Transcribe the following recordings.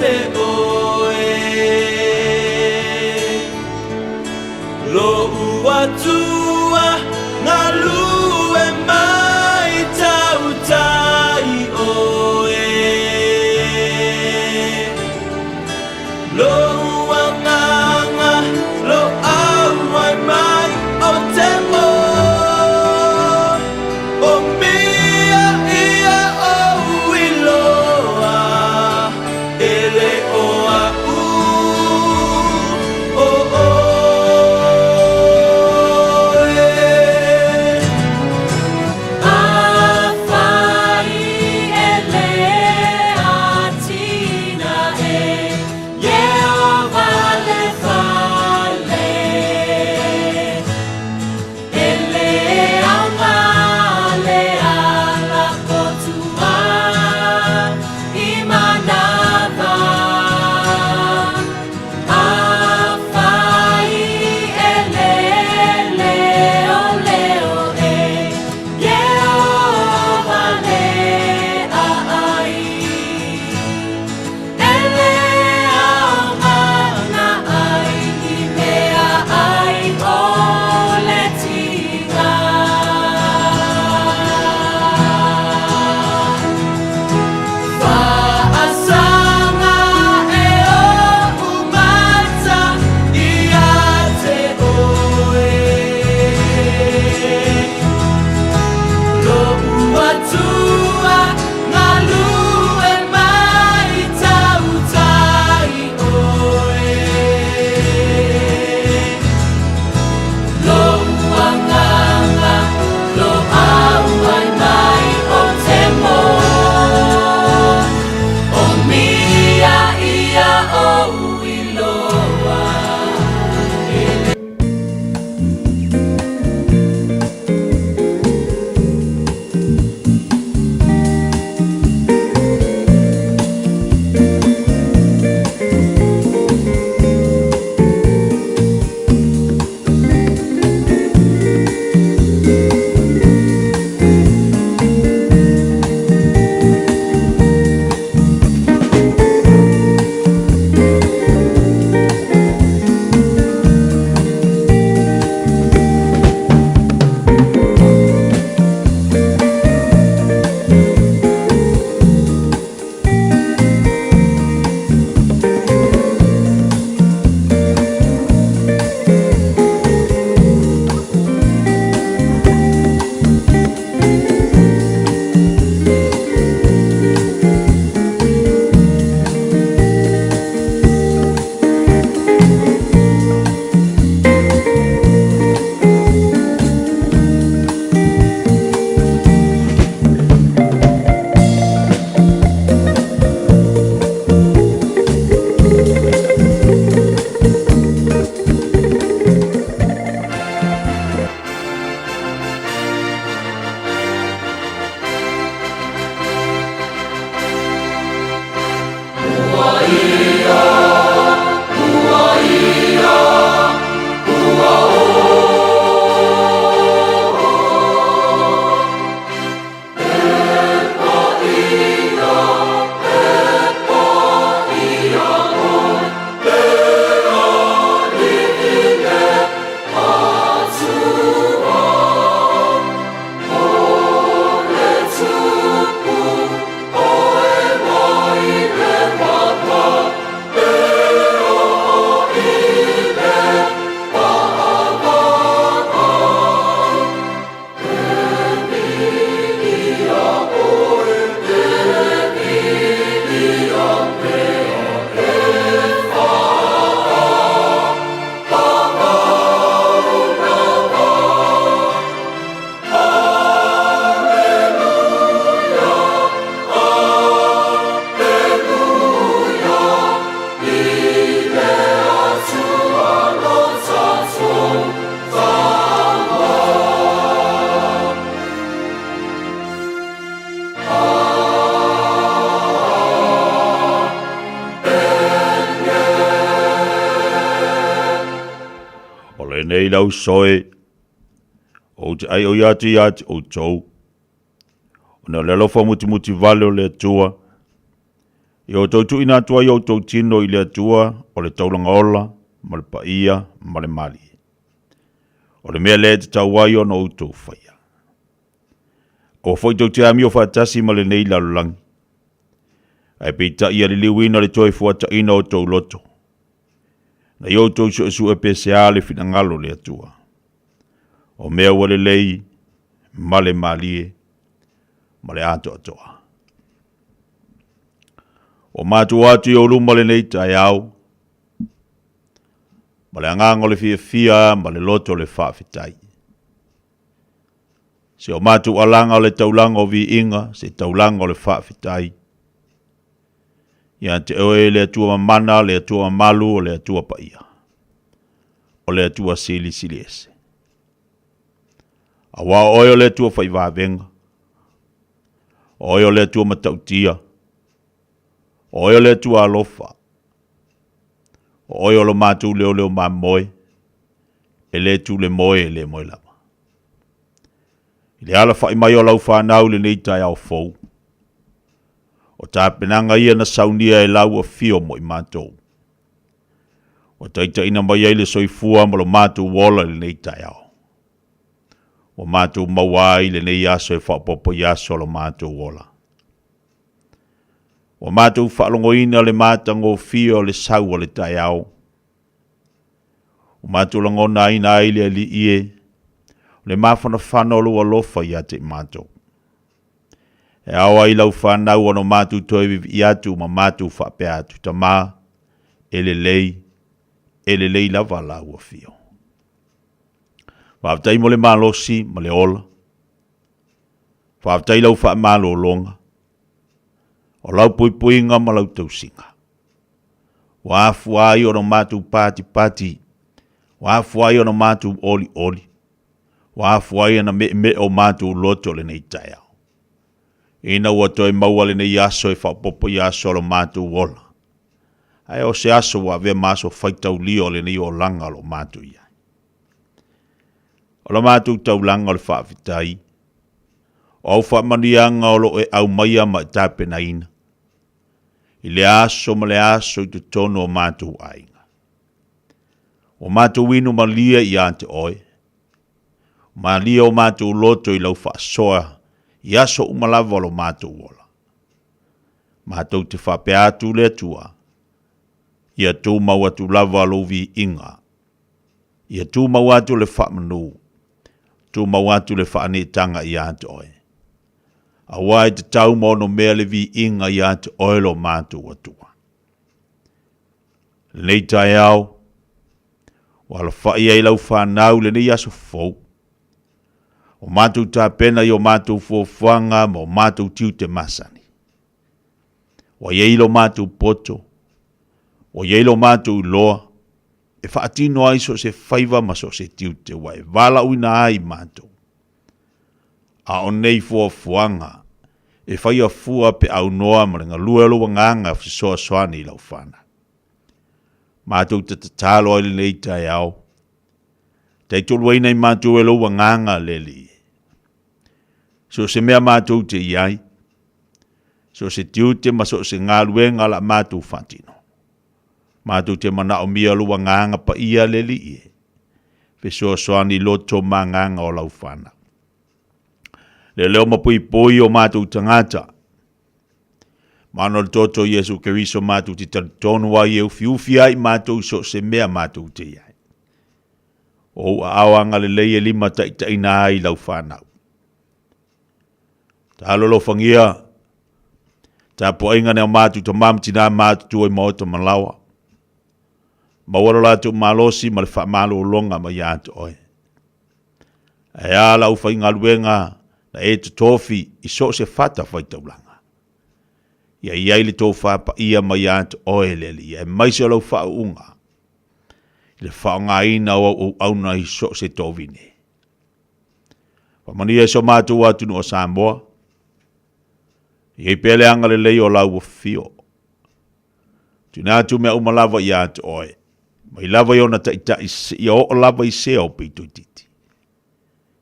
ele ʻoe. Loʻu Atua galue mai tautai ʻoe. Loʻu agaga loʻauai mai o te mo. O mia ia ou iloa, ele o aʻu o ʻoe. Afai ele atina e Ieova le fale. Ele aoga le ala kotua i manava. Afai ele leo leo e Ieova le aai. Ele aoga na ai i mea ai o le tiga. Faasaga e oʻu mata ia te ʻoe. Loʻu Atua galue mai tautai ʻoe. Loʻu agaga loʻauai mai o te mo. O mia ia ou iloa. O lenei lau soe, ou te ai o ia te ia te outou. Ona o le alofa mutimuti vale o le Atua, Ia outou tuuina atu ai outou tino i le Atua o le taulaga ola ma le paia ma le malie. O le mea lea e tatau ai ona outou faia. Aua foi tou te amio faatasi ma lenei lalolagi, ae peitai ia liliuina le toe fuataina o outou loto, ina ia outou suesue pe sea le finagalo o le Atua. O mea ua lelei ma le malie ma le atoatoa. Ua matou atu i ou luma lenei taeao, ma le agaga o le fiafia ma le loto o le faafetai. Si o matou alaga o le taulaga o viiga, se taulaga o le faafetai. Ia te oe le Atua mamana, le Atua mamalu, o le Atua paia, o le Atua silisili ese. Aua o oe o le Atua faivavega, o oe o le Atua matautia, o oe o le Atua alofa, o oe o lo matou leoleo mamoe, e le tule moe e le moe lava. I le alafai mai o lau fanau i lenei taeao fou, o tapenaga ia na saunia e lau afio mo i matou. Ua taitaiina mai ai le soifua ma lo matou ola i lenei taeao. Ua matou maua ai lenei aso e faaopoopo i aso o lo matou ola. Ua matou faalogoina le matagofie o le sau o le taeao. Ua matou lagonaina ai le Alii e, o le mafanafana o lou alofa ia te i matou. E ao ai lau fanau ona matou toe vivii atu ma matou faapea atu, Tama, e lelei, e lelei lava lau afio. Faafetai mo le malosi ma le ola. Faafetai lau faamalologa, o lau puipuiga ma lau tausiga. Ua afua ai ona matou patipati, ua afua ai ona matou olioli, ua afua ai ona meemee o matou loto lenei taeao. Ina ua toe maua lenei aso e faaopoopo i aso o lo matou ola, ae o se aso ua avea ma aso faitaulia o lenei olaga o lo o matou i ai. O la matou taulaga o le faafetai, o au faamanuiaga o lo o e aumaia ma e tapenaina, i le aso ma le aso i totonu o matou aiga. Ua matou inu malie ia te oe, malie o matou loto i lau faasoa i aso uma lava o lo matou ola. Matou te faapea atu le Atua, ia tumau atu lava lou viiga, ia tumau atu le faamanu, tumau atu le faaneetaga ia te oe. Aua e tatau ma onomea le viiga ia te oe lo matou Atua. Lenei taeao, ua alafai ai lau fanau i lenei aso fou. O matou tapena i o matou fuafuaga ma o matou tiute masani. Ua i ai lo matou poto, ua i ai lo matou iloa, e faatino ai so o se faiva ma so o se tiute ua e valaauina ai matou. A o nei fuafuaga e faia fua pe aunoa ma le galue o lou agaga fesoasoani i lau fanau. Matou te tatalo ai lenei taeao, taitoluaina i matou e lou agaga le Alii. So o se mea matou te i ai, so o se tiute ma so o se galuega la matou faatino. Matou te manaomia lou agaga paia le Alii e fesoasoani loto ma agaga o lau fanau. Leoleo ma puipui o matou tagata. Mana o le toto Iesu Keriso matou te talitonu ai e ufiufi ai matou i so o se mea matou te i ai. O ou aao agalelei e limataitaiina ai lau fanau. Taalolofagia tapuaiga nai o matou tama ma tina matutua i maota ma laoa. Maua lo latou malosi ma le faamalologa mai ia te oe. Ae a lau faigaluega na e totofi i so o se fata faitaulaga. Ia i ai le tofa paia mai ia te oe le Alii, aemaise o lau faauuga i le faaaogaina o au auauna i so o se tovine. Faamanuia i so matou atunuu o Samoa, i ai pea le agalelei o lau afio. Tuuina atu mea uma lava ia te oe, mai lava i ona taitai seia oo lava i sea o pito itiiti.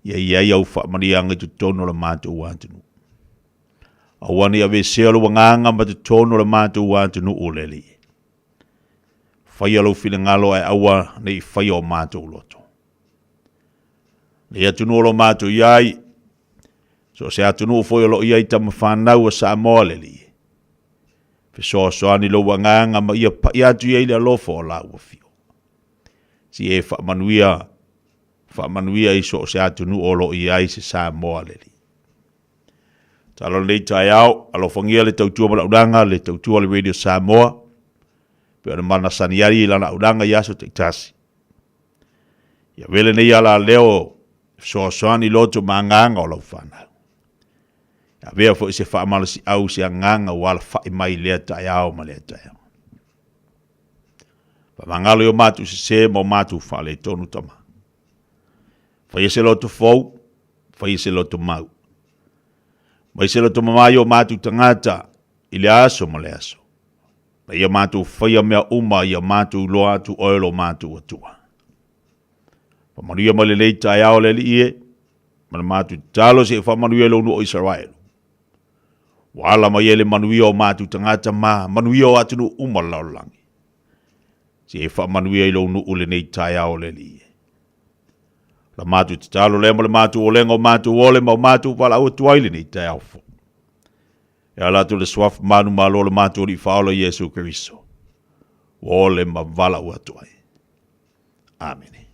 Ia i ai au faamanuiaga i totonu o le matou atunuu. Aua ne i aveesea lou agaga ma totonu o le matou atunuu le Alii. Faia lou finagalo ae aua ne i faia o matou loto. Nei atunuu o lo matou i ai, so o se atunuu foi o lo o i ai tama fanau a Samoa le Alii. Fesoasoani lou agaga ma ia pai atu i ai le alofa o lau afio. Si e faamanuia, faamanuia i so o se atunuu o lo o i ai se Samoa le Alii. Talo lenei taeao, alofagia le tautua ma le auaunaga, le tautua a le Radio Samoa, pei ona manasani ai i lana auaunaga i aso taitasi. Ia avea lenei alaleo e fesoasoani i loto ma agaga o lau fanau. Ia avea foi se faamalosiau se agaga ua alafai mai i lea taeao ma lea taeao. Faamagalo i o matou sese ma o matou faaletonu tama. Faia se loto fou, faia se loto mau. Mai se loto mama i o matou tagata i le aso ma le aso. Na ia matou faia mea uma ia matou iloa atu oe lo matou Atua. Faamanuia mai lenei taeao le Alii e, ma le matou tatalo se i faamanuia i lou nuu o Isaraelu. Ua ala mai ai le manuia o matou tagata ma manuia o atunuu uma o le lalolagi. Se i faamanuia i lou nuu lenei taeao le Alii e. La matou tatalo lea ma le matou olega o matou ole ma o matou valaau atu ai lenei taeao fou. E ala atu le suafa manumalo o le matou Alii Faaola Iesu Keriso, ua ole ma valaau atu ai. Amene.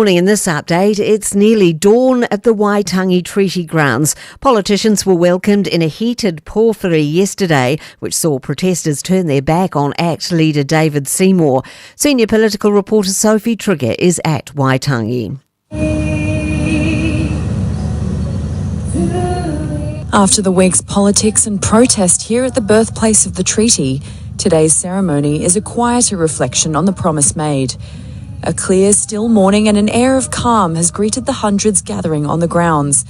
morning in this update, it's nearly dawn at the Waitangi Treaty Grounds. Politicians were welcomed in a heated pōwhiri yesterday, which saw protesters turn their back on ACT leader David Seymour. Senior political reporter Sophie Trigger is at Waitangi. After the week's politics and protest here at the birthplace of the treaty, today's ceremony is a quieter reflection on the promise made. A clear, still morning and an air of calm has greeted the hundreds gathering on the grounds.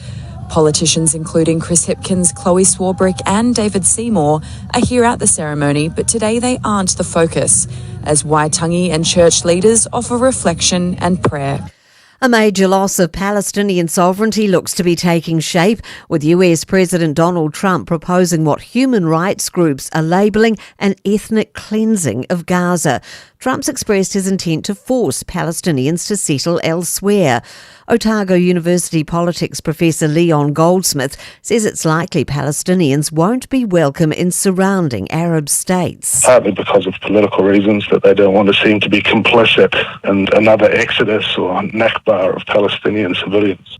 Politicians including Chris Hipkins, Chloe Swarbrick and David Seymour are here at the ceremony, but today they aren't the focus, as Waitangi and church leaders offer reflection and prayer. A major loss of Palestinian sovereignty looks to be taking shape, with US President Donald Trump proposing what human rights groups are labelling an ethnic cleansing of Gaza. Trump's expressed his intent to force Palestinians to settle elsewhere. Otago University politics professor Leon Goldsmith says it's likely Palestinians won't be welcome in surrounding Arab states. Partly because of political reasons that they don't want to seem to be complicit in another exodus or Nakba of Palestinian civilians.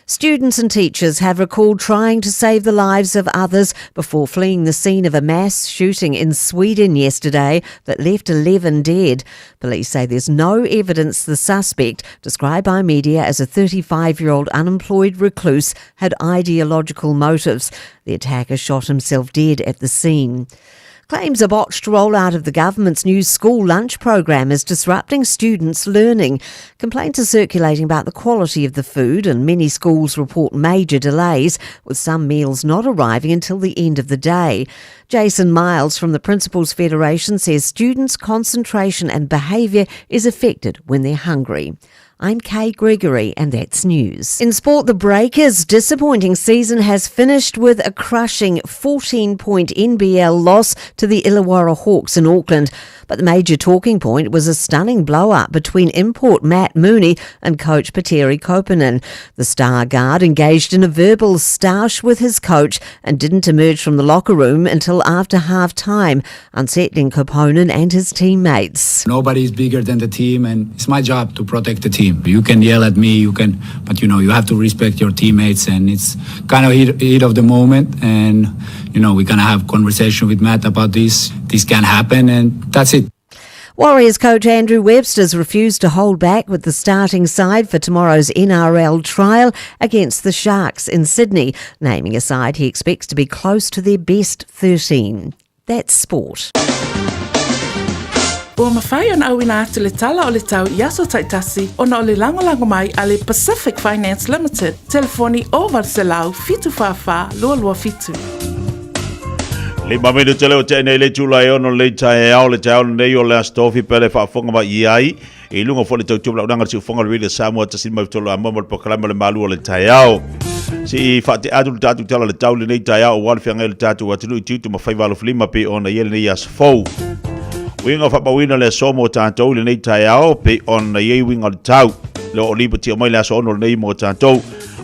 Students and teachers have recalled trying to save the lives of others before fleeing the scene of a mass shooting in Sweden yesterday that left 11 dead. Police say there's no evidence the suspect, described by media as a 35-year-old unemployed recluse, had ideological motives. The attacker shot himself dead at the scene. Claims a botched rollout of the government's new school lunch program is disrupting students' learning. Complaints are circulating about the quality of the food, and many schools report major delays, with some meals not arriving until the end of the day. Jason Miles from the Principals Federation says students' concentration and behaviour is affected when they're hungry. I'm Kay Gregory, and that's news. In sport, the Breakers' disappointing season has finished with a crushing 14-point NBL loss to the Illawarra Hawks in Auckland. But the major talking point was a stunning blow-up between import Matt Mooney and coach Petteri Koponen. The star guard engaged in a verbal stoush with his coach and didn't emerge from the locker room until after half-time, unsettling Koponen and his teammates. Nobody's bigger than the team, and it's my job to protect the team. You can yell at me, you can, but you know, you have to respect your teammates, and it's kind of heat of the moment, and you know, we're gonna have conversation with Matt about this. This can happen, and that's it. Warriors coach Andrew Webster's refused to hold back with the starting side for tomorrow's NRL trial against the Sharks in Sydney, naming a side he expects to be close to their best 13. That's sport. Ua mafai ona auina atu le tala o le tau i aso taitasi ona o le lagolago mai a le Pacific Finance Limited, telefoni 0800 744 227. Lima minute leo te nei le tula e ono le taeao le taeao nei o le Aso Tofi pe le faafofoga mai i ai i luga foi le tautua launaga le siufoga le Radio Samoa tasi mai tolo a mo le polokalame le malu o le taeao. Se i faatea atu le tatou tala le tau lenei taeao aua le feagai o le tatou atunuu i tiute ma faiva alofilima pei ona i ai lenei aso fou. Uiga faamauina le aso mo tatou i lenei taeao pei ona i ai uiga o le tau. Le o lipotia mai le aso 6 lenei mo tatou.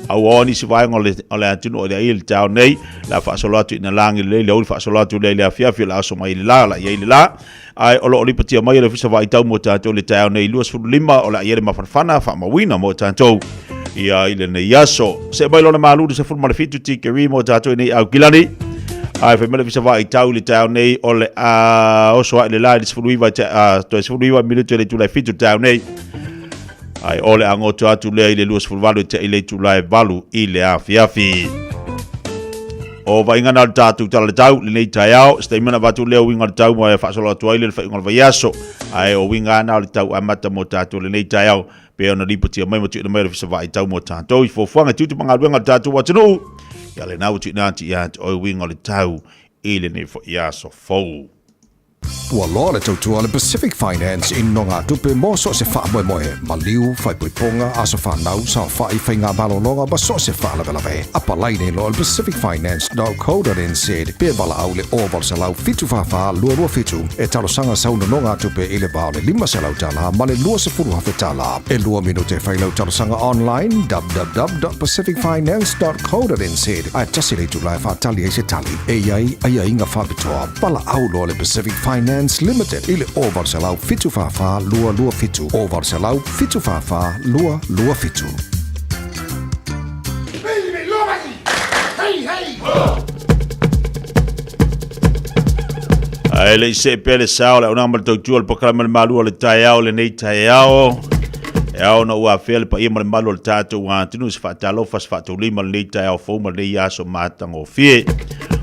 Aua o nisi vaega o le, o le atunuu o le ai le taeao nei, le a faasolo atu ina lagi lelei le aoauli faasolo atu lea i le afiafi o le aso mai i le la, la i ai le la. Ae o lo o lipotia mai e le Ofisa Vaai Tau mo tatou i le taeao nei 25 o le a i ai le mafanafana faamauina mo tatou ia i lenei aso. Se mai lona malu le 17 tikeri mo tatou i nei Aukilani. Ae fai mai le Ofisa Vaai Tau i le taeao nei o le a oso ai le la i le 19 te, a, toe 19 minutu i le itula e 7 le taeao nei. Ae o le a goto atu lea i le 28 i te i le itula e 8 i le afiafi. O vaaiga na o le tatou tala le tau lenei taeao, se taimi ona avatu lea o uiga o le tau mo e faasolo atu ai le faaiuga o le vaiaso. Ae o uiga na o le tau amata mo tatou lenei taeao, pe ona lipotia mai ma tuuina mai o le Ofisa Vaai Tau mo tatou i fuafuaga tiute ma galuega o le tatou atunuu. Ia lena ua tuuina atu ia te oe uiga o le tau i lenei foi aso fou. Ua loa le tautua a le Pacific Finance i nogatupe mo so o se faamoemoe, maliu, faaipoipoga, aso fanau, saofai, faiga malologa ma so o se faalavelave. Apalai nei loa i le pacificfinance.co.nz pe valaau i le 0800 744 227 e talosaga sau nonogatupe i le va o le $500 ma le $20,000. E lua minute e fai lau talosaga online www.pacificfinance.co.nz ae tasi le itula e faatali ai se tali. E i ai aiaiga faapitoa. Valaau loa le Pacific Finance. Finance Limited i le 0800 744 227, 0800 744 227. Ae le i see pea le sao le aunaga ma le tautua o le polokalame o le Malu o le taeao lenei taeao. E ao ona ou afea le paia ma le mamalu o le tatou atunuu i se faatalofa, se faataulima lenei taeao fou ma lenei aso matagofie.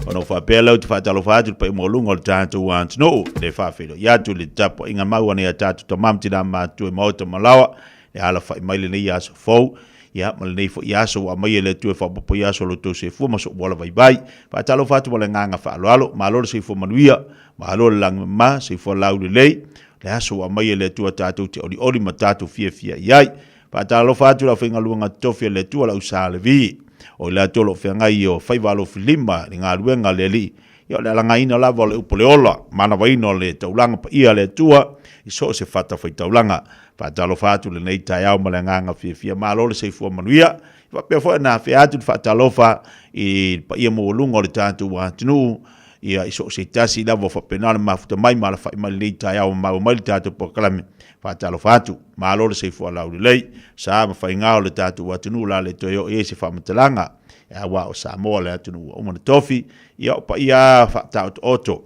Ona ou faapea lea ou te faatalofa atu i le paia maualuga o le tatou atunuu, le faafeiloai atu i le tapuaiga mau a nai a tatou tama ma tina matutua i maota ma laoa, le alafai mai lenei aso fou, ia ma lenei foi aso ua aumaia e le Atua e faaopoopo i aso o lo outou soifua ma sou ola vaivai. Faatalofa atu ma le agaga faaaloalo, malo le soifua manuia, malo le lagi mama, soifua laulelei, le aso ua aumaia e le Atua tatou te olioli ma tatou fiafia i ai. Faatalofa atu i le aufaigaluega totofi a le Atua, le au Sa Levi, o i latou o lo o feagai i o faiva alofilima i le galuega a le Alii. Ia o le alagaina lava o le upu o le ola, manavaina o le taulaga paia a le Atua i so o se fatafaitaulaga. Faatalofa atu i lenei taeao ma le agaga fiafia, malo le soifua manuia. E faapea foi ona afea atu le faatalofa i le paia maualuga o le tatou atunuu, ia i so o se tasi lava o faapena ona mafuta mai ma alafai mai lenei taeao ma maua mai le tatou polokalame. Faatalofa atu, malo le soifua laulelei, sa ma faiga o le tatou atunuu o le a le toe oo i ai se faamatalaga, aua o Samoa le atunuu ua uma ona tofi, ia o paia faataotooto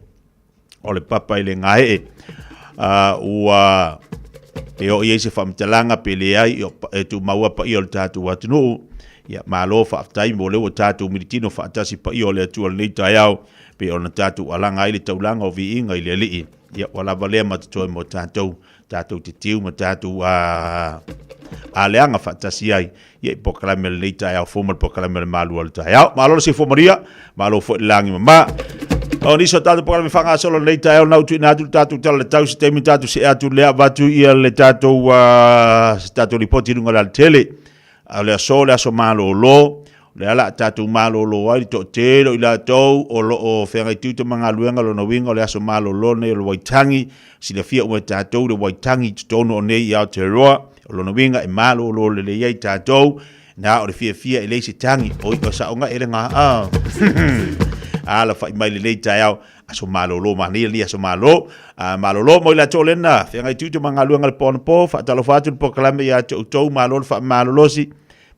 o le papa i le gaee. Ua e oo i ai se faamatalaga pe leai, e tumau lava paia o le tatou atunuu. Ia, malo faafetai mo lea ua tatou militino faatasi paia o le Atua i lenei taeao, pei ona tatou alaga ai le taulaga o viiga i le Alii. Ia, ua lava lea ma totoe mo tatou, tatou te tiu ma tatou aleaga faatasi ai ia i polokalame o lenei taeao fou ma le polokalame o le Malu o le taeao. Malo le soifua manuia, malo foi le lagi mama. O nisi o tatou polokalame faagasolo lenei taeao na tuuina atu le tatou tala le tau se taimi tatou see atu lea avatu ia le tatou se tatou lipoti i luga o le alatele. A o le aso le aso malolo, o lea la a tatou malolo ai le toatele o i latou o lo o feagai tiute ma galuega, lona uiga o le aso malolo lenei o le Waitangi, silafia uma e tatou le Waitangi i totonu o nei i Aotearoa, o lona uiga e malolo lelei ai tatou, na o le fiafia e leai se tagi, oi o saoga e le gā a. Alafai mai lenei taeao, aso malolo manaia lenei aso malo. A malolo mo i latou lena, feagai tiute ma galuega le po anapo, faatalofa atu le polokalame ia te outou, malo le faamalolosi,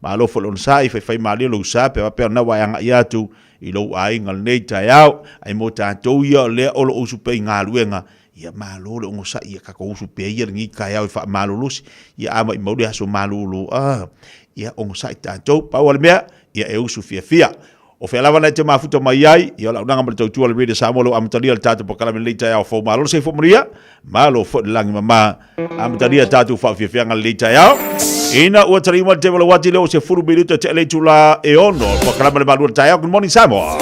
Malo foi le onosai, faifai malie lou sa pe faapea o lena ua e agai atu i lou aiga lenei taeao. Ae mo tatou ia o lea o lo o usu pea i galuega, ia malo le onosai, ia tatou usu pea ia lenei taeao e faamalolosi. Ia a maumau le aso malolo, a, ia onosai tatou. Pau lava le mea, ia e usu fiafia. O fea lava na e te mafuta mai ai, ia o le auaunaga ma le tautua a le Radio Samoa o lo o amatalia le tatou polokalame lenei taeao fou. Malo le soifua manuia, malo foi le lagi mama. Amatalia tatou faafiafiaga lenei taeao. Ina ua tali uma le tevela uati lea ua 10 minuta te le itula e ono. Polokalame le malu o le taeao. Good morning Samoa.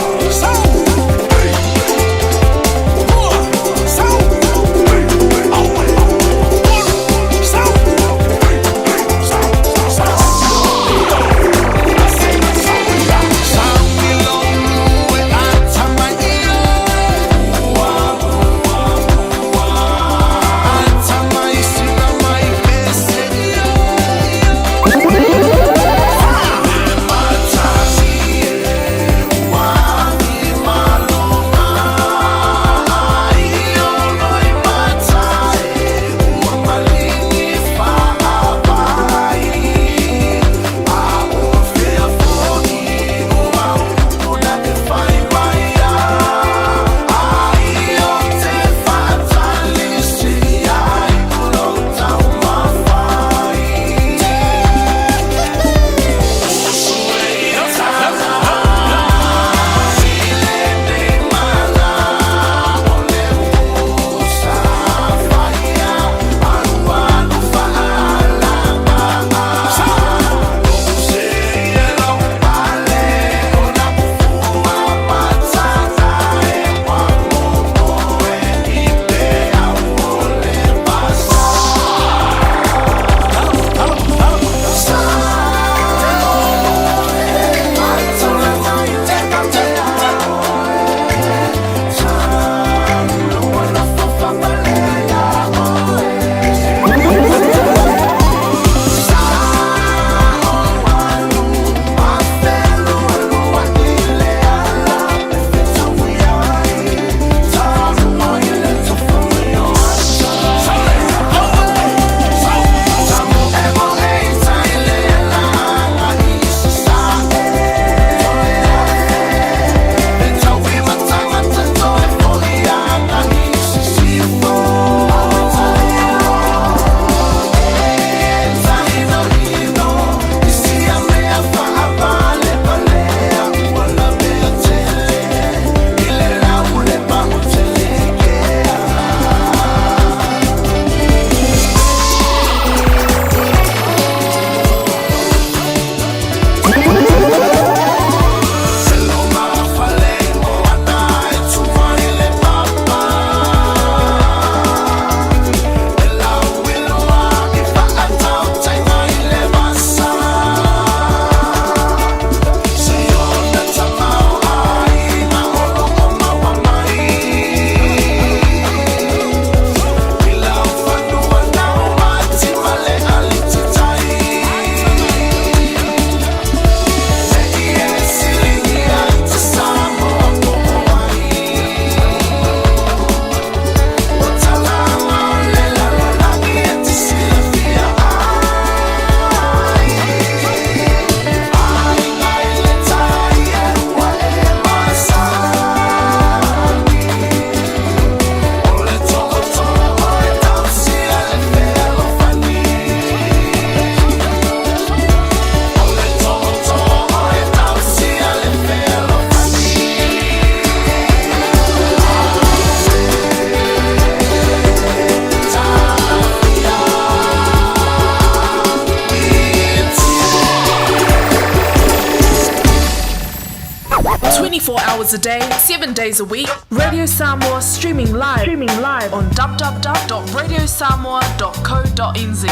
24 hours a day, 7 days a week. Radio Samoa streaming live, streaming live on www.radiosamoa.co.nz.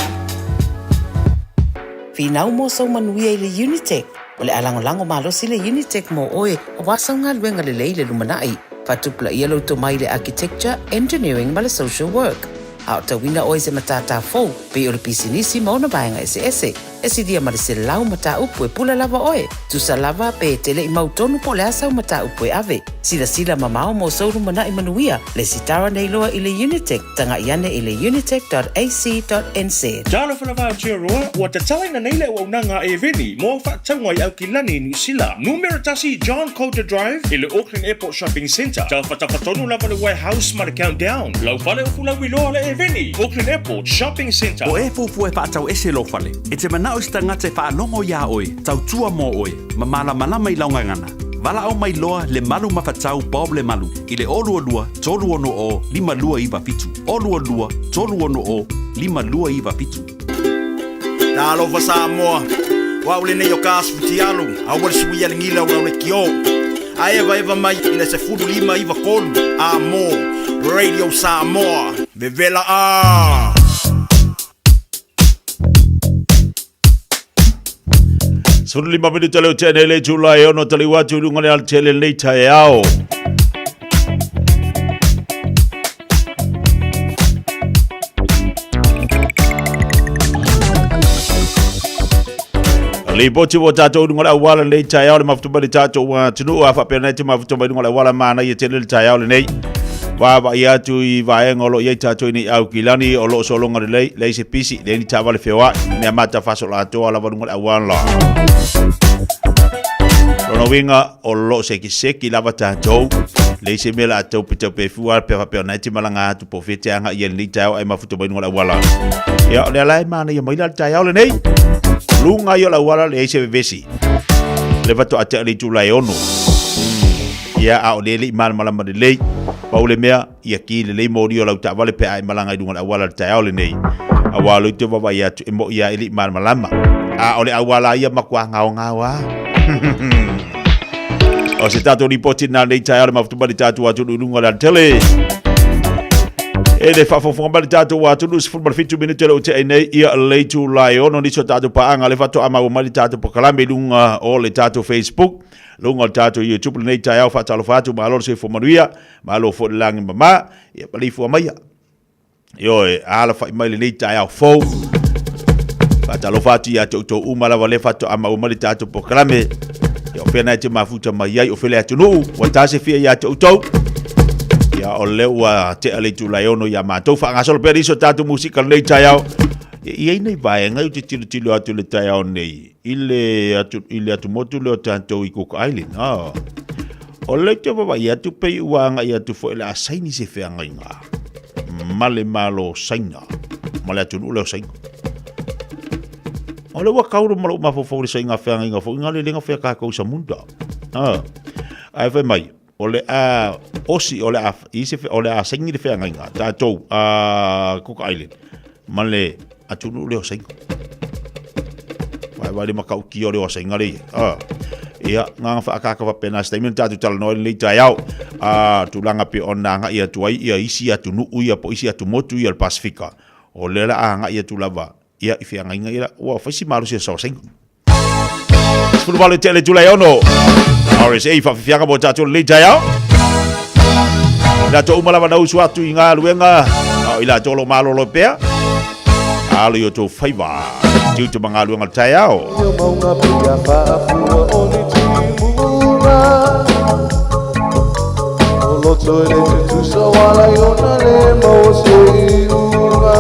Finau mo sou manuia i le Unitec. O le a lagolago malosi le Unitec mo oe aua sau galuega lelei i le lumanai. Faatupulaia lou tomai i le Architecture, Engineering ma le Social Work. A o tauina oe i se matata fou, pei o le pisinisi ma ona vaega eseese. E silia ma le 100 mataupu e pule lava oe. Tusa lava pe e te le i mautonu po o le a sau mataupu e ave. Silasila mamao mo sou lumanai manuia, lesitala nei loa i le Unitec, taga'i ane i le unitec.ac.nz. Talofa lava Aotearoa, ua tatalaina nei le auaunaga a Eveni mo au faatauga i Aukilani, Niu Sila. Numera tasi John Coulter Drive i le Auckland Airport Shopping Centre. Tafatafa tonu lava le Warehouse ma le Countdown. Lau fale o Fulauiloa le Eveni, Auckland Airport Shopping Centre. O e fuafua e faatau ese lou fale, e te manao i se tagata e faalogo iā oe, tautua mō oe, ma malamalama i lau gagana. Valaau mai loa Lemalu Mafatau Bob Lemalu i le 022 360 5297, 022 360 5297. Talofa Samoa, o au lenei o Kas Futialu, aua le suia le gila o lau lekiō. A evaeva mai i le 15 93 a mō Radio Samoa. Vevela a! 15 minute leo tene le itula e ono taliu atu i lunga le alatele lenei taeao. Lipoti ua tātou i lunga le auala lenei taeao le mafuta mai le tātou atunuu a faapea nei te mafuta mai lunga le auala manaia tele le taeao lenei. Vaavaai atu i vaega o lo o i ai tātou i nei Aukilani o lo o sologa lelei, leai se pisi, leai ni taavale feoai, mea matafasolo atoa lava luga o le auala. Lona uiga o lo o sekiseki lava tātou, leai se mea la tou pe tau pe fua pe faapea ona e te malaga atu po o fea te agai i ai lenei taeao ae mafuta mai luga o le auala. Ia, o lea la e manaia mai la le taeao lenei. Luga ia o le auala leai se vevesi. Le faatoa tea le itula e 6. Ia, a o lea e le i malamalama lelei. Pau le mea, ia ki lelei moli o lau taavale pe a e malaga i luga o le auala i le taeao lenei. Aua o lea ou te vaavaai atu, e moʻi lava e le i malamalama. A o le auala ia matua gaogao lava. O se tatou lipoti lena lenei taeao le mafuta mai le tatou atunuu i luga o le alatele. E le faafofoga mai le tatou atunuu 17 minute le o tea nei ia le itula e 6 nisi o tatou paaga le faatoa maua mai le tatou polokalame i luga o le tatou Facebook luga o le tatou YouTube lenei taeao faatalofa atu malo le soifua manuia malo foi le lagi mama ia maleifua maia Ioe, alafai mai lenei taeao fou. Faatalofa atu ia te outou uma lava lea faatoa maua mai le tatou polokalame. Ia o fea na e te mafuta mai ai, o fea le atunuu, ua tasefia ia te outou. Ia o lea ua tea le itula e 6 ia matou. Faagasolo pea nisi o tatou musika lenei taeao. E i ai nei vaega ou te tilotilo atu i le taeao nei i le atu i le atumotu lea o tatou i Cook Island. Ah. O lea ou te vaavaai atu pei ua agai atu foi o le a saini se feagaiga ma le Malo o Saina, ma le atunuu lea o Saina. O lea ua kaulu ma lou mafaufau i le saiga feagaiga foi nga le le gafea kākou i Samunda. Ah. Ae fai mai, o le a osi, o le a, i se, o le a saini le feagaiga, tātou, a Cook Island, ma le atunuu lea o Saina. Vai vai le matautia o le o Saina le ia. Ah. Ia, nganga whaakaka whapena se taimi na tātou talanoa i lenei taeao. Ah, tulaga pe ona agai atu ai ia isi atunuu ia po isi atumotu ia o le Pasifika. O lea la a agai atu lava ia i feagaiga ia ua fai si malosi o sao Saina. 18 tele itula e 6. RSA whawhiwhianga mo tātou lenei taeao. I latou uma lava na usu atu i ngā luenga, o i latou lo malolo pea. Alo i o tō whaiva. Tiu te mga luenga le taeao. O maunga pea whaafua o ni timura O loto e le tutusa wala i ona le maua se i unga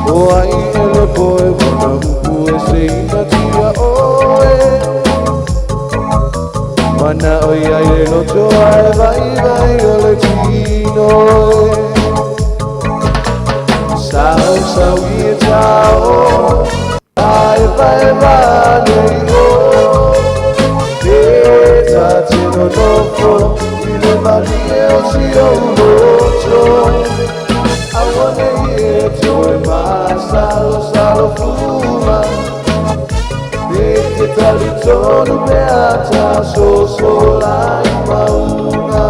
O ai e le poe wana upu e se ina tia oe Mana o ia i le loto ae vai vai o le tino e Sao sao i e tao Ae vai vai nei o Te ta tino nofo I le malie o si o loto Aua nei e toe masalo salo fuma Te te talitonu pe a ta sosola i mauga.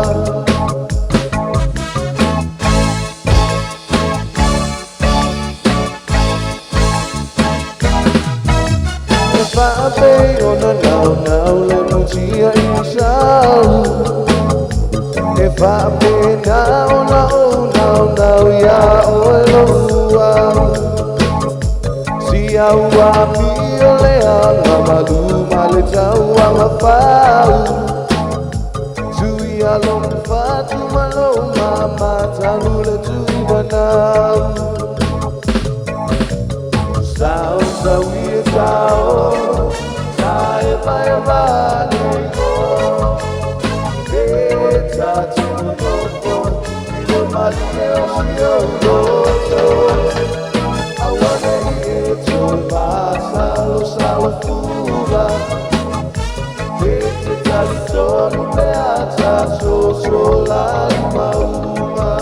E whaapei ona nau nau le mutia i sau. E whaapei na ona o nau nau ia oe loa. Si au a pio le anga malu ma le tau a mawhau. Tui a lo whatu ma lo mama tanu le tui manau. Sau sau i e tau, tae vai a vale o. E tā te nofo, i le malie o si au loto. Awane i e toi māsalo salo fua. E te tali tonu pe a tā sosola i maunga.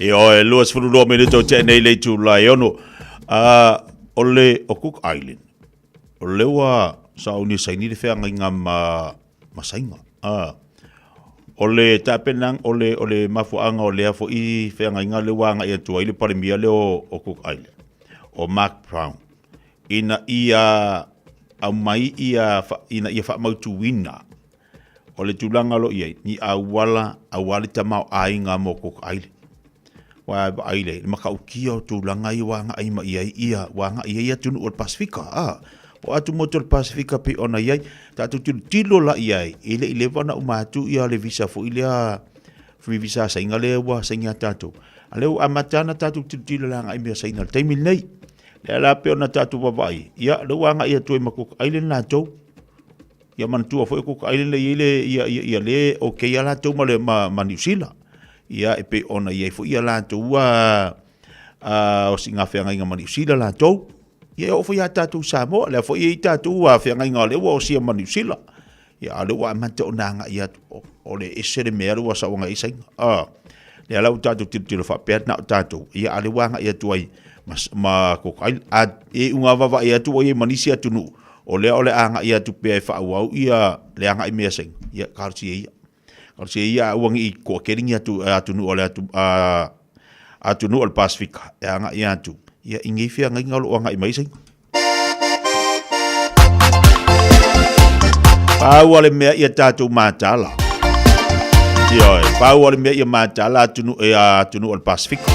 E oe, 22 minute o tea nei le itula e ono. O le o Cook Island, o le ua sauni saini le feagaiga ma, ma Saina. O le tapenang, o le, o le mafuaaga o lea fo'i feagaiga le ua agai atu ai le Palemia lea o, o Cook Island, o Mark Brown, ina ia aumai ia, ina ia faamautuina O le tulaga o lo o i ai, ni auala aua le tamaoaiga mo Cook Island. Ua vaai le matautia o tulaga ia ua agai mai i ai ia, ua agai i ai atunuu o le Pasefika. A, o atumotu o le Pasefika pei ona i ai, tatou tilotilo la i ai, e le i leva ona uma atu ia le visa foi lea, free visa a Saina lea ua saini a tatou. A lea ua amata ona tatou tilotilo i le agai mai a Saina i le taimi lenei. Lea la pei ona tatou vaavaai, ia lea ua agai atu ai ma Cook Island latou. Ia manatua foi ko ka aile i le ia ia ia le o ke ia latou ma le ma, ma Niu Sila. Ia e pei ona i ai foi ia latou ua a o singa feagaiga ma Niu Sila latou. Ia e oo foi ia tatou Samoa, lea foi e i tatou ua feagaiga o lea ua osia ma Niu Sila. Ia a lea ua amata ona agai atu o, o le ese le mea lea ua sau agai i Saina. A lea la ua tatou tilotilo faapea na o tatou, ia a lea ua agai atu ai ma, ma Cook Island. A e unga vaavaai atu ua i ai ma nisi atunuu O lea o le a agai atu pea e faaauau ia le agai mea saina, ia talosia ia. Talosia ia aua ne i toatele ni atu, atunuu o le atu, atunuu o le Pasefika e agai atu, ia i nei feagaiga o lo o agai mai ai saina. Pau o le mea ia tatou mataala. Ioe, pau o le mea ia mataala atunuu e atunuu o le Pasifika.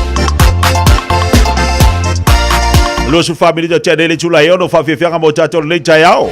24 minute te nei le itula e ono faafiafiaga mo tatou lenei taeao.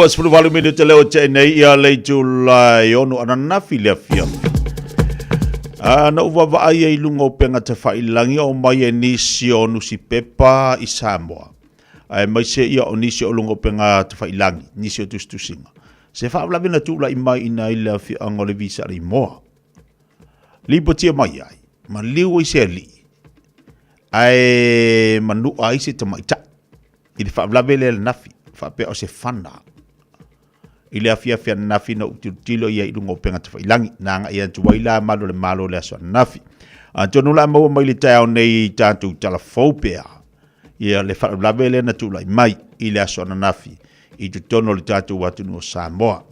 28 minute leo te nei ia le itula e ono ananafi le afiafi. A na uva vaai ai lunga o penga te whailangi o mai e nisi o nusi pepa i Samoa. Ae mai se ia o nisi o lunga o penga te whailangi, nisi o tusitusinga. Se whaavelawe na tūla i mai ina i le afianga o le visa le imoa. Lipotia mai ai, ma liu ai se alii, ae manua ai se tamaitai i le faalavelave lea ananafi, faapea o se fana. I le afiafi ananafi na ou tilotilo ia i luga o upega tafailagi, na agai atu ai la malu o le Malo i le aso ananafi. Atonu o le a maua mai le taeao nei i tatou tala fou pea ia le faalavelave lea na tulai mai i le aso ananafi i totonu o le tatou atunuu o Samoa.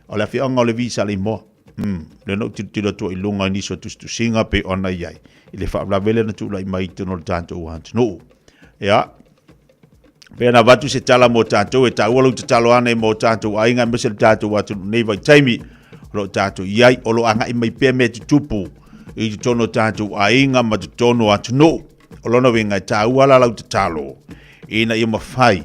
O le afioaga o le Visa Leimoa. Mm, lea na ou tilotilo atu i luga i nisi o tusitusiga pei ona i ai i le faalavelave lea na tulai mai i totonu o le tatou atunuu. Ia, pei ona avatu se tala mo tatou, e taua lou tatalo ane mo tatou aiga aemaise le tatou atunuu nei vaitaimi. o lo o tatou i ai, o lo o agai mai pea mea tutupu i totonu o tatou aiga ma totonu o atunuu. O lona uiga e taua la lau tatalo ina ia mafai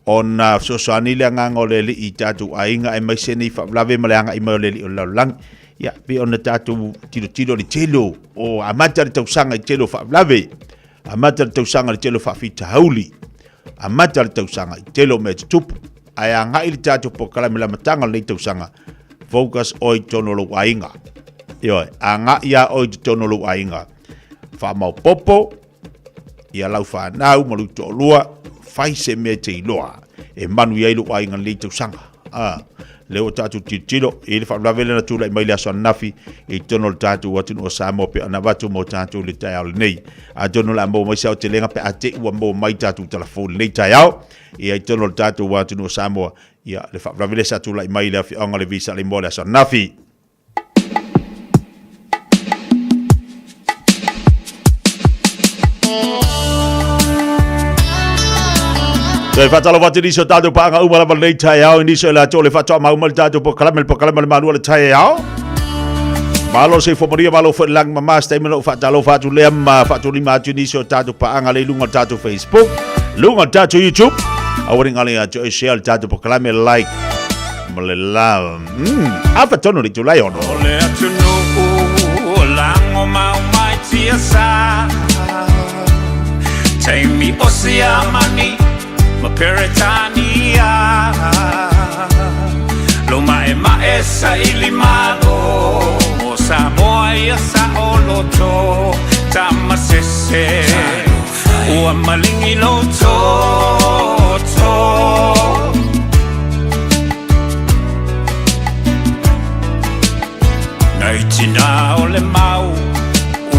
ona fesoasoani le agaga o le Alii i tatou aiga aemaise nei faalavelave ma le agai mai o le Alii o le lalolagi. Ia, pei ona tatou tilotilo i le tele o amata le tausaga i le tele o faalavelave, amata le tausaga i le tele o faafitauli, amata le tausaga i le tele o mea tutupu. Ae agai le tatou polokalame i le amataga o lenei tausaga, focus oe i totonu o lou aiga. Ioe, agai lava oe i totonu o lou aiga. Faamaopoopo ia lau fanau ma lou toalua, fai se mea e te iloa e manuia ai lou aiga i lenei tausaga. A, lea ua tatou tilotilo i le faalavelave lea na tulai mai le aso ananafi i totonu o le tatou atunuu o Samoa pei ona avatu mo tatou i le taeao lenei. Atonu o le a maua mai se aotelega pe a te i ua maua mai tatou tala fou i lenei taeao ia i totonu o le tatou atunuu o Samoa ia le faalavelave lea sa tulai mai i le afioaga o le Visa le aso ananafi. Toe faatalofa atu i nisi o tatou paaga uma lava lenei taeao i nisi o i latou o le faatoa mauma le tatou polokalame, le polokalame o le Malu o le Taeao. Malo le soifua manuia, malo foi le lagi mama, se taimi ona ou faatalofa atu lea ma faatulima atu i nisi o tatou paaga lea i luga o le tatou Facebook, luga o le tatou YouTube. Aua ne i galo ia te oe share le tatou polokalame, like ma le love. Afa tonu le itula e ono. O le atunuu o lago mau mai tiasa Taimi o Siamani ma Peretania Lo maemae saili malo Mo Samoa ia saoloto Tamasese Ua malingi lou toto Nai tina o le mau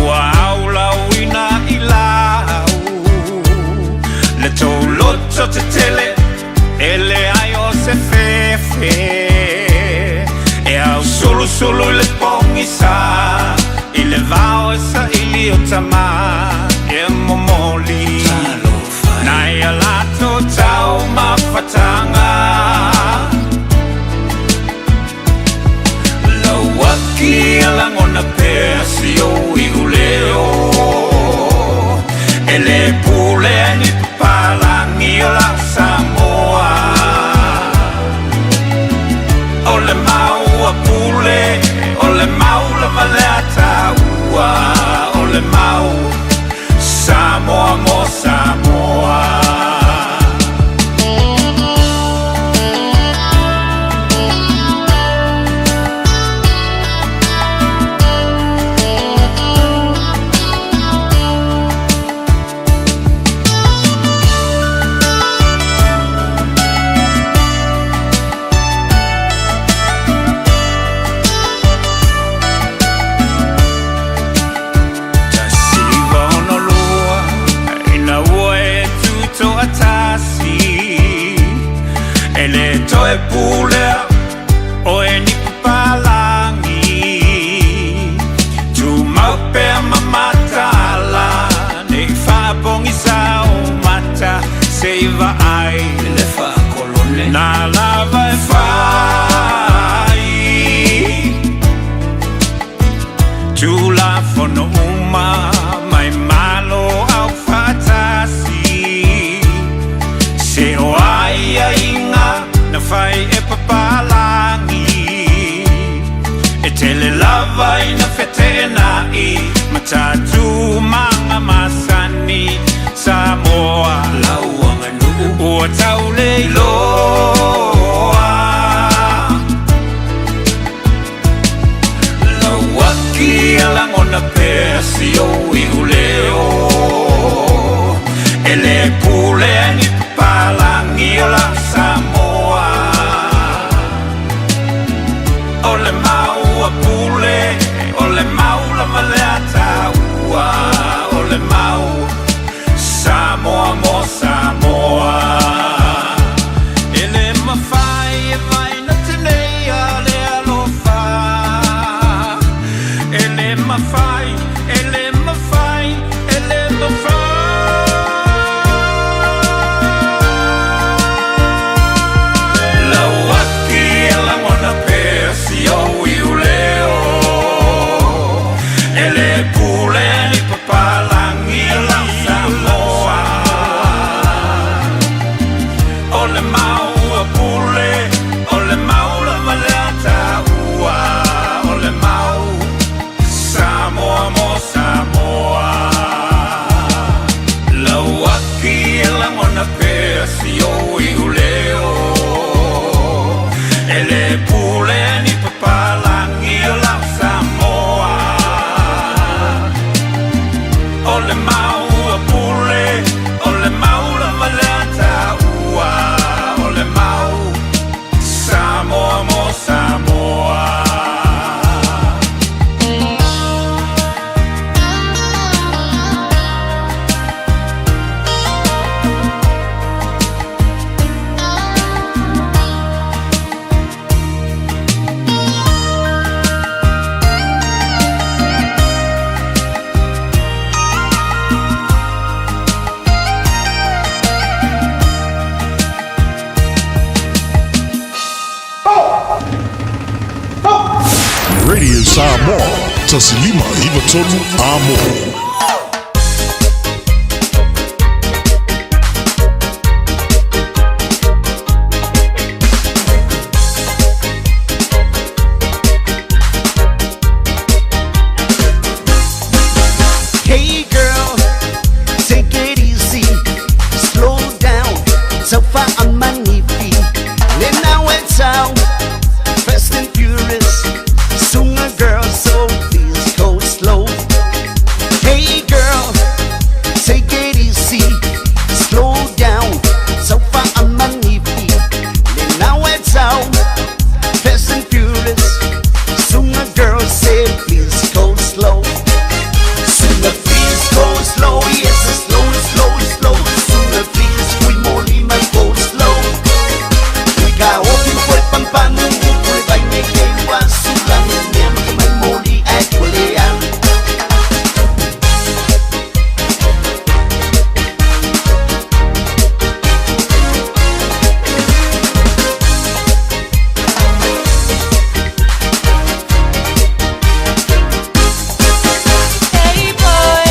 Ua aulauina i lau Le tou loto tetele E leai o se fefe E ausulusulu i le pogisa I le vao e saili o tama E momoli Nai a latou taumafataga Lauaki e lagona pea si ou iuleo E le pule ai ni papalagi o la Samoa O le mau a Pule, o le mau lava lea taua O le mau Samoa mo Samoa. 1962 ina ua e tutoatasi E le toe pulea oe ni papalagi Tumau pea ma mataala Nei faapogisa ou mata Se i vaai le faakolone Na lava e fai Tulafono uma mai Malo Aufaatasi Se o aiaiga na fai e papalagi E tele lava ina feteenai Ma tatou maga masani Samoa Lau aganuu Ua tau le iloa Lauaki e lagona pea si ou iuleo E le pule ai ni papalagi o la Samoa O le mau a Pule, o le mau lava lea taua O le mau Samoa mo Samoa E le mafai e vaina tenei a le alofa E le mafai, e le mafai, e le mafai. Radio Samoa, 1593 Amo. Hey girl, take it easy, slow down, so far I'm manifi. Then now it's out, fast and furious, sooner girl, so please go slow. Hey girl, take it easy, slow down, so far I'm manifi. Then now it's out, fast and furious, sooner girl, say please go slow. Sooner please go slow, yes, slow, slow, slow. Sooner please, kui moli mai go slow. Ka opi fue pampanu, pule vai me ke wa sulani, mea maka mai moli ai kule an. Hey boy,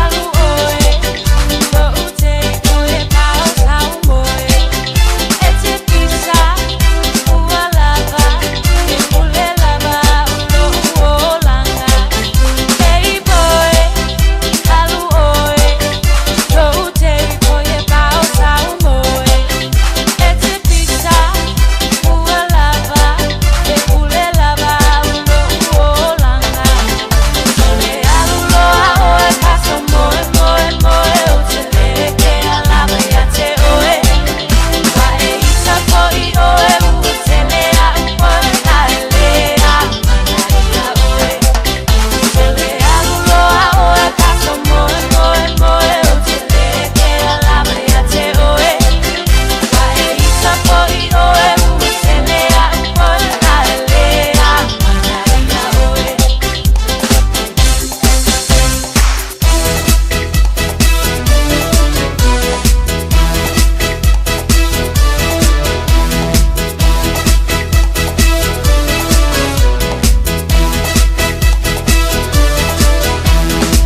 alu oe, ko ute oe pao tau moe. E te pisa, ua lava, e pule lava ulo uolanga. Hey boy, alu oe, ko ute oe pao tau moe. E te pisa, ua lava, e pule lava ulo uolanga. Le alu loa oe paso moe moe moe o te lele ke alava ia te oe. Wa e ita koi oe ua tele a upoe a e le a mana ia oe. Te le alu loa oe paso moe moe moe o te lele ke alava ia te oe. Wa e ita koi oe ua tele a upoe a e le a mana ia oe.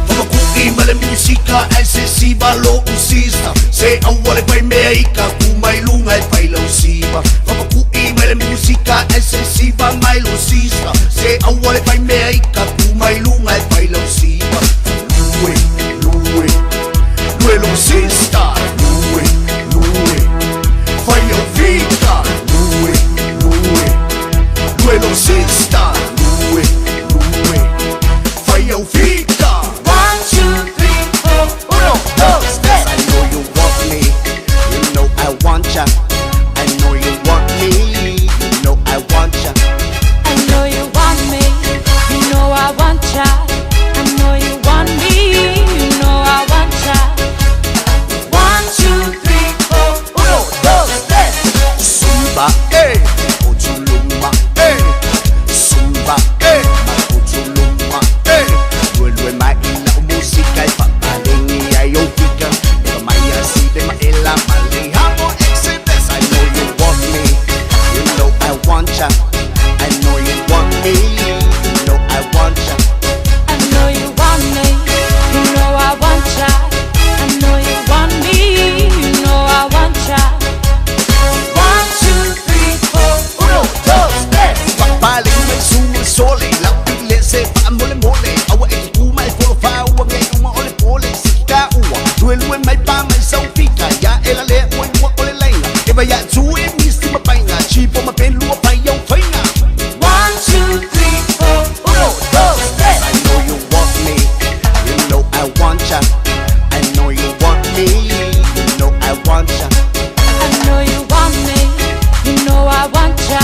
Papaku'i ma le musika ai se siva lo'u sista Se aua le fai mea i ka ku mai luga e fai lau siva Papaku'i ma le musika ai se siva mai lo sista Se aua le fai mea i ka ku mai luga e fai lau siva Lue, lue, lue lo sista Lue, lue, fai au fika Lue, lue, lue lo sista Lue, lue, fai au fika 1, 2, 3, 4, Uno, dos, tres. I know you want me, you know I want ya. I know you want me, you know I want ya. I know you want me, you know I want ya. I know you want me, you know I want ya. 1, 2, 3, 4, Uno, dos, tres. Zumba, eh, Otuluma, eh. Zumba, eh, Otuluma, eh. Lue lue mai ila o musika e papalengi ai o fika. Eva mai asi de ma ela malihamo exhibits. I know you want me, you know I want ya. I know you want me, you know I want ya. I know you want me, you know I want ya. I know you want me, you know I want ya. 1, 2, 3, 4, Uno, dos, tres. Papale mai su sole, la pile se pa mole mole. Awa e ku mai folo fa ua nge uma ole pole sika ua. Lue lue mai pa mai sau fika ya ela le ua ua ole lainga. Eva ya tu e misti ma painga, chipo ma pen lua pai au fainga. 1, 2, 3, 4, Uno, dos, tres. I know you want me, you know I want ya. I know you want me, you know I want ya. I know you want me, you know I want ya.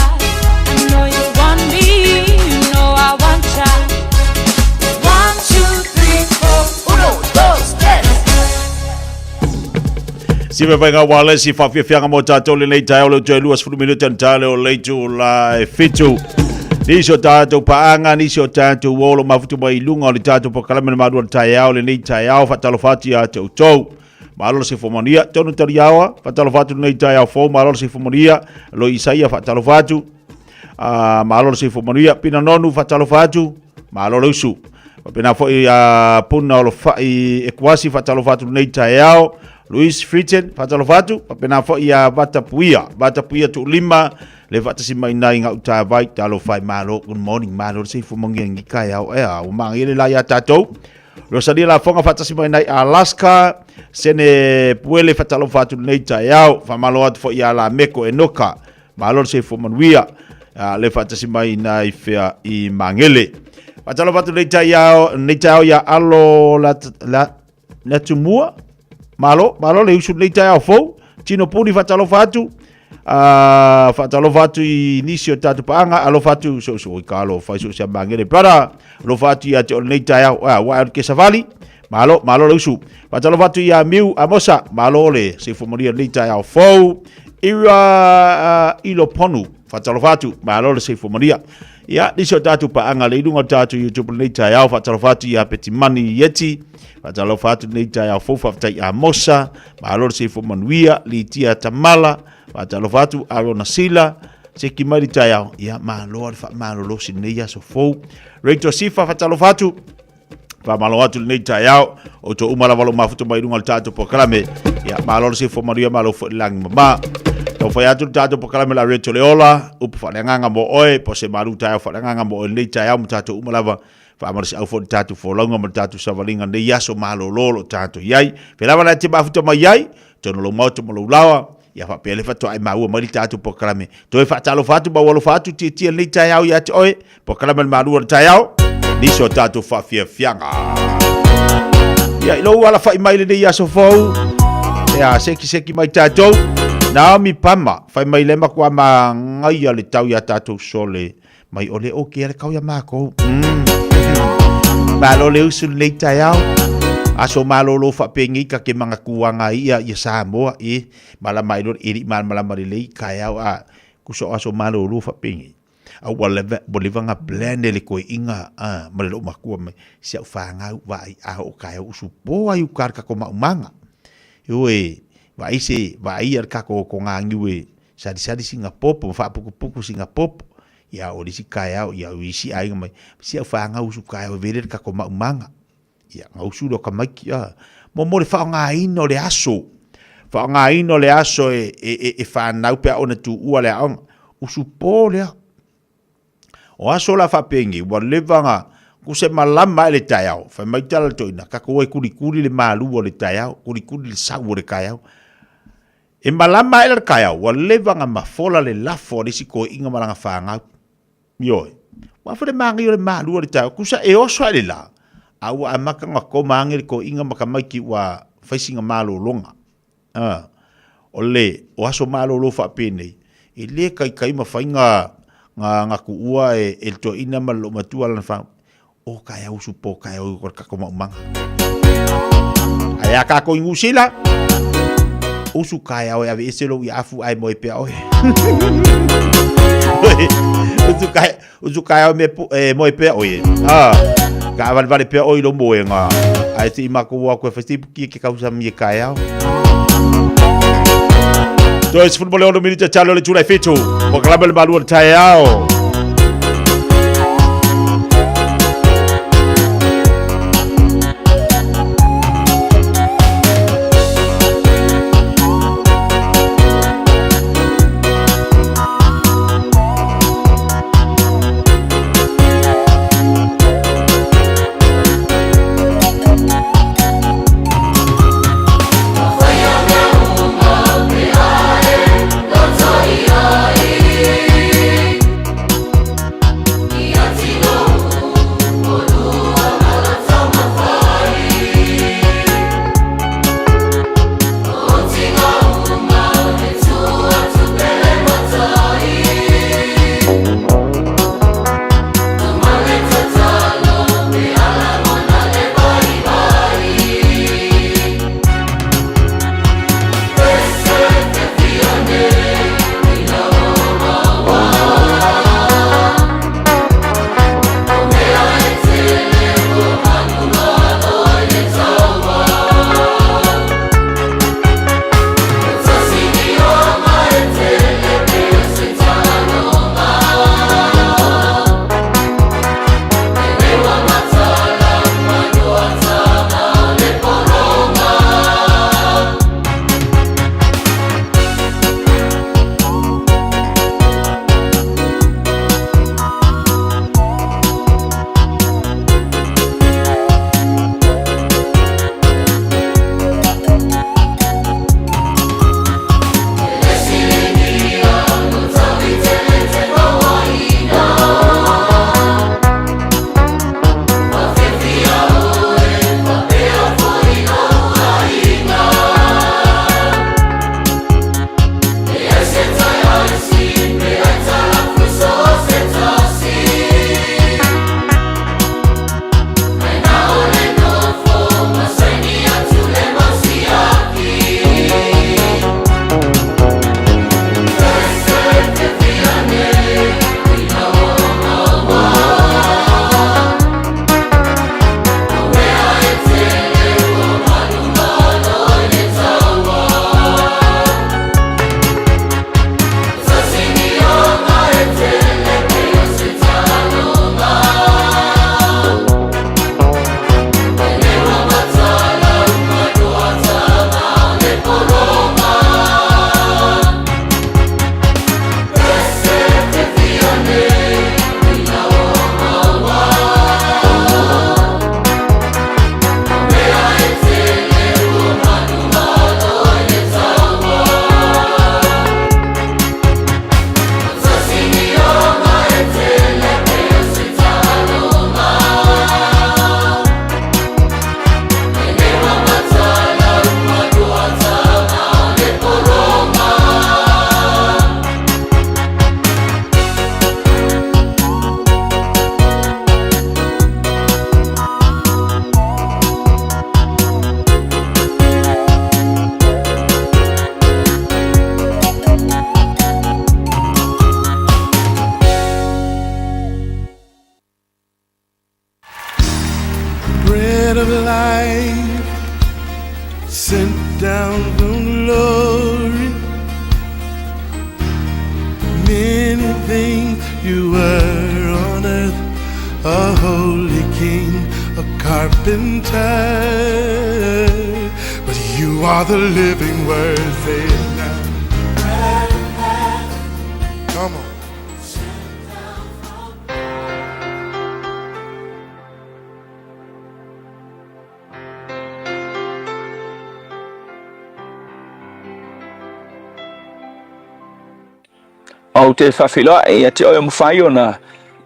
I know you want me, you know I want ya. 1, 2, 3, 4, Uno, dos, tres. Si me whainga wale si whawhiawhianga mō tātou le nei taeo le toe 20 minute an tāle o leitu la e fitu. Nisi o tātou paanga, nisi o tātou olo mafutu mai lunga o le tātou pokalame na marua le taeao le nei taeao whatalofati a te utou. Malo se fomania, tonu tariawa, whatalofatu nei taeao fō, malo se fomania, lo Isaia whatalofatu. Malo le soifua manuia. Pina Nonu, faatalofa atu, malo le usu. Faapena foi a Puna o Lofai Ekuasi, faatalofa atu lenei taeao. Louis Fritten, faatalofa atu. Faapena foi ia Vatapuia, Vatapuia Tuulima, le faatasi mai nai gauta vai, talofa e malo, good morning, malo le soifua manuia i lenei taeao. Ea, ua magia le la ia tatou. Rosalia Lafoga faatasi mai nai Alaska, Sene Puele faatalofa atu lenei taeao. Faamalo atu foi ia Lameko Enoka, Malo le soifua manuia. Le faatasi mai nai fea i Magele. Faatalofa atu nei taeao, nei taeao ia Alo la, la, la Tumua. Malo, malo le usu nei taeao fou. Tino Puni faatalofa atu. Faatalofa atu i nisi o tatou paaga. Alofa atu so so i ka alofa i so se Magele. Brother, alofa atu ia te o nei taeao. Wa ke savali. Malo, malo le usu. Faatalofa atu ia Miu Amosa, malo le soifua manuia lenei taeao fou. Ira Iloponu, faatalofa atu, malo le soifua manuia. Ia, nisi o tatou paaga le i luga o tatou YouTube lenei taeao, faatalofa atu ia Petimani Yeti, faatalofa atu lenei taeao fou, faafetai Amosa, malo le soifua manuia, Litia Tamala, faatalofa atu Arona Sila, seki mai le taeao, ia malo le faamalolosi lenei aso fou. Rachel Sifa, faatalofa atu, Faamalo atu lenei taeao, o to uma lava lo mafuta mai luga o le tatou polokalame. Ia, malo le soifua manuia, malo foi le lagi mama. Taumafai atu le tatou polokalame la Rachel Leola, upu faaleagaga mo oe, po o se malu taeao faaleagaga mo oe lenei taeao ma tatou uma lava. Faamalosiau foi le tatou folauga ma le tatou savaliga lenei aso malolo o lo o tatou i ai. Fea lava la e te mafuta mai ai, totonu o lou maota ma lou laoa, ia faapea le faatoa e maua mai le tatou polokalame. Toe faatalofa atu ma ua alofa atu tietie lenei taeao ia te oe, polokalame le malu o le taeao, nisi o tatou faafiafiaga. Ia, i lou alafai mai lenei aso fou, ia, seki seki mai tatou, Naomi Pama, fai mai le matua magaia le tau ia tatou sole, mai o le oke le kau ia mākou. Malo le usu lenei taeao. Aso malolo faapegei ka ke manga kuanga ia ia Samoa e malama ai loa e lei malamalama lelei taeao a kusa o aso malolo faapegei. A ua leva ua leva nga plan le koiinga a ma le lou makua mai si au fanau vaai a oo taeao usu po ai uka le kako maumaga. Ioe vaai se vaai ia le kako ko ngā niue Salisali sina popo ma faapukupuku sina popo. Ia o le isi taeao, ia o isi aiga mai, si au fanau usu taeao e vele le tatou maumaga. Ia, na usu lea o tamaiti, a. Mo mo le faaaogaina o le aso. Faaaogaina o le aso e, e, e, e fanau pe a ona tuua le aoga. Usu po lea. O aso la faapenei, ua leva na kuse malama ae le taeao. Fai mai tala le toeaina, tatou o e kulikuli le malu o le taeao, kulikuli le sau o le taeao. E malama ae la le taeao, ua leva na mafola le lafo a le isi toeaina ma lana fanau. Ioe. Ua afa le manaia o le malu o le taeao, tusa e oso ae le la, a ua amata ona koma ane le toeaina ma tamaiti ua fai sina malologa. A, o le, o aso malolo faapenei, e le taitai mafai na, na, na tuua e, e le toeaina ma le loomatua lana fanau. O taeao usu po taeao i o le tatou maumaga. Ae a tatou i Niu Sila, usu taeao e aveese lou iafu ae moe pea oe. Usu taeao, usu taeao me e moe pea oe. Ah, taavale pea oe i lou moega. Ae se i matou o atu e fai se ipuki e ke kausami e taeao. Toe 16 minute talo le itula e 7. Polokalame o le malu o le taeao. of life, sent down from glory. Many things you were on earth, a holy king, a carpenter. But you are the living word, say it now. Come on. Ou te faafeiloai ia te oe o mafai ona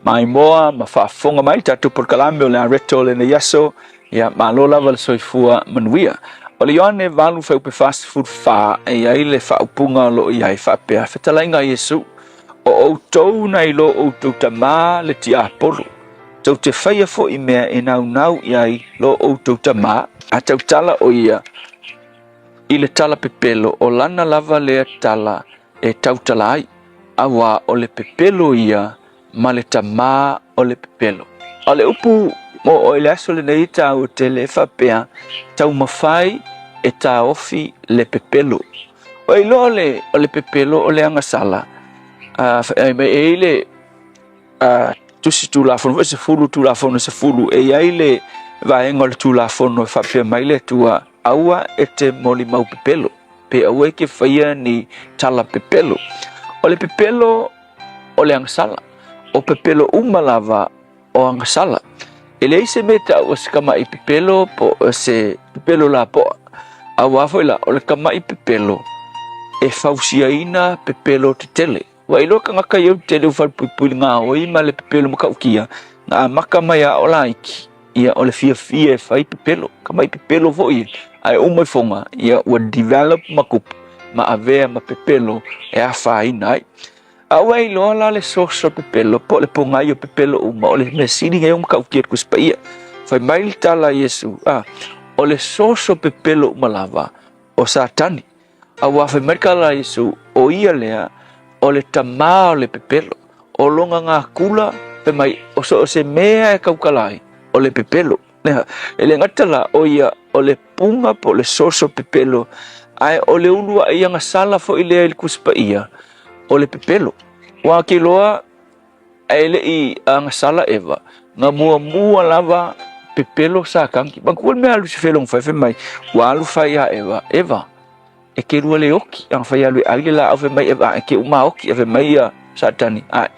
maimoa ma faafofoga mai tatou polokalame o le Areto o lenei aso. Ia, malo lava le soifua manuia. O le Ioane 8 fuaiupe 44 e i ai le faaupuga o lo o i ai faapea, Fetalaiga a Iesu, o outou na i lo outou tamā le tiapolo, tou te faia foi mea e naunau i ai lo outou tamā, a tautala o ia i le tala pepelo, o lana lava lea tala e tautala ai, auā o le pepelo ia ma le tamā o le pepelo. O le upu mo oe i le aso lenei e tāua tele e faapea, taumafai e taofi le pepelo. Ua iloa le, o le pepelo o le agasala, a, e i ai le a, tusi tulafono foi sefulu tulafono sefulu, e i ai le vaega o le tulafono e faapea mai le Atua, aua e te molimau pepelo. Pe aua e te faia ni tala pepelo. O le pepelo o le agasala. O pepelo uma lava o agasala. E leai se mea e taua se kamaʻi pepelo po o se pepelo lapoa. Auā foi la, o le kamaʻi pepelo e fausiaina pepelo tetele. Ua iloa tagata ia tele o falepuipui le gaoi ma le pepelo matautia, na amata mai a o laiti, ia o le fiafia e fai pepelo, kamaʻi pepelo foi ia, ae uma ifoga, ia ua develop ma kupu ma avea ma pepelo e afaina ai. A ua iloa la le source o pepelo, po o le pogai o pepelo uma, o le mea sili nei o matautia le Tusi Paia. Fai mai le tala a Iesu, a, o le source o pepelo uma lava, o Satani. Auā fai mai le tala a Iesu, o ia lea, o le tamā o le pepelo, o lona gakula, fai mai, o so o se mea e tautala ai, o le pepelo. E le gata la, o ia, o le puga po o le soso pepelo, ae o le uluai agasala foi lea i le Tusi Paia, o le pepelo. Ua ke iloa, ae le i agasala Eva, na muamua lava pepelo Satani. Manatua le mea a Lusifelo na fai, fai mai, ua alu fai ia Eva, Eva, e te lua le oki, ana fai alu e ai le laau, fai mai Eva, e te uma oki, fai mai ia Satani, ae,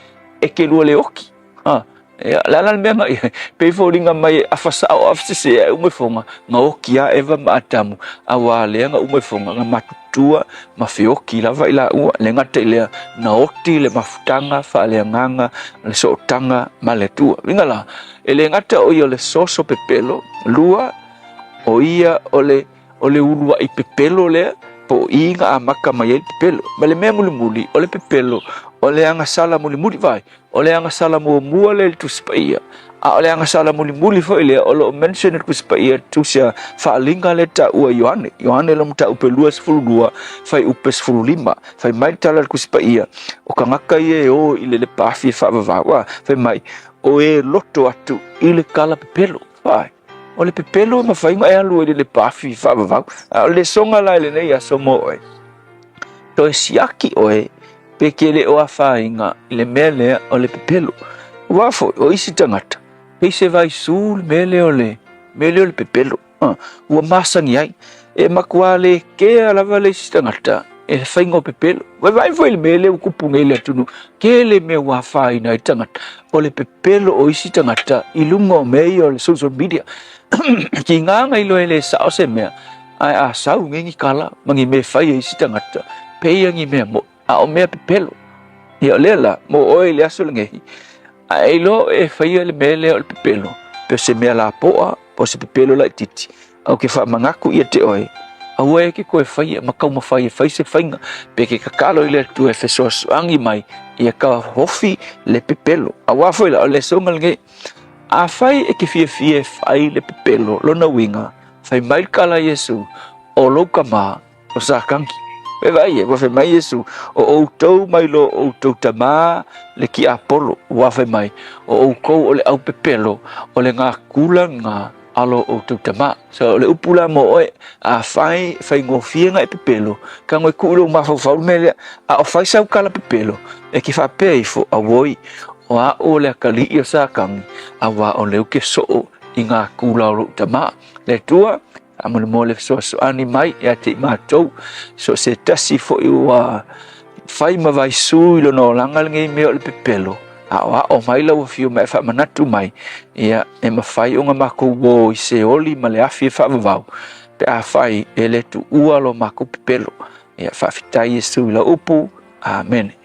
e te lua le oki. Ha, ia, le ala le mea na ia, pei foliga mai e afa sao afa sese, ae uma ifoga, na oki a Eva ma Atamu, auā lea na uma ifoga, na matutua ma feoki lava i laua, le gata i lea, na oti le mafutaga faaleagaga, le sootaga ma le Atua. Uiga la, e le gata o ia o le soso pepelo, lua, o ia o le, o le uluai pepelo lea, po o i na amata mai ai le pepelo. Ma le mea mulimuli, o le pepelo, o le agasala mulimuli, vaai, O le agasala muamua lea i le Tusi Paia, a o le agasala mulimuli foi lea o lo o mention i le Tusi Paia, tusi a faaaliga lea e taua e Ioane. Ioane lona mataupu e 22, fuaiupe 15. Fai mai le tala a le Tusi Paia, o tagata ia e o i le lepa afi e faavavau, a, fai mai, o e loto atu i le tala pepelo. Vaai, o le pepelo e mafai ona e alu ai i le lepa afi faavavau. A o le lesoga la i lenei aso mo oe, toe siaki oe pe ke le o afaina i le mea lea o le pepelo. Aua foi, o isi tagata, pei se vaisū le mea lea o le mea lea o le pepelo. Uh, ua masani ai. E matua le kea lava le isi tagata e le faiga o pepelo. Vaivai foi le mea lea ua tupu nei i le atunuu, tele mea ua afaina ai tagata. O le pepelo o isi tagata i luga o mea ia o le social media. Kiga na iloa e le sao se mea, ae a sau nei ni tala ma ni mea e fai e isi tagata, pei ni mea moʻi, a o mea pepelo. Ia o lea la, mo oe i le aso lenei, a e iloa oe e faia le mea lea o le pepelo, pe o se mea lapoa, po o se pepelo laitiiti, a ou te faamanatu ia te oe, aua e te toe faia ma taumafai e fai se faiga, pe te tatalo i le Atua e fesoasoani mai ia taofi le pepelo. Aua foi la, o le lesoga lenei, afai e te fiafia e fai le pepelo, lona uiga, Fai mai le tala a Iesu, O lou tamā, o Satani. E vaai e, ua fai mai Iesu, O outou mai lo outou tamā le tiapolo. Ua fai mai, O outou o le aupepelo, o le gakula lena. a lo outou tamā. So o le upu la mo oe, afai e faigofie ona e pepelo, tago e tuu i lou mafaufau le mea lea, a o fai sau tala pepelo, e te faapea ifo, Auoi, o a'u o le atalii o Satani, auā o lea ou te soo i ngā tula o lou tamā. Le Atua, faamolemole fesoasoani mai ia te i matou, so o se tasi foi ua fai ma vaisū i lona olaga lenei mea o le pepelo, aoao mai lau afio ma e faamanatu mai, ia, e mafai ona matou uō i Seoli ma le afi e faavavau, pe afai e le tuua lo matou pepelo. Ia, faafetai Iesu i lau upu. Amene.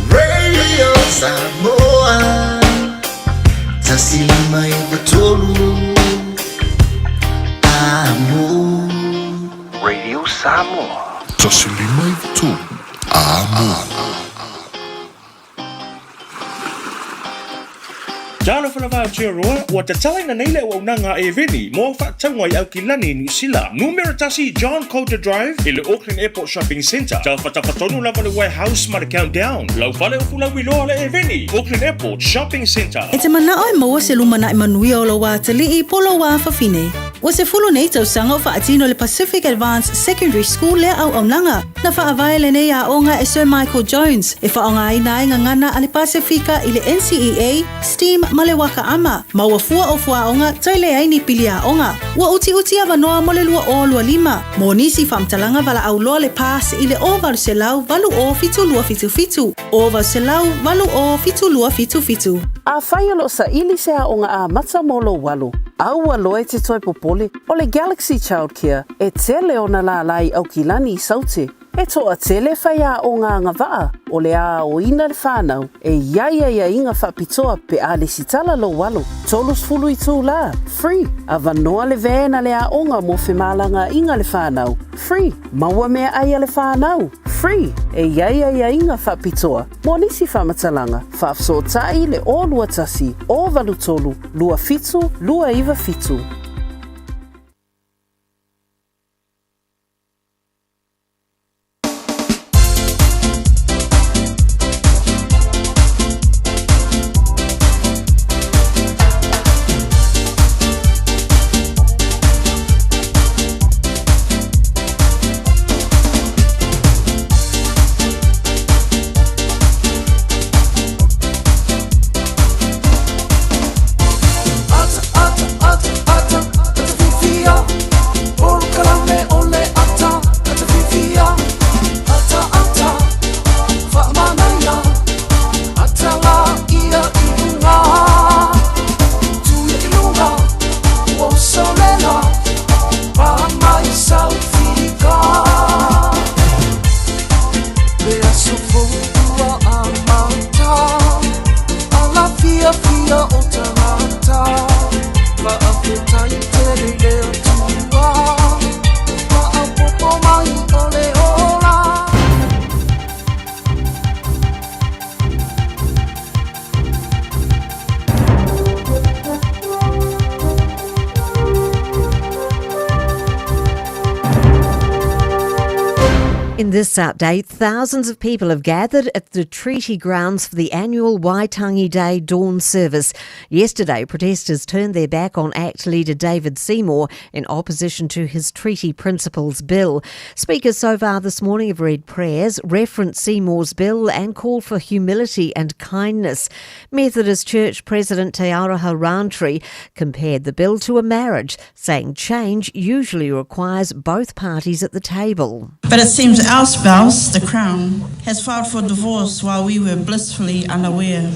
Radio Samoa 159 Amo Radio Samoa 153 Amo. Talofa lava Aotearoa, ua tatalaina nei le auaunaga a Eveni mo au faatauga i Aukilani, Niu Sila. Numera 1 John Coulter Drive i le Auckland Airport Shopping Centre. Tafatafa tonu lava le Warehouse ma le Countdown. Lau fale o Fulauiloa le Eveni, Auckland Airport Shopping Centre. E te manao e maua se lumanai manuia o lou atalii po lou afafine. Ua 10 nei tausaga o faatino le Pacific Advanced Secondary School lea auaunaga. Na faavae lenei aoga e Sir Michael Jones e faaaogaina ai gagana a le Pasefika i le NCEA, STEAM ma le Waka Ama, ma ua fua o fuaoga toe leai ni pili aoga. Ua utiuti avanoa mo le 2025. Mo nisi faamatalaga valaau loa le PASS i le 0800 80 7277, 0800 80 7277. Afai o lo o saili se aoga amata mo lou alo, aua loa e te toe popole, o le Galaxy Childcare e tele ona lālā i Aukilani i Saute. E toatele faiaoga agavaa o le a aoina le whānau e i ai aiaiga faapitoa pe a lesitala lou alo. 30 itulā, free, avanoa le van a le aoga mo femalagaaiga le whānau, free, maua meaai a le whānau, free, e i ai aiaiga faapitoa mo nisi faamatalaga, faafesootai le 021 083 27 297. Ata, ata, ata, ata, ata fifia. Polokalame o le ata, ata fifia. Ata, ata, faamanaia. Ata la ia i luga. Tuia i luga, ua usolela. Pā mai saufika. Le aso fou ua amata. Ala fiafia o tagata. Faafetai tele i le Atua. Faaopoopo mai o le ola. In this update, thousands of people have gathered at the treaty grounds for the annual Waitangi Day dawn service. Yesterday, protesters turned their back on ACT leader David Seymour in opposition to his Treaty Principles Bill. Speakers so far this morning have read prayers, referenced Seymour's bill, and called for humility and kindness. Methodist Church President Te Aroha Rowntree compared the bill to a marriage, saying change usually requires both parties at the table. But it seems our spouse, the Crown, has filed for divorce while we were blissfully unaware.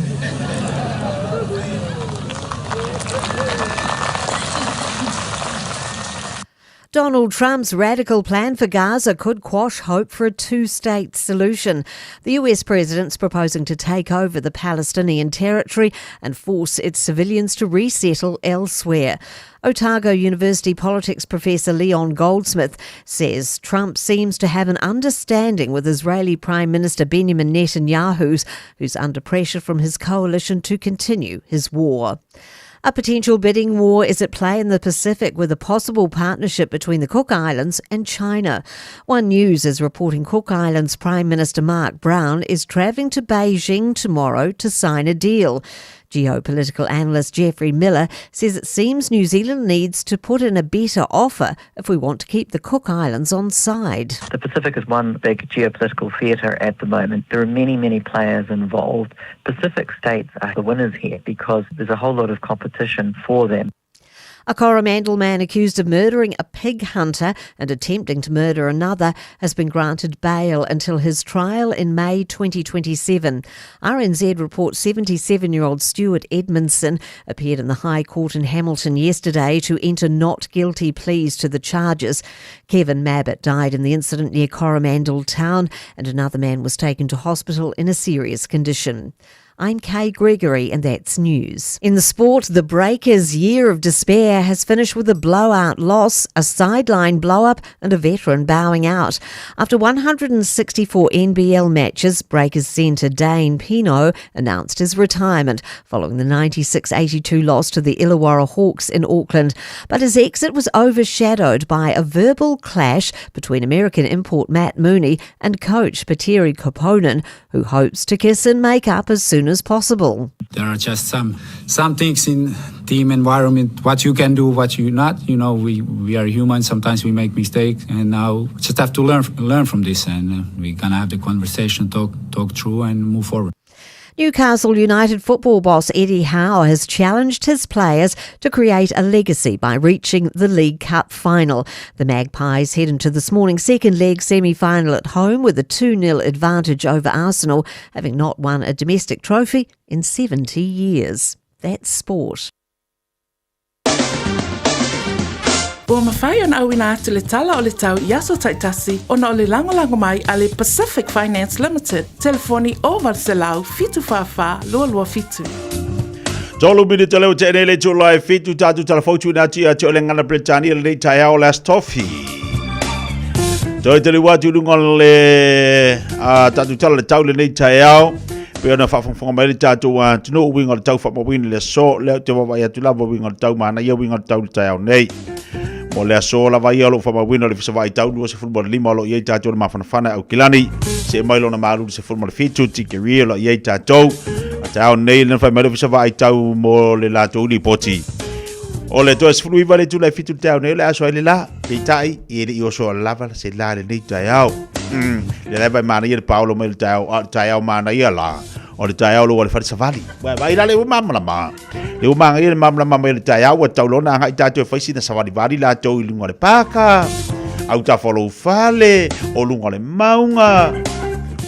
Donald Trump's radical plan for Gaza could quash hope for a two-state solution. The US president's proposing to take over the Palestinian territory and force its civilians to resettle elsewhere. Otago University politics professor Leon Goldsmith says Trump seems to have an understanding with Israeli Prime Minister Benjamin Netanyahu, who's under pressure from his coalition to continue his war. A potential bidding war is at play in the Pacific with a possible partnership between the Cook Islands and China. One News is reporting Cook Islands Prime Minister Mark Brown is travelling to Beijing tomorrow to sign a deal. Geopolitical analyst Geoffrey Miller says it seems New Zealand needs to put in a better offer if we want to keep the Cook Islands on side. The Pacific is one big geopolitical theatre at the moment. There are many, many players involved. Pacific states are the winners here because there's a whole lot of competition for them. A Coromandel man accused of murdering a pig hunter and attempting to murder another has been granted bail until his trial in May 2027. RNZ reports 77-year-old Stuart Edmondson appeared in the High Court in Hamilton yesterday to enter not guilty pleas to the charges. Kevin Mabbott died in the incident near Coromandel town and another man was taken to hospital in a serious condition. I'm Kay Gregory, and that's news. In the sport, the Breakers' year of despair has finished with a blowout loss, a sideline blow-up, and a veteran bowing out. After 164 NBL matches, Breakers centre Dane Pineau announced his retirement following the 96-82 loss to the Illawarra Hawks in Auckland. But his exit was overshadowed by a verbal clash between American import Matt Mooney and coach Petteri Koponen, who hopes to kiss and make up as soon as possible. There are just some some things in team environment, what you can do, what you not. You know, we, we are human. Sometimes we make mistakes, and now just have to learn learn from this. And we're gonna have the conversation, talk talk through, and move forward. Newcastle United football boss Eddie Howe has challenged his players to create a legacy by reaching the League Cup final. The Magpies head into this morning's second leg semi final at home with a 2 0 advantage over Arsenal, having not won a domestic trophy in 70 years. That's sport. Ua mafai ona auina atu le tala o le tau i aso taitasi ona o le lagolago mai a le Pacific Finance Limited, telefoni 0800 744 227. Tolu minute leo te nei le tula e fitu tātou talafautu ina atu ia te ole ngana Britania le nei taeao le Astofi. Toi te liwa atu lunga le a tātou tala le tau le nei taeao. Pe ona whaafonga mai le tātou a tino uinga le tau whaamawini le so leo te wawai atu lava uinga le tau mana ia uinga le tau le taeao nei. Mo le aso lava ia o lou faamauina o le fesavaai tau 25 o lo o i ai tatou le mafanafana e Aukilani, see mai lona malu i le 17 tikeri o lo o i ai tatou. A taeao nei lena fai mai le fesavaai tau mo le latou lipoti. O le toe 19 le itula e fitu le taeao nei o le aso ai le la, peitai e le i oso lava se la lenei taeao. Le lava e manaia le paolo mai le taeao, a o le taeao manaia la. O le taeao loa le fale savali. Ua vaai la le ua malamalama. Le ua magaia le malamalama mai o le taeao ua tau loa ona agai tatou e fai sina savalivali latou i luga o le paka, autafa o lou fale, o luga o le mauga.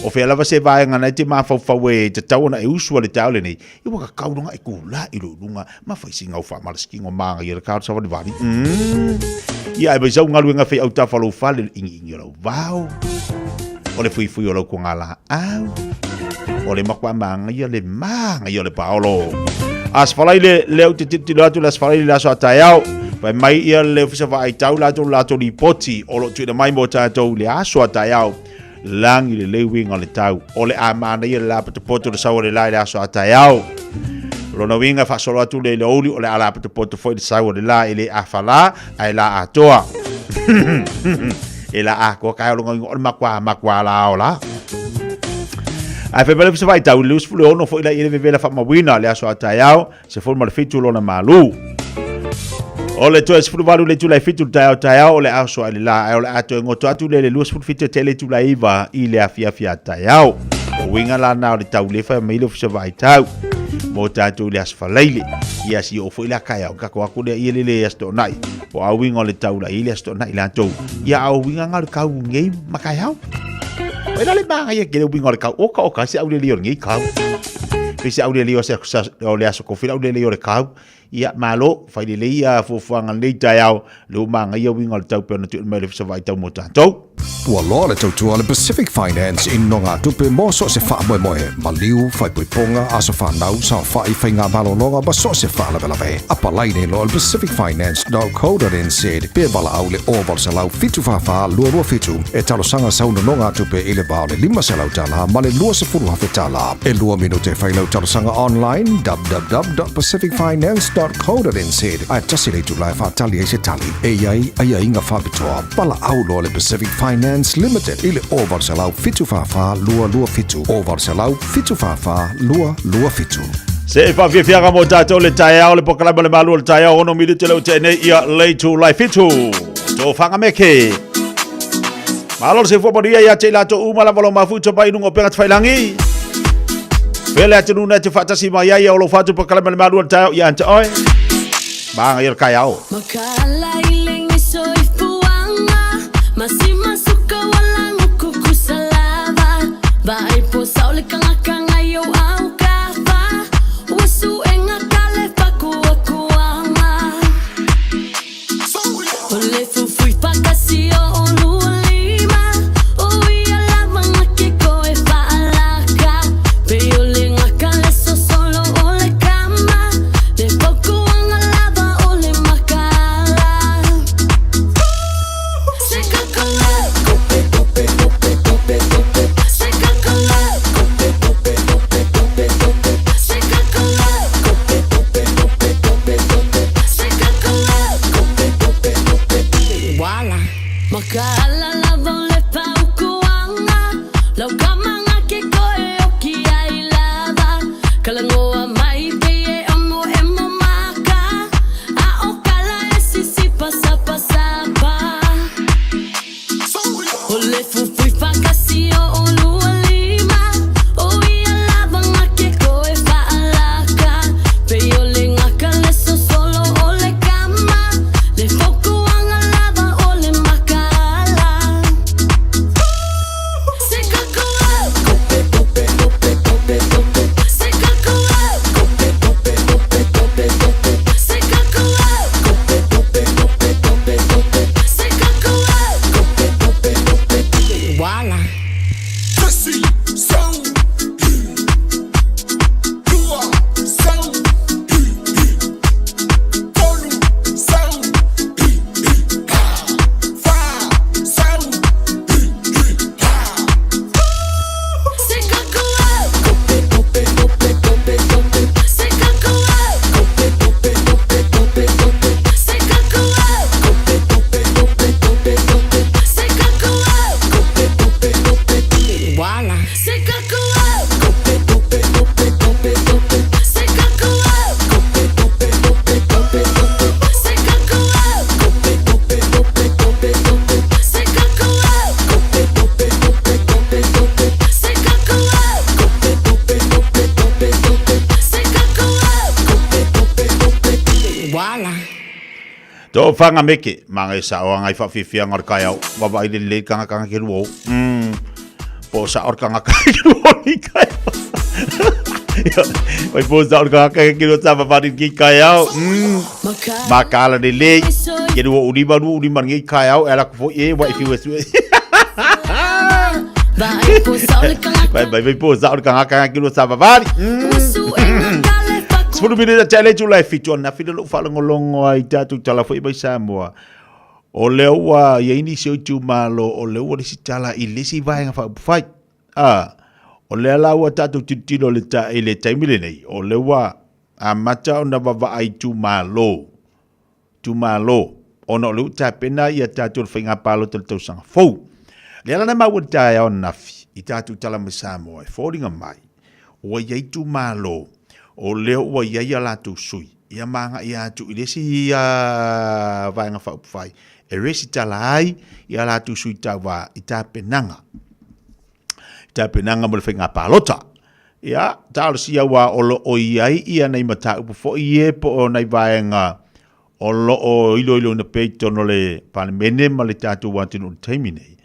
O fea lava se vaega na e te mafaufau e tatau ona e usu a le taeao lenei, i ua kakau loga e kula i lou luga ma fai sina au faamalaskiga o magaia le ka o le savalivali. Ia aemaise au galuega fai autafa o lou fale, le igiigi o lau vao, o le fuifui o lau kogalaau, o le makuaa magaia le magaia o le paolo. Asfalai le lea ou te tilotilo atu le asfalai le aso a taeao. Fai mai ia le ofisa vaaitau latou latou lipoti o lo o tuuina mai mo tatou i le aso a taeao. Lagi lelei uiga o le tau. O le a manaia le lapotopoto le sau o le la i le aso a taeao. O lona uiga e faasolo atu le i le aoauli o le a lapotopoto foi le sau o le la e le afa la ae la atoa. E la atoa ka o lona uiga o le makuā makuā la ao la. Ae fai mai le ofisa vaitau i le 26 foi la i le vevela faamauina le aso a taeao, 17 lona malu. O le toe 18 le itula e fitu le taeao taeao o le aso ai le la, ae o le a toe goto atu le le 27 tele itula e iva i le afiafi a taeao. O uiga la na o le tau le fai mai le ofisa vaitau mo tatou i le aso Falaile. Ia si o foi la kaeao kako aku lea ia lele aso Toonai. Po a uiga o le tau la i le aso Toonai latou. Ia a o uiga nga o le kau ngei ma kaeao. Oi la le magaia ke le uiga o le kau. Oka oka se au lele o le ngei kau. Pe se au lele o se o le aso kofi la au lele o le kau. Ia malo fai lelei ia fuafuaga lenei taeao le ua magaia uiga o le tau pei ona tuuina mai le Ofisa Vaai Tau mo tatou. Ua loa le tautua a le Pacific Finance i nogatupe mo so o se faamoemoe, maliu, faaipoipoga, aso fanau, saofai, faigamalologa ma so o se faalavelave. Apalai nei loa i le pacificfinance.co.nz pe valaau i le 0800 744 227 e talosaga sau nonogatupe i le va o le $500 ma le $20,000. E lua minute e fai lau talosaga online www.pacificfinance.co.nz ae tasi le itula e faatali ai se tali. E i ai aiaiga faapitoa. Valaau loa le Pacific Finance Limited i le 0800 744 227, 0800 744 227. Se e faafiafiaga mo tatou le taeao le pokalama o le malu o le taeao ono minute le ute nei ia le itula e fitu. Tō whangameke. Malo le soifua manuia ia te i latou uma lava lo mafuta mai i luga o pega tawhailangi. Pea le atunuu na te whaatasi mai ai ia o lo whatu pokalama le malu o le taeao ia ante oe. Maanga ia le kaiao. Makala i lenei soifuaga Masimasuka ua laguku kusa lava Vaai po sao le kangaka ngai ou au kafa Ua suega ka le fakuakuaga O le fufui faatasi o olua lima O ia lava ga ke koe faalaka Pei o le gaka le. Amanga ke koe o ki ai lava Kalangoa mai pe e amo e mo maka A o kala e sisi pasa pasa pa O le fufui whakasi o olua lima O ia lava nga ke koe whaalaka Pe o le ngaka le sosolo o le kama Le fokuanga lava o le makala Se kakua Kope kope kope kope kope Se kakua Kope kope kope kope kope Se kakua Kope kope kope kope kope Se kakua Kope kope kope Wala Tasi, sau, hi. Lua, sau, hi, hi. Tolu, sau, hi, hi, ha. Fa, sau, hi, hi, ha. Se kakua Kope kope kope kope kope Se kakua Kope kope kope kope kope Se kakua Kope kope kope kope kope Se kakua Kope kope kope Wala Se kakua Kope kope kope kope kope Se kakua Kope kope kope kope kope Se kakua Kope kope kope kope kope Se kakua Kope kope kope kope kope Se kakua Kope kope kope kope kope Se kakua Kope kope kope Wala To whanga meke, manga e sa oanga i whawhiwhianga o le kai au, wawa i le le kanga kanga ke ruo. Po sa or kanga kanga ke ruo ni kai au. Wai po sa or kanga kanga ke ruo sa wawari ki kai au. Ma kala le le, ke ruo urima ruo urima ngi kai au, e ala kufo e wa i fiwe sue. Vai vai vai po sa or kanga kanga ke ruo sa wawari. Sefulu minute tea le itula e fitu ananafi lea lou faalogologo ai i tatou tala foi mai Samoa. O lea ua i ai nisi o itumalo o lea ua resitala i le isi vaega faaupufai. A, o lea la ua tatou tilotilo i le ta, i le taimi lenei, o lea ua amata ona vavaai itumalo, itumalo, ona o lea ua tapena ia tatou le faiga palota i le tausaga fou. Lea la na maua i le taeao ananafi i tatou tala mai Samoa e foliga mai ua i ai itumalo o lea ua i ai a latou sui ia ma agai atu i le isi vaega faaupufai e resitala ai i a latou sui tauva i tapenaga i tapenaga mo le faiga palota. Ia, talosia ua o lo o i ai ia nei mataupu foi e po o nai vaega o lo o iloiloina pea i totonu o le Palemene ma le tatou atunuu i le taimi nei.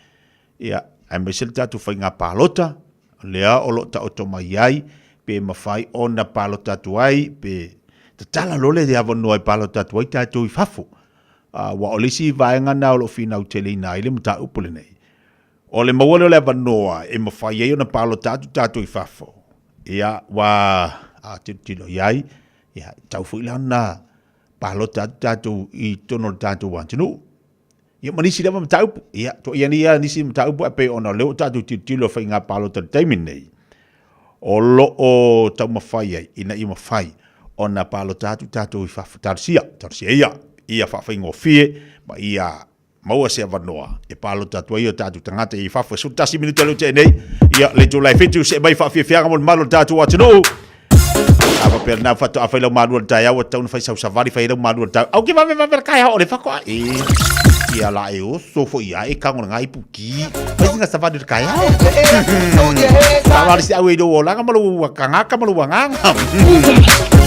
Ia, aemaise le tatou faiga palota, lea o lo o taoto mai ai, pe mafai ona palota atu ai, pe tatala loa le avanoa e palota atu ai tatou i fafo. Aua o le isi vaega lena o lo o finau teleina ai le mataupu lenei. O le maua lea o le avanoa e mafai ai ona palota atu tatou i fafo, ia, ua a tilotilo i ai, ia, e tatau foi la ona palota atu tatou i totonu o le tatou atunuu. Ia ma nisi lava mataupu. Ia, toia nei lava nisi mataupu ae pei ona o lea ua tatou tilotilo i faiga palota i le taimi lenei, o lo o taumafai ai ina ia mafai ona palota atu tatou i fafo. Talosia, talosia ia, ia faafaigofie ma ia maua se avanoa e palota atu ai o tatou tagata i fafo. E 11 minute lea ua tea nei, ia le itula e 7, see mai faafiafiaga mo le mamalu o le tatou atunuu. A faapea lena faatoa fai lau malua i le taeao, ua tatau ona fai sau savali fai ai lau malua i le taeao. Au ke vave vave le kaeao o le faatoa e. Ia la e oso foi ia e kago le ngai puki. Fai singa savali i le kaeao. Savali si au e lou olaga ma lou kangaka ma lou agaga.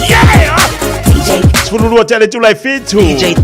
Yeah! 12 tea le itula e 7. DJ.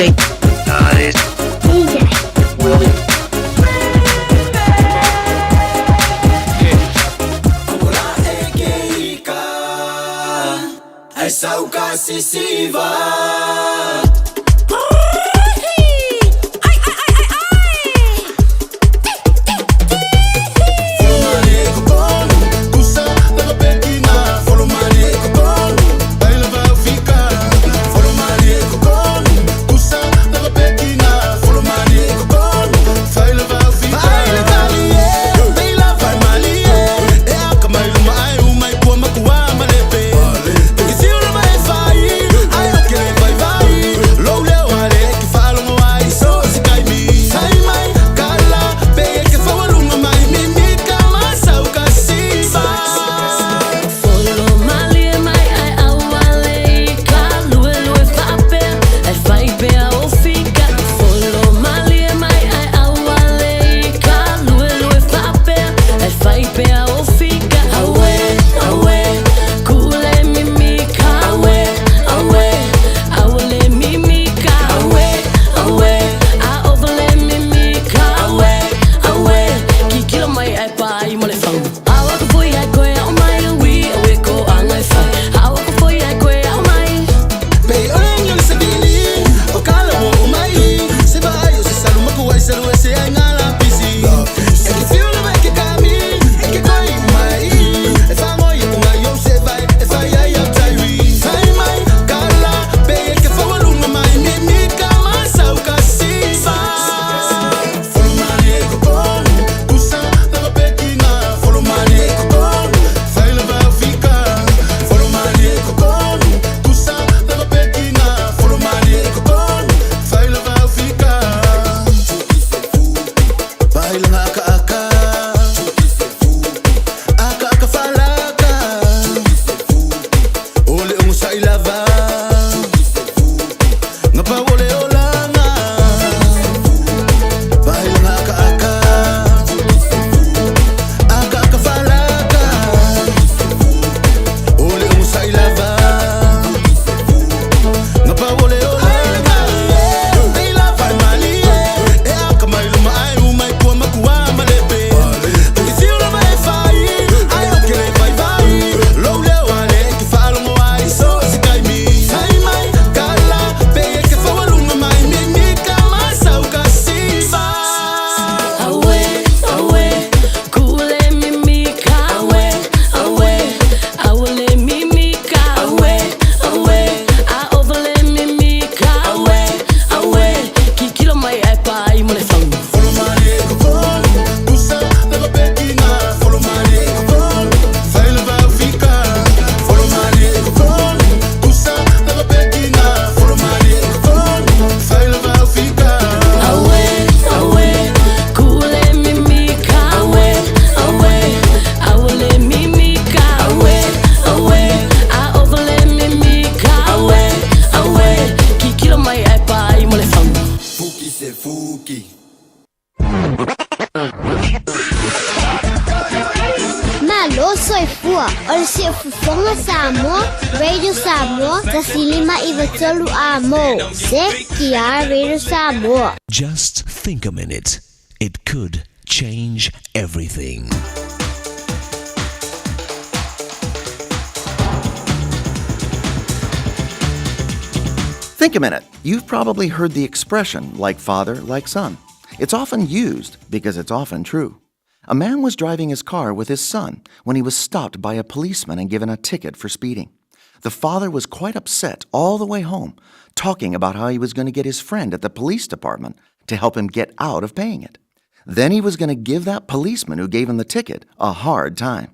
DJ. DJ. Willie. Ai sauka sisiva. Malo soifua o le siufofoga Samoa, Radio Samoa, 159 a mo. Se ki Radio Samoa. Just think a minute. It could change everything. Think a minute. You've probably heard the expression, like father, like son. It's often used because it's often true. A man was driving his car with his son when he was stopped by a policeman and given a ticket for speeding. The father was quite upset all the way home, talking about how he was going to get his friend at the police department to help him get out of paying it. Then he was going to give that policeman who gave him the ticket a hard time.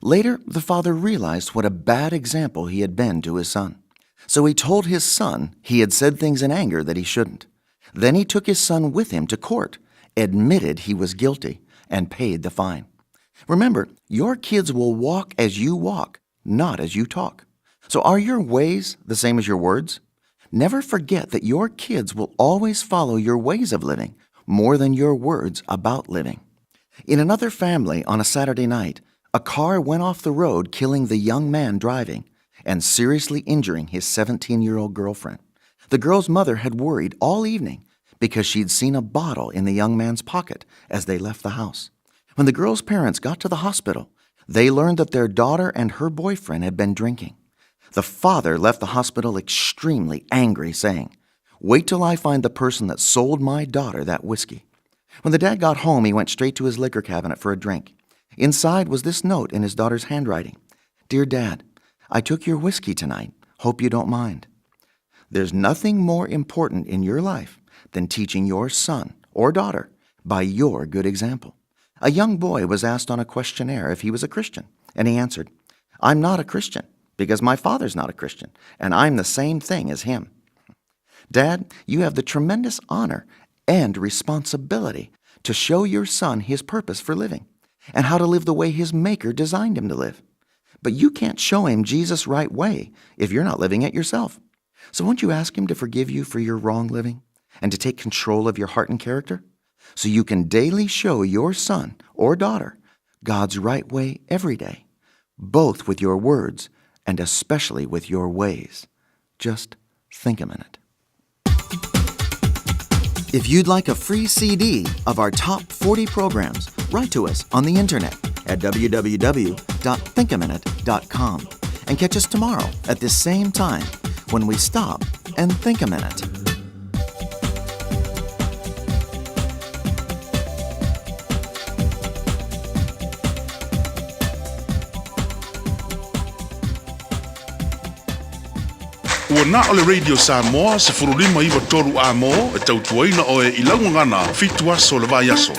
Later, the father realized what a bad example he had been to his son. So he told his son he had said things in anger that he shouldn't. Then he took his son with him to court, admitted he was guilty, and paid the fine. Remember, your kids will walk as you walk, not as you talk. So are your ways the same as your words? Never forget that your kids will always follow your ways of living more than your words about living. In another family on a Saturday night, a car went off the road, killing the young man driving and seriously injuring his 17 year old girlfriend. The girl's mother had worried all evening because she'd seen a bottle in the young man's pocket as they left the house. When the girl's parents got to the hospital, they learned that their daughter and her boyfriend had been drinking. The father left the hospital extremely angry, saying, Wait till I find the person that sold my daughter that whiskey. When the dad got home, he went straight to his liquor cabinet for a drink. Inside was this note in his daughter's handwriting Dear Dad, I took your whiskey tonight. Hope you don't mind. There's nothing more important in your life than teaching your son or daughter by your good example. A young boy was asked on a questionnaire if he was a Christian, and he answered, I'm not a Christian because my father's not a Christian, and I'm the same thing as him. Dad, you have the tremendous honor and responsibility to show your son his purpose for living and how to live the way his Maker designed him to live. But you can't show him Jesus' right way if you're not living it yourself. So won't you ask him to forgive you for your wrong living and to take control of your heart and character? So you can daily show your son or daughter God's right way every day, both with your words and especially with your ways. Just think a minute. If you'd like a free CD of our top 40 programs, write to us on the internet at www.thinkaminute.com and catch us tomorrow at this same time when we stop and think a minute. Ua na o le Radio Samoa, 1593 a mo, e tautuaina oe i laugagana, fitu aso o le vaiaso.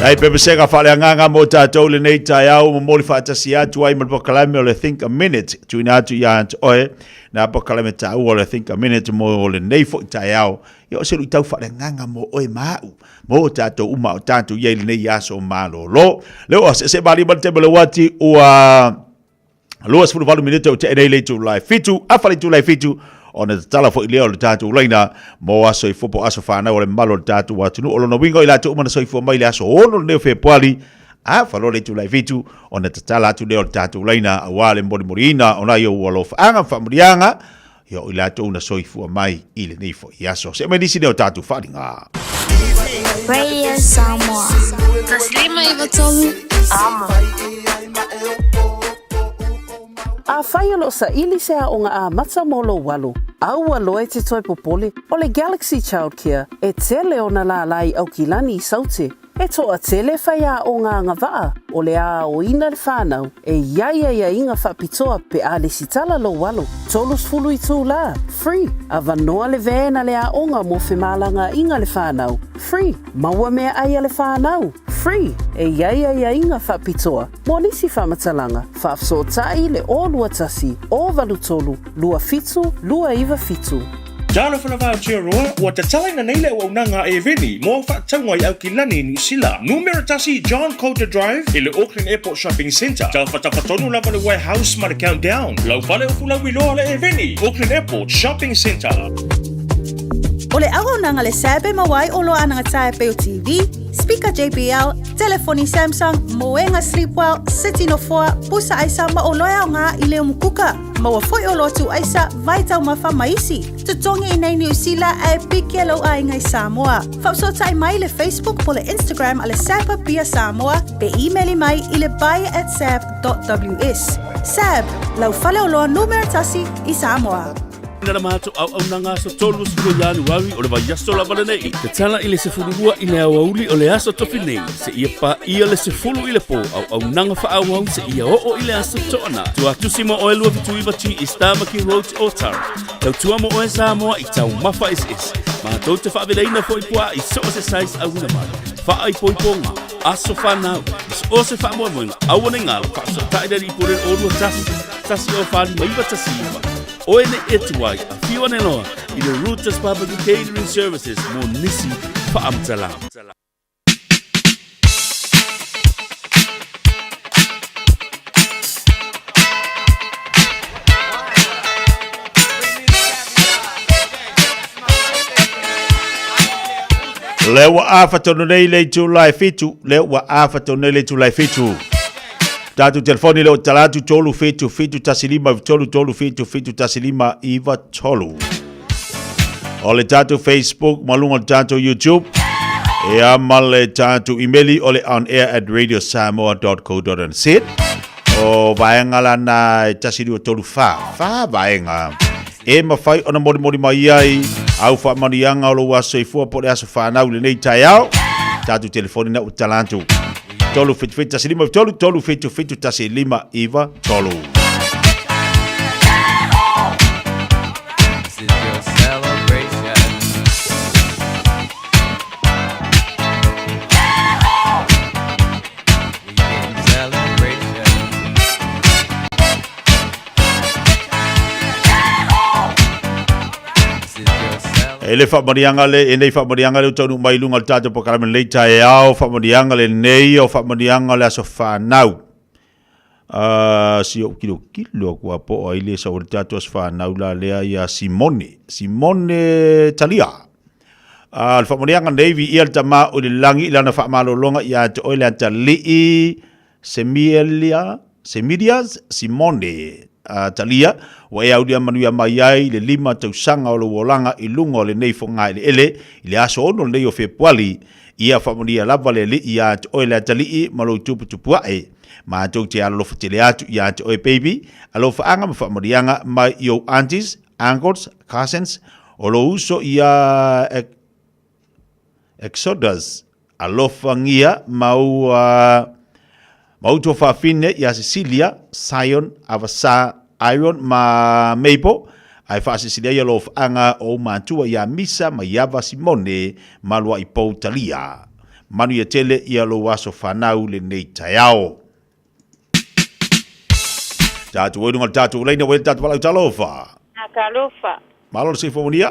Ai pepesega faaleagaga mo tatou lenei taeao momoli faatasi atu ai ma le polokalame o le Think a Minute tuuina atu ia te oe na polokalame taua o le Think a Minute mo lenei foi taeao. Ia o se luitau faaleagaga mo oe ma au mo tatou uma o tatou i ai lenei aso malolo. Lea ua seese malie mai le taimi o le uati ua 28 minute o tea nei le itula e 7, afa le itula e 7, ona tatala foi lea o le tatou laina mo aso i po aso whanau o le malo o le tatou atunuu. O lona uiga o i latou uma na soifua mai le aso 6 lenei o Fepuari, afa loa le itula e 7, ona tatala atu lea o le tatou laina aua le molimoliina o nai ou alofaaga ma faamanuiaga, ia o i latou na soifua mai i lenei foi aso. Se mai nisi nei o tatou faaaliga. Radio Samoa. 153 Amo. Afai o lo o saili se aoga amata mo lou alo, aua loa e te toe popole, o le Galaxy Childcare e tele ona lālā i Aukilani i Saute. E toatele faiaoga agavaa o le a aoina le whanau e i ai aiaiga faapitoa pe a lesitala lou alo. 30 itulā, free, avanoa le van a le aoga mo femalagaaiga le whanau, free, maua meaai a le whanau, free, e i ai aiaiga faapitoa mo nisi faamatalaga, faafesootai le 021 083 27 297. Talofa lava Aotearoa, ua tatalaina nei le auaunaga a Eveni mo au faatauga i Aukilani i Niu Sila. Numera 1 John Coulter Drive i le Auckland Airport Shopping Centre. Tafatafa tonu lava le Warehouse ma le Countdown. Lau fale o Fulauiloa le Eveni, Auckland Airport Shopping Centre. O le auaunaga le SAB e maua ai oloa anagatia e pei o TV, speaker JBL, telefoni Samsung, moega Sleepwell, seti nofoa, pusa aisa ma oloa e aoga i le umukuka. Maua foi oloa tuuaisa, vai taumafa ma isi. Totogi i nei Niu Sila ae piki e lou aiga i Samoa. Faafesootai mai i le Facebook po le Instagram a le SAB Apia Samoa pe imeli mai i le buy@sab.ws. SAB, lau faleoloa numera tasi i Samoa. Na le matou auaunaga aso 30 o Ianuari o le vaiaso lava lenei. Tatala i le 12 i le aoauli o le aso tofi nei, seia paia le 10 i le po, auaunaga faaauau seia oo i le aso toanai. Tuatusi mo oe 279 G East Tamaki Road Otara. Tautua mo oe Samoa i taumafa eseese. Matou te faavelaina foi puaa i so o se size auina mai. Faaipoipoga, aso fanau, ma so o se faamoemoega, aua nei galo, faafesootai le alii pule 021 1 0 4 5 9 1 9. Oe nei e tuai, afio ane loa i le Rooters Barbecue Catering Services mo nisi faamatalaga. Lea ua afa tonu nei le itula e 7, lea ua afa tonu nei le itula e 7. Tatou telefoni lea o tala atu 3 7 7 1 5 3 3 7 7 1 5 9 3. O le tatou Facebook ma luga o le tatou YouTube. Ia ma le tatou email o le onair@radiosamoa.co.nz. O vaega lana e 1, 2, 3, 4. Fa vaega. E mafai ona molimoli mai ai au faamanuiaga o lou aso soifua po o le aso fanau i lenei taeao. Tatou telefoni na ua tala atu. 3 7 7 1 5 3 3 7 7 1 5 9 3. This is your celebration. We can celebration. This is your E le faamanuiaga le, e nei faamanuiaga le ua taunuu mai i luga o le tatou polokalame lenei taeao, faamanuiaga lenei o faamanuiaga o le aso fanau. Si ou kilokilo aku a po o ai le sau o le tatou aso fanau la lea ia Simone, Simone Talia. Le faamanuiaga nei, viia le Tama o i le lagi i lana faamalologa ia te oe le atalii Semielia, Semilias Simone Talia, ua e aulia manuia mai ai i le 5 tausaga o lou olaga i luga o lenei fogaeleele i le aso 6 lenei o Fepuali. Ia faamanuia lava le Alii ia te oe le atalii ma lou tuputupuae. Matou te alolofa tele atu ia te oe baby, alofaaga ma faamanuiaga mai i ou aunties, uncles, cousins, o lou uso ia Exodus, alofagia ma ua ma ou tuafafine ia Cecilia, Zion, Avasa, Iron ma Mabel, ae faasilasila ai alofaaga o ou matua ia Misa ma Iava Simone ma Luaipou Talia. Manuia tele ia lou aso fanau lenei taeao. Tātou oi lunga le tātou ulaina, ua i le tātou valaau talofa. A talofa. Malo le soifua manuia.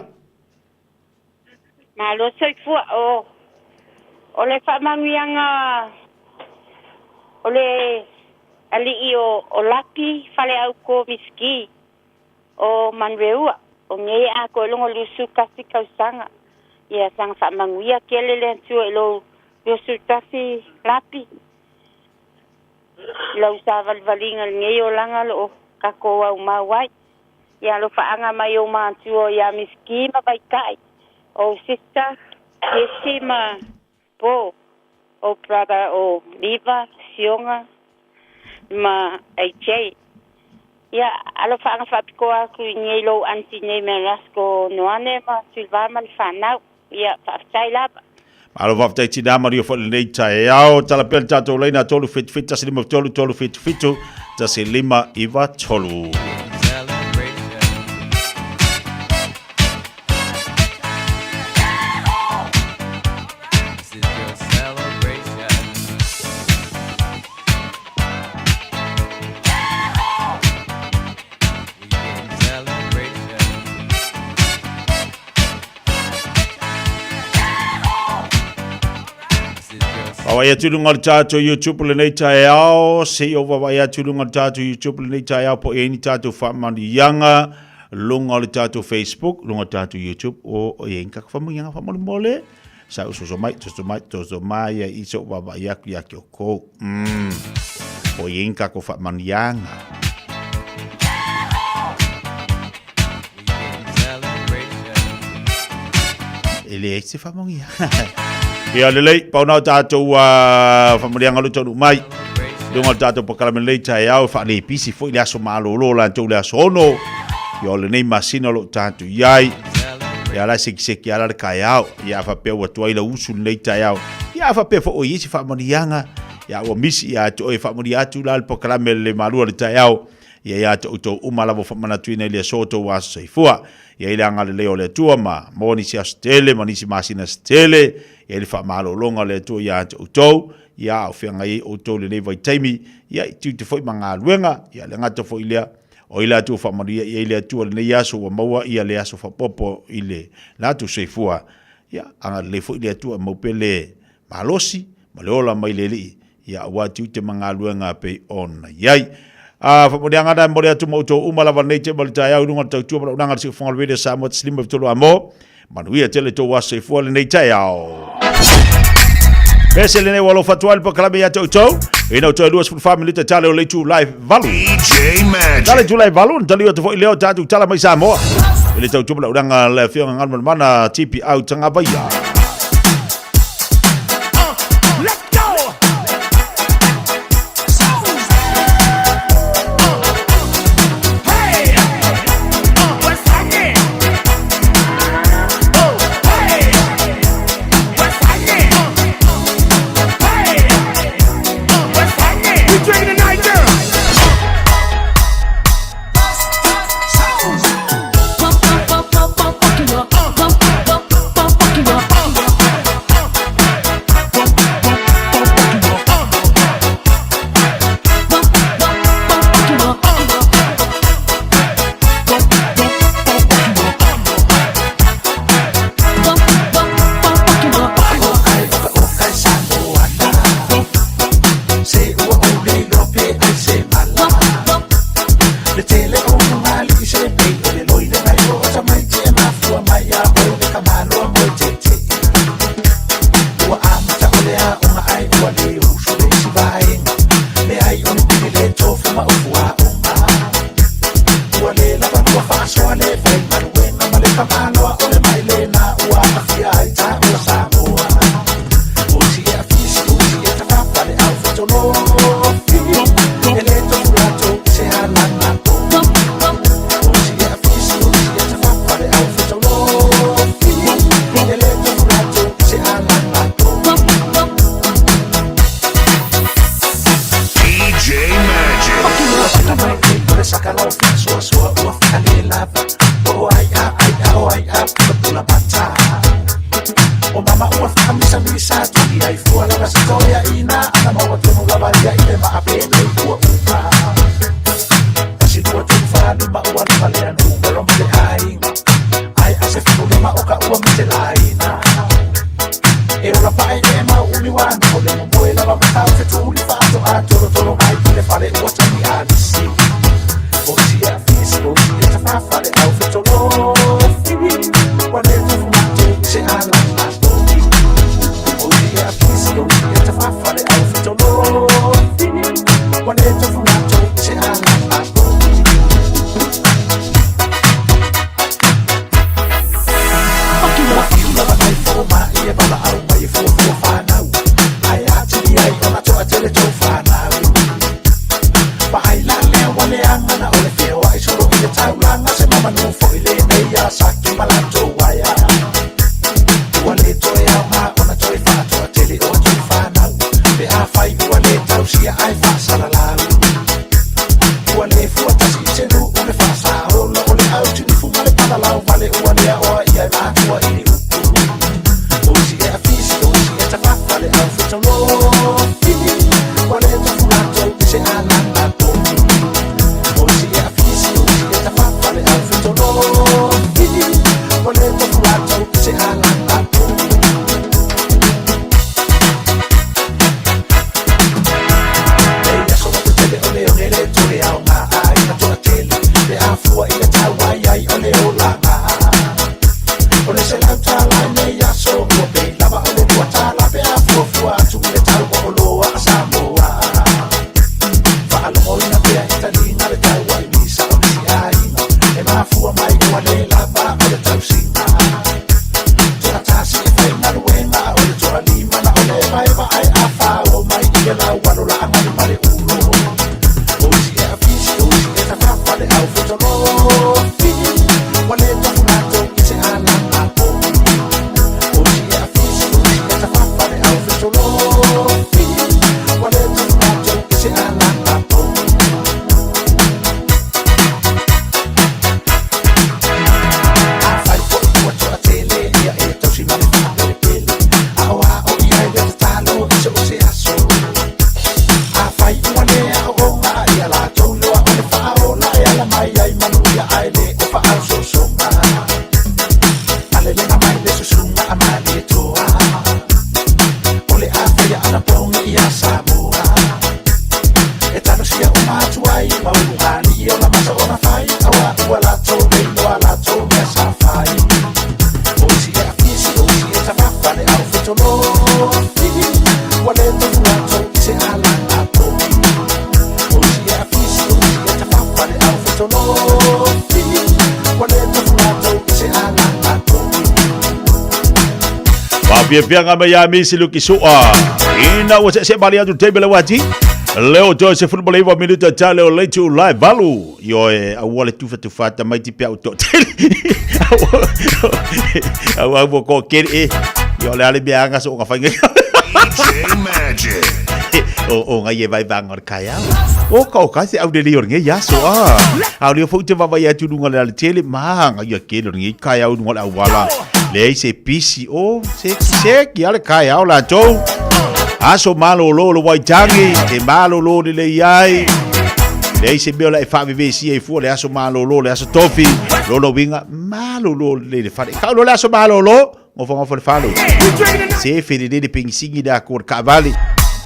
Malo soifua o o le faamanuiaga o le alii o o Lapi Faleauko Miski o Manueua o nei a ko longo lusu kasi kausaga ia sanga faamanuia kele le Atua i lou lusu tasi Lapi lau savalivaliga lenei olaga o loo takou aumau ai. Ia alofaaga mai ou matua ia Miski ma Vaita'i, ou sister Jessie ma Po, ou brother o Liva, Sioga ma AJ. Ia alofaaga faapitoa atu i nei lou aunty nei me Rasko Noane ma Tuiva ma le fanau. Ia faafetai lava. Malo faafetai tinā manuia foi lenei taeao. Tala pea le tatou laina 377 153 377 1593. This is your celebration. We can celebration. Vaavaai atu i luga o le tatou YouTube lenei taeao, se i ou vaavaai atu i luga o le tatou YouTube lenei taeao po o i ai ni tatou faamanuiaga luga o le tatou Facebook, luga o le tatou YouTube, o i ai ni tatou faamanuiaga faamolemole. Sa ou soso mai, soso mai, soso mai ai i se ou vaavaai atu ia te outou. Po o i ai ni tatou faamanuiaga. E leai se faamanuiaga. Ia lelei, pau na o tatou faamanuiaga o lo o taunuu mai. Luga o le tatou polokalame lenei taeao, e faalepisi foi le aso malolo o latou le aso 6. Ia o lenei masina o lo o tatou i ai. Ia la e sekiseki ala le taeao. Ia a faapea ua tuai lau usu lenei taeao. Ia a faapea foi o i ai se faamanuiaga. Ia ua misi ia te oe faamanuia atu la le polokalame le malua le taeao. Ia ia te outou uma lava faamanatuina i le aso o outou aso soifua. Ia i le agalelei o le Atua ma maua nisi aso tele ma nisi masina se tele. Ia i le faamalologa o le Atua ia te outou. Ia a o feagai ai outou i lenei vaitaimi. Ia i tiute foi ma galuega. Ia le gata foi lea. O i le Atua faamanuia i ai le Atua lenei aso ua maua ia le aso faaopoopo i le latou soifua. Ia agalelei foi le Atua e mau pea le malosi ma le ola mai le Alii, ia aua tiute ma galuega pei ona i ai. A faamanuiaga na e momoli atu ma outou uma lava lenei tema o le taeao i luga o le tautua ma le auaunaga a le Siufofoga o le Radio Samoa 153 Amo. Manuia tele tou aso soifua lenei taeao. Pese lenei ua alofa atu ai le polokalame ia te outou. Ina outou e 24 minute tale o le itu live valu. DJ Magic. Tale itu live valu, na tali atu foi leo tatou tala mai Samoa. I le tautua ma le auaunaga a le Afioga Galumalemana TP Au Tagavaia. maualuga lea numera ma le aiga Ae a 15 o ka ua matelaina E ola paeee ma umi uanu o le momoe lava ma tau fetuli faatoa tolotolo ai i le fale ua tagi alisi O isi e afisi o isi e tafafale au fetolofi Ua le tofu matou i se alaga povi O isi e afisi o isi e tafafale au fetolofi Ua le tofu matou i se alaga povi Ua fiu lava nai fomai e valaau mai e fuafua fanau Ae atili ai ona toatele tou fanau Vaai la lea ua leaga na o le feoai solo i le taulaga Se mamanu foi lenei ia Saki ma latou aia Ua le toe aoga ona toe faatoatele o tou fanau Pe afai ua le tausia ae faasalalau Ua le fuatasi i se nuu le faasaola O le au tinifu ma le palalau vale Ua le aoa ia e matua i ni upu O isi e afisi o isi e tafafa le au fetolofi Ua le tofu latou i se alaga povi O isi e afisi o isi e tafafa le au fetolofi Ua le tofu latou i se alaga povi Nei aso ma tetele o le one le toe aoga aiga toatele Pe a fua i le tau ai ai o le olaga O le $100 i nei aso ua pei lava o le $2 Pe a fuafua atu i le tau o oloa a Samoa Faalogoina pea i taliga le tau ai misa o nisi aiga E mafua mai ua le lava o le tausiga Toatasi e faigaluega a o le toalima na o le evaeva ae a oo mai i le laualo laaga ma le ulo O isi e afisi o isi e tafafa le au fetolofi Ua le tofu latou i se alaga povi O isi e afisi o isi e tafafa le au fetolofi Ua le tofu latou i se alaga povi Afai foi ua toatele ia e tausi ma le faapelepele Aoao i ai le tatalo i so o se aso Afai ua le aooga ia latou iloa o le faaola e ala mai ai manuia ae le o faaososoga Alelega mai le susuga a Malietoa O le a faia anapogi ia Samoa E talosia uma atu ai ma ulugalii o la masa ona fai Auā ua latou le iloa latou mea sa fai O isi e afisi o isi e tafafa le au fetolofi Ua le tofu latou i se alaga povi O isi e afisi o isi e tafafa le au fetolofi Ua le tofu latou i se alaga povi Faafiafiaga mai ia Misi Luki Sua. Ina ua seesee malie atu le taimi le uati. Leo toe 19 minuta ta leo leitu lai valu. Ioe, aua le tufatufa tamaiti pe au toatele. Au au mo ko kere e. Io le ale mea anga so nga whainga. DJ Magic. O o ngai e vai vanga o le kai au. O ka o ka se au le leo nge ya so a. Au leo fo te vava ia tu lunga le ale tele ma nga ia ke le nge kai au lunga le au wala. Leai se pisi o se se ki ale kai au la tou. Aso malolo le Waitangi, te malolo lelei ai. Leai se mea o le a e faavevesia ai fua le aso malolo, le aso tofi, lona uiga, malolo lelei le fale. Kau loa le aso malolo, gofagofo le fale. Se felelei le pegisigi le akoa o le kaavale.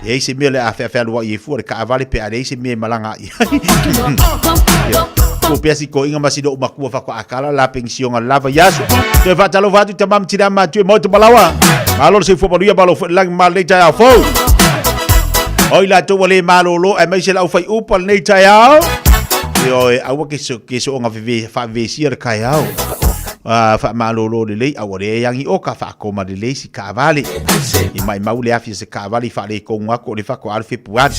Leai se mea o le a feafealuai ai fua le kaavale pe a leai se mea e malaga ai. Ko pea si koiga ma si lou makua faatoa kala la penisiona lava i aso. Toe faatalofa atu i tama ma tina ma matua e maota malawa. Malo le soifua manuia malo foi le lagi ma lenei taeao fou. O i latou ua le malolo aemaise lau faiupa lenei taeao. Ioe, aua ke so, ke soonga veve, faavevesia le taeao. Faamalolo lelei, a ua leai agi oka, faakoma lelei si kaavale. I maimau le afi o se kaavale i faaletonu atu o le faatoa alu Fepuari.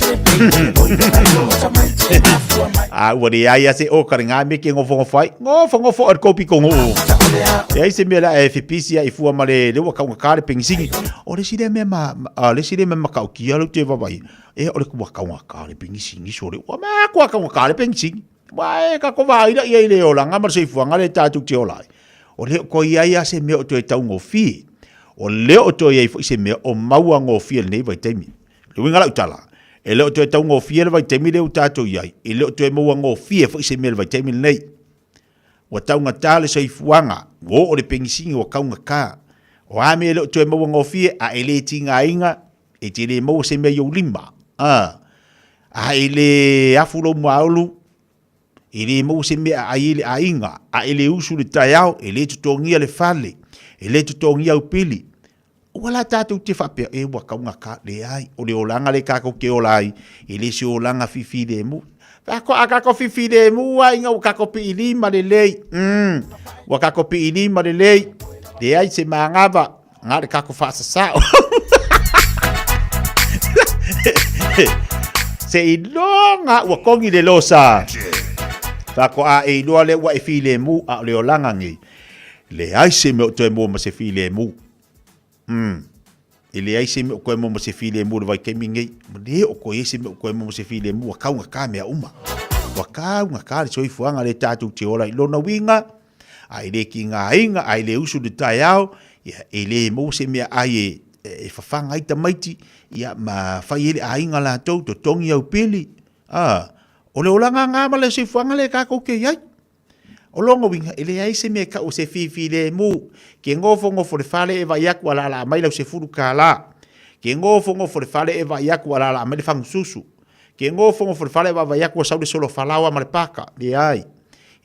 A ua leai lava se oka lena mea e te nofonofo ai, nofonofo oe i le tou pitonuu. Leai se mea o le a e fepisi ai fua ma le, lea ua taugata le penisini. O le isi lea mea ma, le isi lea mea matautia lea ou te vaavaai, ea o le ua taugata le penisini sole, ua matua taugata le penisini. Aua e tatou vaai la i ai i le olaga ma le soifuaga lea tatou te ola ai, o le o toe i ai lava se mea o toe taugofie. O le o toe i ai foi se mea o mauagofie i lenei vaitaimi. O le uiga o lau tala, e le o toe taugofie le vaitaimi lea ua tatou i ai, e le o toe mauagofie foi se mea i le vaitaimi lenei. Ua taugata le soifuaga, ua oo le pegisini ua kaugata. O a mea e le o toe maua gofie, a e le tigaina, e te le maua se mea i ou lima. A, a e le afu lou muaulu, e le maua se mea e ai ai le aiga. A e le usu i le taeao, e le totogia le fale, e le totogia au pili. Aua la tatou te faapea, e ua taugata, leai, o le olaga lea tatou te ola ai, e le se olaga fifilemu. Faatoa tatou fifilemu lava ina ua tatou piilima lelei, ua tatou piilima lelei, leai se manava, na o le tatou faasasao. Seiloga ua kogi le losa. Faatoa e iloa lea ua e filemu, a o le olaga nei, leai se mea o toe mua ma se filemu. Umm. E leai se mea o koe maua ma se filemu i le vaitaimi lenei. Ua le o koe i ai se mea o koe maua ma se filemu, ua taugata mea uma. Ua taugata le soifuaga lea tatou te ola ai. Lona uiga, a e le tigaina, a e le usu i le taeao, ia, e le maua se mea ai e, e fafaga ai tamaiti, ia, ma fai ai le aiga latou, totogi au pili. A, o le olaga lena ma le soifuaga lea tatou te i ai. O lona uiga, e leai se mea e tau o se fifilemu. Ke nofonofo le fale e vaai atu ua laalaa mai lau $10. Ke nofonofo le fale e vaai atu ua laalaa mai le fagususu. Ke nofonofo le fale e vaavaai atu ua sau le solo falaoa ma le paka. Leai.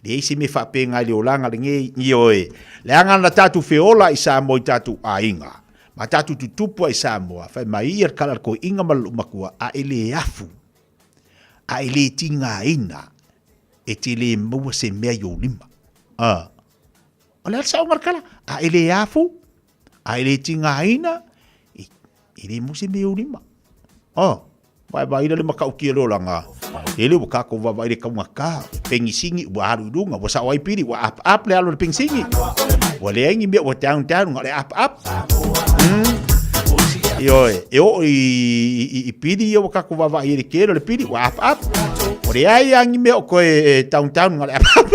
Leai se mea faapena i le olaga lenei. Ioe. Leaga na tatou feola i Samoa i tatou aiga. Ma tatou tutupu ai i Samoa, fai mai ia le kala a le toeaina ma le loomatua, a e le afu, a e le tigaina, e te le maua se mea i ou lima. A. O le a le saoga o le tala? A e le afu, a e le tigaina, e, e le maua se mea i ou lima. A. Vaevaeina le matautia o le olaga, lele ua tatou vaavaai i le taugata, pegisini ua alu i luga, ua sao ai pili, ua up up le alu o le pegisini. Ua leai ni mea ua down down, na o le up up. Ioe, e oo i, i, i pili ia ua tatou vaavaai i le tele o le pili, ua up up. Ua leai lava ni mea o toe e, down down, na o le up up.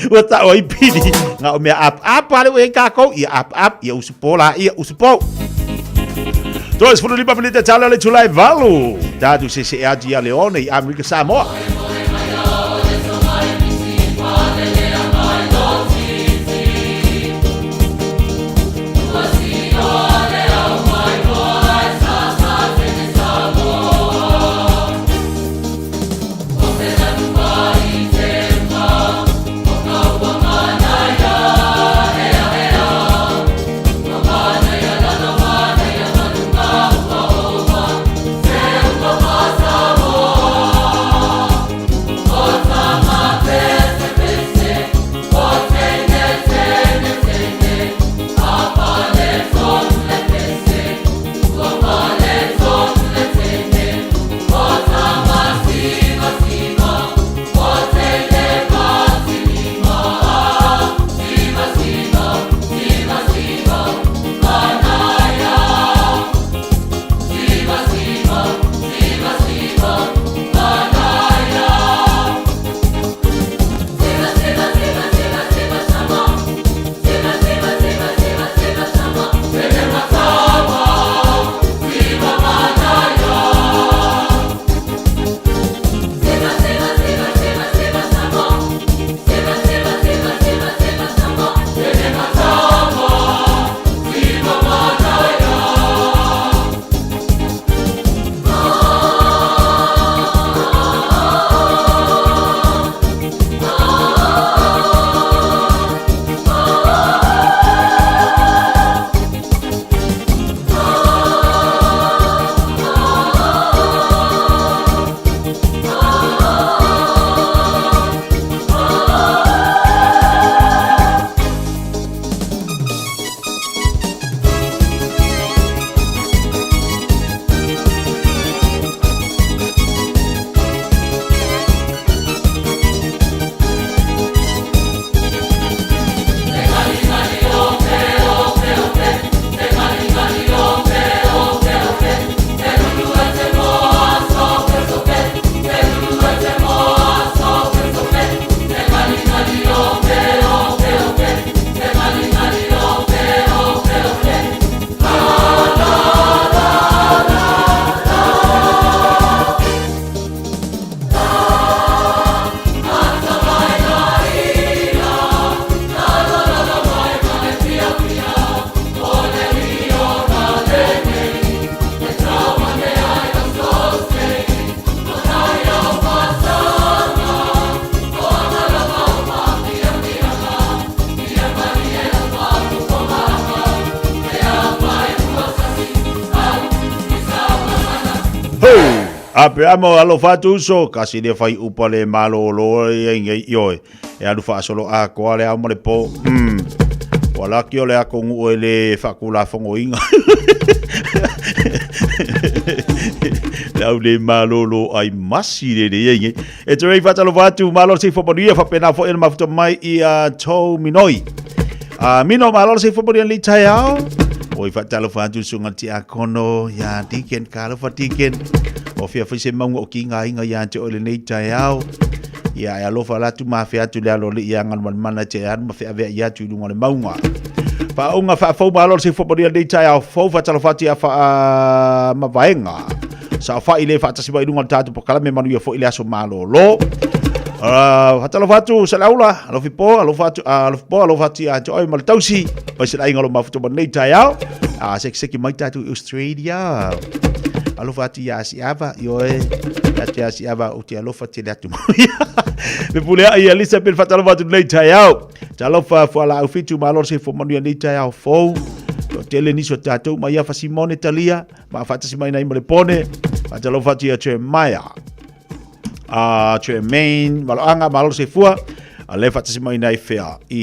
Ua tau ai pili, na o mea up up lava lea ua i ai tatou, ia up up, ia usupo laia, usupo. 35 minute tala le itula e 8. Tatou seesee atu ia Leone i Amerika Samoa. Aperamo alofa atu uso, kasi le fai upa le malōlō ia i nei ioe. E alu faasolo atoa le ao ma le po. Ua laki o le atunuu e le faatulafonoina. Le au le malōlō ai masi le le ia i nei. E te rei whaatalofa atu, malo le seifua manuia, whapena fo e le mafuta mai i a tō minoi. A mino, malo le seifua manuia li tai ao. Oi whaatalofa atu sunga ti a kono, ia Deacon, ka alofa Deacon. O fia whaise maunga o ki ngā inga ia te oile nei tai ao. Ia e alofa la atu ma whea atu le alo le ia nganu mana te anu ma whea whea ia atu i lunga le maunga. Whaonga whaafau malo le seifua manuia nei tai ao fou whaatalofa atu ia wha mavaenga. Saofai le faatasi mai i luga o le tatou polokalame manuia foi le aso malōlō. Faatalofa atu Saleaula, alofi po, alofa atu, alofi po, alofa atu ia te oe ma le tausi, mai se aiga o lo mafuta ma nei taeao. Sekiseki mai tatou i Australia. Alofa atu ia Asiava, i oe, ia te Asiava o te alofa tele atu mai. Le pule ai Elizabeth faatalofa atu nei taeao. Talofa fualaau fitu malo se fo manuia nei taeao fou. Toatele nisi o tatou mai ia Fasimone Talia, Ma whaatasi mai nei mo le pone, whaatalofa atu ia Jeremiah. Jermaine, maloanga, malo se fua, a le whaatasi mai nei whea i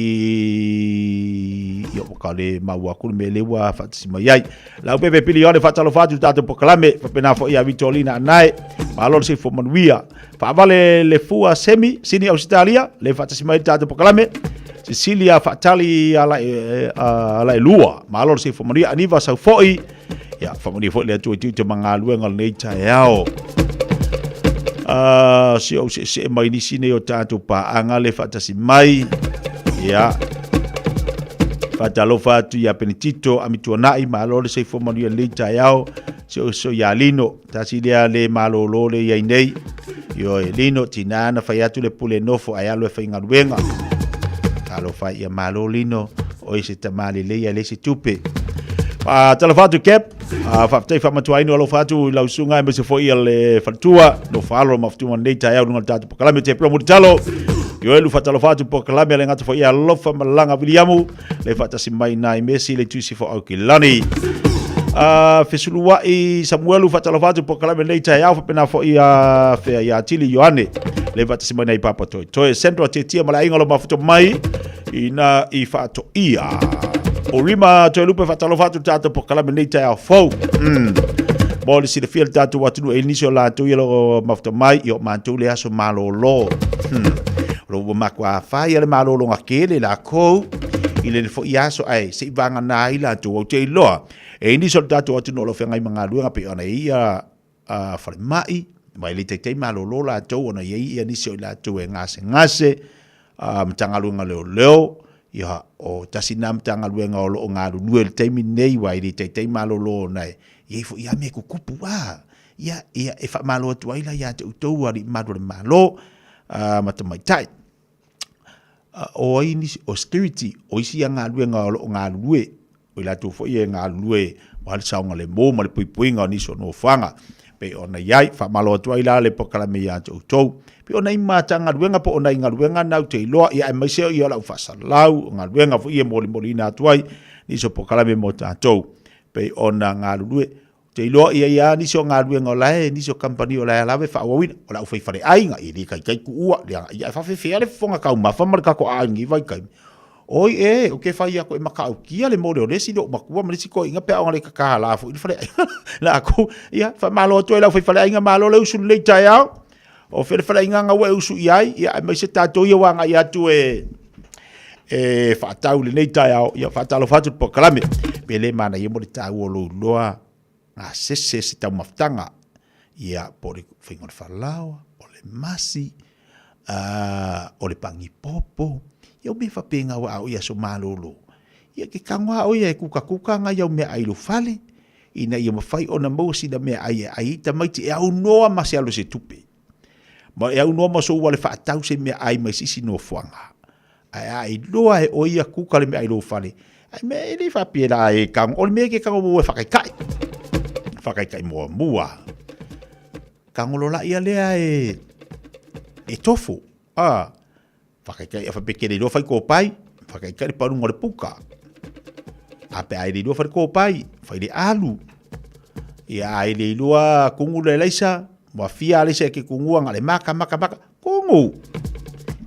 o ka le maua aku le me le ua whaatasi mai ai. Lau pepe pili one whaatalofa atu tātou pokalame, whapena fo ia Vitolina anai, malo se fua manuia. Whaavale le fua semi, sini Australia, le whaatasi mai tātou pokalame, Cecilia whaatali ala e, ala e lua, malo se fua manuia, aniva saufoi, Ia, whakamani foi le atua i te uta mangaluenga o lenei taeao. Si au se se mai nisi nei o tātou pāanga le whaatasi mai. Ia, whaatalofa atu ia Penetito, Amituanai, malo le seifua manuia lenei taeao. Si au so ia Lino, tasi lea le malōlō le iai nei. Ioe, Lino, tina na whai atu le pule nofo ai alo e whaingaluenga. Talofa ia malo Lino, o se tamali le ia le se tupe. Talofa atu Cap, faafetai faamatuaina o alofa atu i lau susuga aemaise foi ia le faletua, no faalo ma futuma nei taeao luga o le tatou polokalame te pula mulitalo. Ioelu faatalofa atu polokalame a le gata foi ia alofa malaga Viliamu, le faatasi mai nai Mesi le tusi fo Aukilani. Fesuluai Samuelu faatalofa atu polokalame nei taeao faapena foi ia fea ia Tili Ioane le faatasi mai nai Papa Toi. Toi Central Tetia ma le aiga o lo mafuta mai ina i whaatoia. O rima toe lupe whaatalofa atu tātou pokalame nei taeao fou. Mo le silafia le tātou atunuu e nisi o lātou ia lo mafuta mai i o mātou le aso malōlō. Lo ua makua whai a le malōlō ngā kele la kou i le fo i aso ai se i vanga nā i lātou au te iloa. E nisi o le tātou atunuu o lo whengai mangaluenga pe ona ia falemai, ma e le taitai malōlō lātou ona i ai ia nisi o i lātou e gasegase, Matagaluega Leoleo, ia, o tasi nā Matagaluega o loo galulue i le taimi lenei, ua e le taitai malōlō ona e i ai foi ia mea e kukupu, a, ia, ia, e faamalo atu ai la ia te outou alii mamalu o le Malo, ma tamaitai. O ai nisi, o security, o isi ia galuega o loo galulue, O i latou foi e galulue aua le saogalemu ma le puipuiga o nisi o nofoaga pei ona i ai. Faamalo atu ai la le polokalame ia te outou. Pei ona i Matagaluega po o nai galuega na ou te iloa, ia aemaise o ia o lau faasalau, o galuega foi e molimoliina atu ai nisi o polokalame mo tatou pei ona galulue. Ou te iloa ia ia nisi o galuega o lae, nisi o kamupani o lae lava e faaauauina. O le aufaifaleaiga, e le taitai tuua, leaga ia e faafefea le fofoga taumafa ma le tatou aai i lenei vaitaimi. Oi e, ou te fai atu e matautia le mole o le isi lou matua ma le isi toeaina pe a ona le tatala foi le faleaiga latou. Ia, faamalo atu ai le aufaifaleaiga, malo le usu lelei taeao. O fea le faleaiga na ua e usu i ai, ia aemaise tatou ia ua agai atu e e faatau i lenei taeao, ia faatalofa atu i le polokalame. Pe le manaia mo le taua o lou iloa gasese se taumafataga, ia po o le faiga o le falaoa, o le masi, o le pagipopo, ia o mea faapena ua a o i aso malolo. Ia ke tago lava oe ia e kukakuka nai au meaai i lou fale, ina ia mafai ona maua sina meaai e ai ai tamaiti e aunoa ma se alo i se tupe. Ma e aunoa ma sou ale faatau se meaai mai se isi nofoaga. Ae a iloa e oe ia kuka le meaai i lou fale, ai mea e le faapea la e tago, o le mea e ke tago mua e faakaikai. Faakaikai muamua. Tago loa ia lea e tofo. A, Whakaikai a whapekere iloa whai kōpai, whakaikai le parunga o le puka. A pe a ele iloa whai kōpai, whai le alu. Ia a ele iloa kungu le laisa, Ua fia ale se ke kungua nga le maka maka maka. Kongo.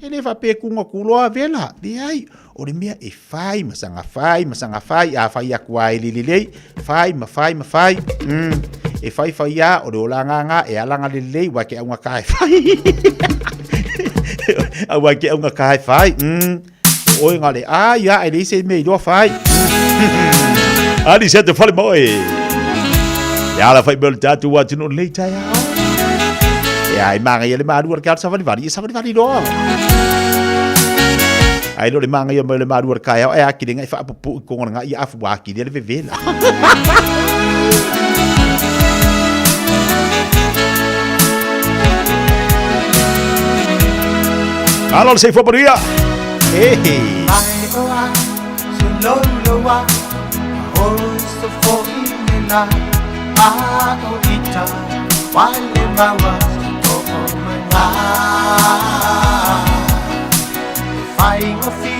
E le faapea kuga kuloa vela. Leai, o le mea e fai ma saga fai ma saga fai, a fai atu lava e le lelei, fai ma fai ma fai. E fai fai lava, o le olaga lena e alaga le lelei, aua e te augata e fai. Aua e te augata e fai. O oe na o le ai lava ae leai se mea iloa fai. Ali se te fale moe. E ala fai mea o le tatou atunuu lenei taeao. E ai manaia le malu o le kaeao savalivali, e savalivali loa. Ai lo le manaia mai o le malu o le kaeao, e akili ngai faapupu i konga ngai ia afu akili le vevela. Alo le seifua manuia. Hey. Mai oa, se louloua, o se fo'i le la, a o ita, wale maua, se o mai ngā. E whainga fi,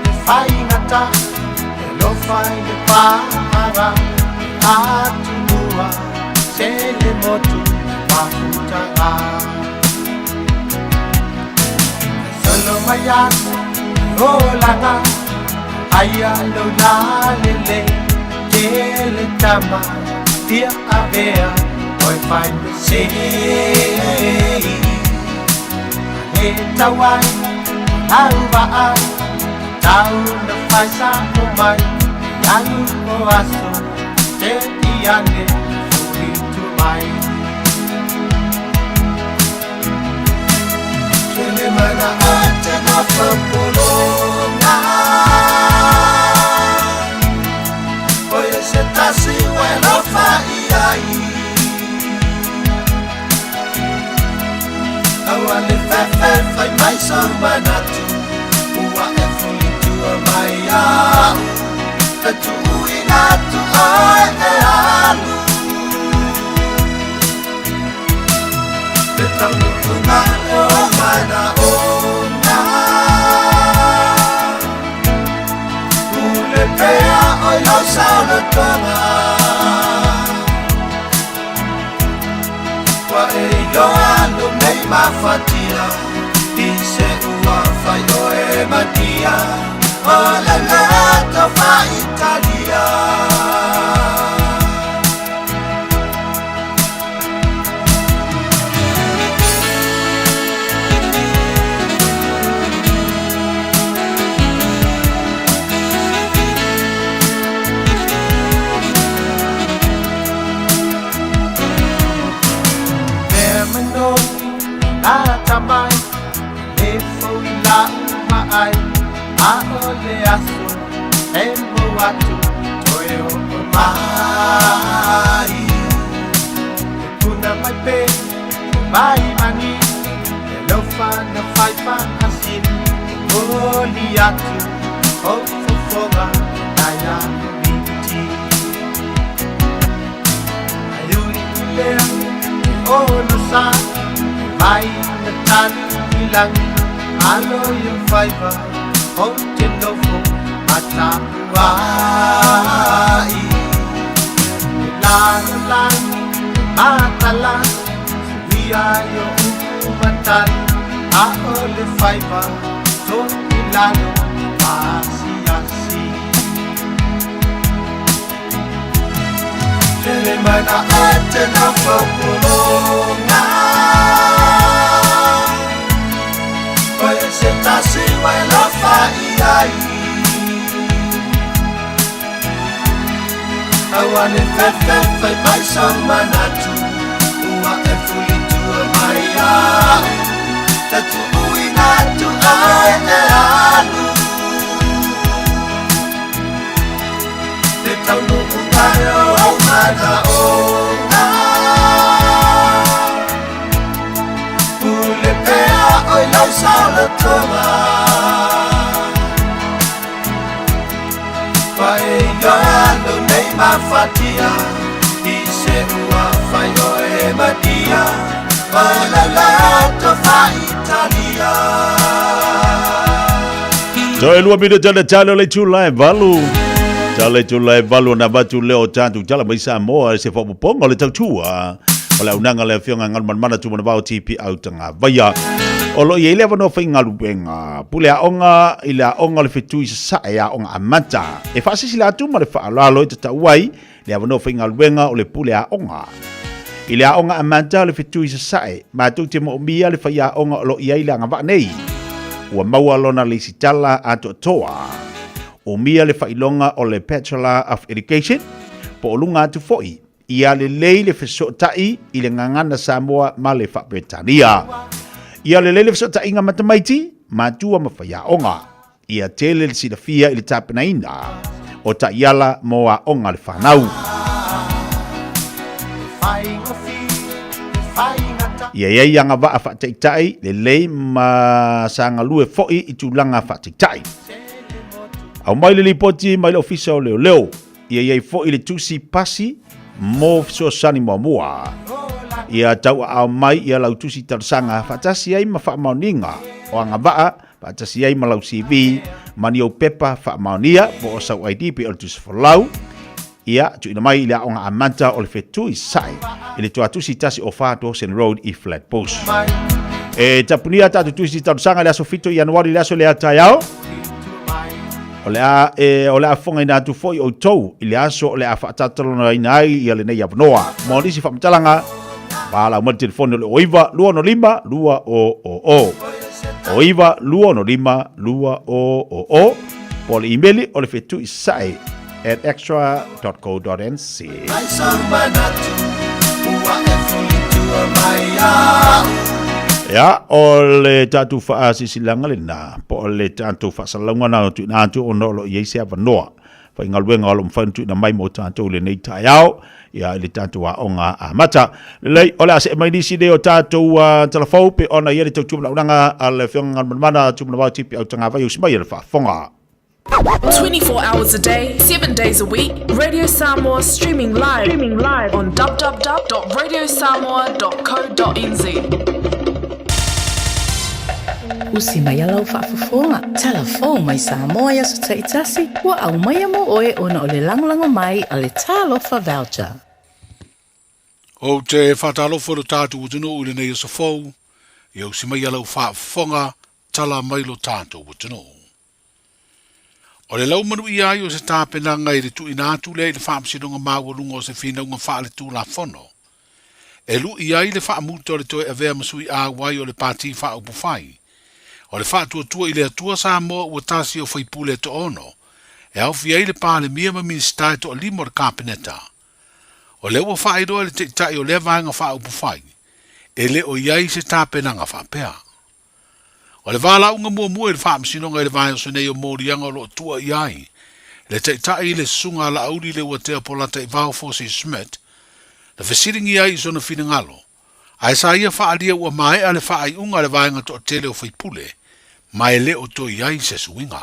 e whainga ta, e lofa i le pāra, atunua, se le motu, mafutaga. Solo mai aso olaga aia lou lalele tele tama fia avea oi fai mesei le tau ai lau vaai tau na fai sa'o mai alu o aso te i ane fulitu mai. Tele mana ate na fapolonga Oia se tasi ua e lofa i ai Aua le fefe fai mai sou manatu Ua e fulitua mai a'u E tuuina atu oe e alu Le taunuuga o manaoga Pule pea oi lau saolotoga Ua e iloa lou nei mafatia I se ua fai oe matia O le loto faa-Italia. Mea manogi lata mai le fou i lau vaai a o le aso e mou atu toe oo mai. E puna mai pe mai mani e alofa na fai faasili momoli atu o fofoga nai a miti. Ai ui i lea e ono sa e mai na tali i langi alo i o faiva o te nofo matapuai. E lalolagi matala suia i o upu matali a o le faiva to i lalo maasiasi. Tele mana ate na fopolonga Oia se tasi ua e lofa i ai Aua le fefe fai mai sau manatu Ua e fulitua mai a'u E tuuina atu oe e alu Le taunuuga o ou manaoga Pule pea oi lau saolotoga Ua e iloa lou nei mafatia I se ua fai oe matia O lau loto faa-Italia. Toe lua minute o le tala o le itula e valu. Tala itula e valu na avatu lea o tatou tala mai Samoa se faaopoopoga o le tautua. O le auaunaga a le Afioga ia Galumalemana Tumanavao TP Autagavaia. O lo o i ai le avanoa faigaluega pule aoga i le aoga o le Fetu i Sasae, Aoga Amata. E faasilasila atu ma le faaaloalo e tatau ai le avanoa faigaluega o le pule aoga. I le aoga amata o le Fetu i Sasae, matou te moomia le faiaoga o lo o i ai le agavaa nei. Ua maua lona lesitala atoatoa. Umia le faailoga o le Bachelor of Education, po o luga atu foi, ia lelei le fesootai i le gagana Samoa ma le Faa-Peretania. Ia lelei le fesootaiga ma tamaiti, matua ma faiaoga. Ia tele le silafia i le tapenaina o taiala mo aoga a le fanau. Ia i ai agavaa faataitai lelei ma sa galue foi i tulaga faataitai. Aumai le lipoti mai le Ofisa o Leoleo. Ia i ai foi le tusi pasi mo fesoasoani muamua. Ia tauaao mai ia lau tusi talosaga faatasi ai ma faamaoniga o agavaa faatasi ai ma lau CV ma ni ou pepa faamaonia po o sau ID pe o le tusi folau. Ia tuuina mai i le Aoga Amata o le Fetu i Sasae i le Tuatusi 104 Dawson Road i Flatbush. E tapunia tatou tusi talosaga i le aso 7 Ianuari i le aso lea taeao. O le a e, o le a fofogaina atu foi outou i le aso o le a faatatalanoaina ai ia lenei avanoa. Mo nisi faamatalaga, valaau mai le telefoni o le 09 265 200. 09 265 200 po o le imeli o le fetuisae at extra.co.nz. Mai sou manatu, ua e fulitua mai au. Ia, o le tatou faasilasilaga lena, po o le tatou faasalalauga na tuuina atu ona o lo o i ai se avanoa faigaluega o lo o mafai ona tuuina mai mo tatou i lenei taeao, ia, i le tatou aoga amata. Lelei, o le a see mai nisi nei o tatou talafou pe ona i ai le tautua manaonaga a le Afioga Galumalemana Tumanavao Tipi Autagavai usi mai e le faafofoga. 24 hours a day, 7 days a week, Radio Samoa streaming live, streaming live on www.radiosamoa.co.nz. Usi mai a lau faafofoga, talafou mai Samoa i aso taitasi, ua aumaia mo oe ona o le lagolago mai a le Talofa Voucher. Ou te faatalofa i lo tatou atunuu i lenei aso fou, ia usi mai a lau faafofoga, tala mai lo tatou atunuu. O le laumanuia ai o se tapenaga i le tuuina atu lea i le Faamasinoga Maualuga o se finauga faaletulafono, e lu'i ai le faamuta o le toe avea ma sui auai o le Pati Faaupufai, o le Faatuatua i le Atua Samoa ua tasi o faipule e toaono, e aofia ai le Palemia ma Minisita e toalima o le Kapeneta. O lea ua faailoa e le Taitai o lea Vaega Faaupufai, e le o i ai se tapenaga faapea. O le valaauga muamua i le Faamasinoga i le vaiaso nei o moliaga o lo o tua i ai le Taitai i le Susuga a Laauli Leuatea Polataivao Fosi Schmidt, na fesiligia ai i sona finagalo, ae sa ia faaalia ua maea le faaiuga a le vaega toatele o faipule, ma e le o toe i ai se suiga.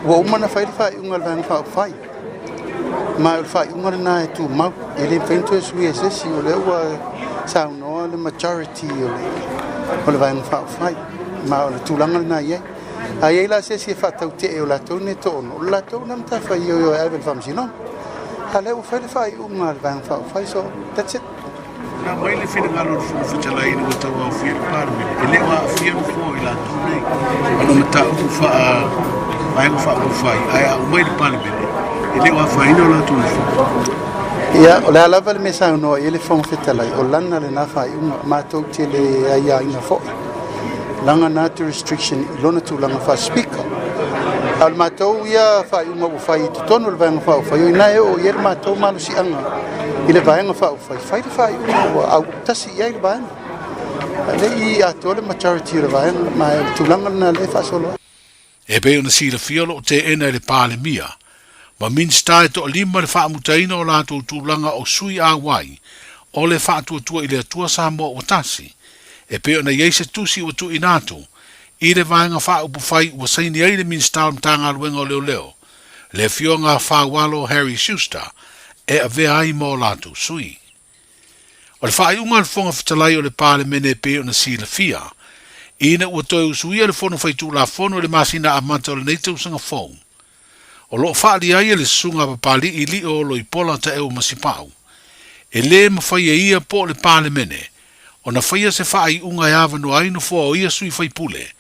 Ua uma ona fai le faaiuga a le Vaega Faaupufai, ma o le faaiuga lena e tumau, e le mafai ona toe suia e se isi, o lea ua saunoa le majority o le Vaega Faaupufai, ma o le tulaga lena e i ai. A i ai la se isi e faatautee o latou nei e toaono, o le latou lena matafaioi e ave i le Faamasinoga. A o lea ua fai le faaiuga a le Vaega Faaupufai, so that's it. Na aumai le finagalo o le Fofoga Fetalai ina ua tauaofia le Palemene, e le o aafia nofoa o i latou nei ona o mataupu faa-Vaega Faaupufai, ae a aumai i le Palemene, e le o afaina o latou nofoa. Ia, o le a lava le mea e saunoa i ai le Fofoga Fetalai, o lana lena faaiuga, matou te le aiaina foi lana na jurisdiction i lona tulaga faa-Speaker. A o le matou ia faaiuga ua fai i totonu o le Vaega Faaupufai, o i ina e oo i ai le matou malosiaga i le Vaega Faaupufai, fai le faaiuga ua autasi i ai le Vaega. Ae le i atoa le majority o le Vaega, ma o le tulaga lena lea e faasolo ai. E pei ona silafia o lo o teena e le Palemia ma Minisita e toalima le faamutaina o latou tulaga o sui auai o le Faatuatua i le Atua Samoa ua tasi, e pei ona i ai se tusi ua tuuina atu i le Vaega Faaupufai ua saini ai le Minisita o le Matagaluega o Leoleo, le Afioga Faualo Harry Schuster, e avea ai ma o latou sui. O le faaiuga a le Fofoga Fetalai o le Palemene e pei ona silafia, ina ua toe usuia le Fono Faitulafono i le masina amata o lenei tausaga fou, o lo o faaalia ai e le Susuga a Papali'i Lio Loipola Taeu Masipau, e lē mafai e ia po o le Palemene ona faia se faaiuga e avanoa ai nofoa o ia sui faipule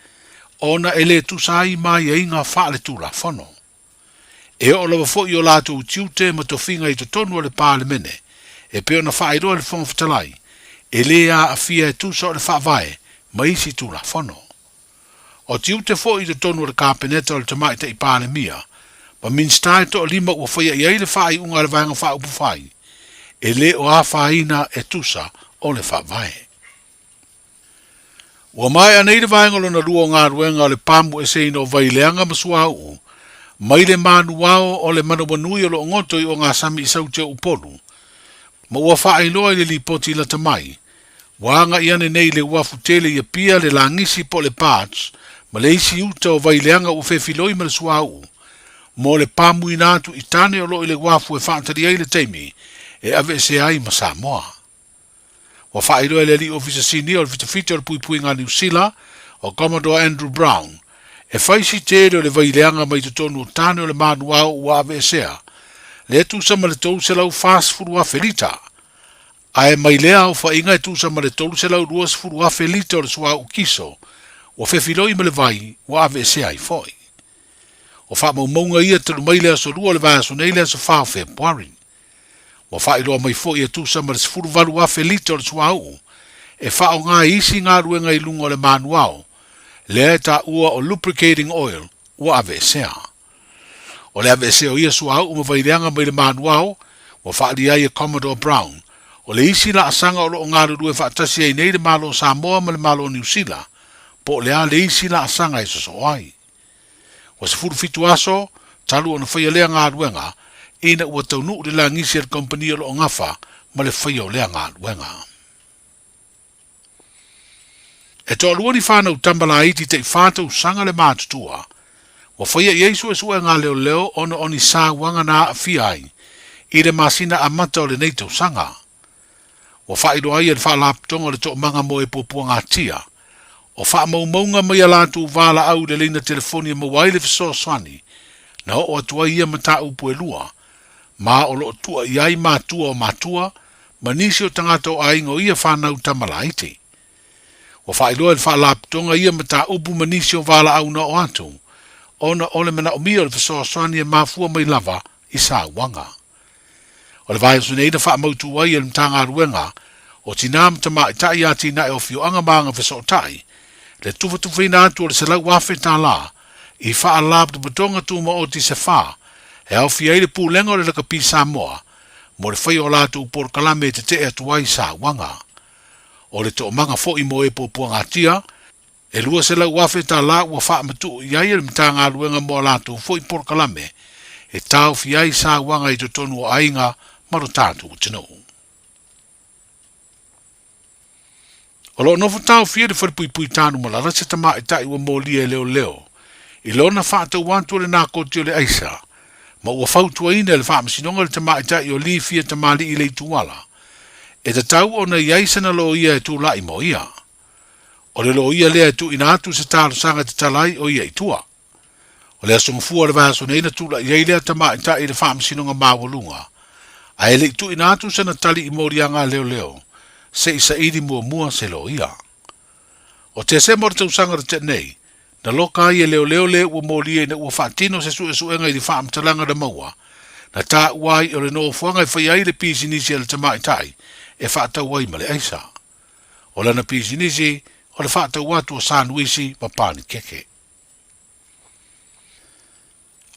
ona e lē tusa ai ma aiaiga faaletulafono. E oo lava foi i o latou tiute ma tofiga i totonu o le Palemene, e pei ona faailoa e le Fofoga Fetalai, e lē aafia e tusa o le Faavae ma isi Tulafono. O tiute foi i totonu o le Kapeneta o le Tamaitai Palemia ma Minisita e toalima ua faia i ai le faaiuga a le Vaega Faaupufai, e lē o afaina e tusa o le Faavae. Ua maea nei le vaega lona lua o galuega o le pamu eseina o vaileaga ma suauu mai le manuao o le manawanui o lo o goto i ogasami i Saute o Upolu, ma ua faailoa i le lipoti lata mai, ua agai ane nei i le uafu tele i Apia le lagisi po o le barge ma le isi uta o vaileaga ua fefiloi ma le suauu mo le pamuina atu i tane o lo o i le uafu e faatali ai le taimi e aveesea ai ma Samoa. Ua faailoa e le Alii Ofisa Sinia o le Fitafita o le Puipuiga a Niu Sila, o Commodore Andrew Brown, e fai si tele o le vai leaga mai totonu o tane o le manuao ua aveesea, lea tusa ma le 340,000 lita, ae mai lea aofaiga e tusa ma le 320,000 lita o le suauu kiso ua fefiloi ma le vai ua aveesea ai foi. O faamaumauga ia talu mai le aso 2 o le vaiaso nei le aso 4 o Fepuari. Ua faailoa mai foi e tusa ma le 18,000 lita o le suauu e faaaoga i isi galuega i luga o le manuao, lea e taua o lubricating oil ua aveesea. O le aveesea o ia suauu ma vaileaga mai le manuao ua faaalia ai e Commodore Brown, o le isi laasaga o lo o galulue faatasi ai nei le Malo o Samoa ma le Malo o Niu Sila, po o le a le isi laasaga e sosoo ai. Ua 17 aso talu ona faia lea galuega ina ua taunuu le lagisi a le kamupani o lo o gafa ma le faia o lea galuega. E toalua ni whānau tama laiti tai whā tausaga le matutua. Ua faia i ai suesuega a leoleo ona o ni sauaga na aafia ai i le masina amata o lenei tausaga. Ua faailoa ai e le Faalapotopotoga o le Toomaga mo e Puapuagatia, o faamaumauga mai a latou valaau i le laina telefoni e maua ai le fesoasoani na oo atu ai ia mataupu e lua, ma o lo o tua i ai matua o matua ma nisi o tagata o aiga o ia whanau tama laiti. Ua faailoa e le Faalapotopotoga ia mataupu ma nisi o valaau na oo atu, ona o le manaomia o le fesoasoani e mafua mai lava i sauaga. O le vaiaso nei na faamautu ai e le Matagaluega o Tinā ma Tamaitai Atinae o Afioaga ma Agafesootai le tufatufaina atu o le $100,000 i Faalapotopotoga Tumaoti se whā e aofia ai le pulega o le Lakapi Samoa mo le faia o latou polokalame e tetee atu ai sauaga. O le toomaga foi mo e puapuagatia, e $200,000 ua faamatuu i ai e le Matagaluega mo a latou foi polokalame e taofia ai sauaga i totonu o aiga ma lo tatou atunuu. O lo o nofo taofia i le falepuipui Tanumalala se tamaitai ua molia e leoleo i lona faatau atu o le nakoti o le aisa ma ua fautuaina e le Faamasinoga le tamaitai o Lifia Tamalii Leituala e tatau ona i ai sana loia e tulai mo ia. O le loia lea e tuuina atu se talosaga e tatala ai o ia i tua. O le aso Gafua o le vaiaso nei na tulai ai lea tamaitai i le Faamasinoga Maualuga, ae le i tuuina atu sana tali i moliaga a leoleo se i saili muamua se loia. O Tesema o le tausaga na tea nei, na loka ai e leoleo le ua molia ina ua faatino se suesuega i le faamatalaga na maua, na taua ai o le nofoaga e faia ai le pisinisi a le tamaitai e faatau ai ma le aisa. O lana pisinisi o le faatau atu o sanuisi ma panikeke.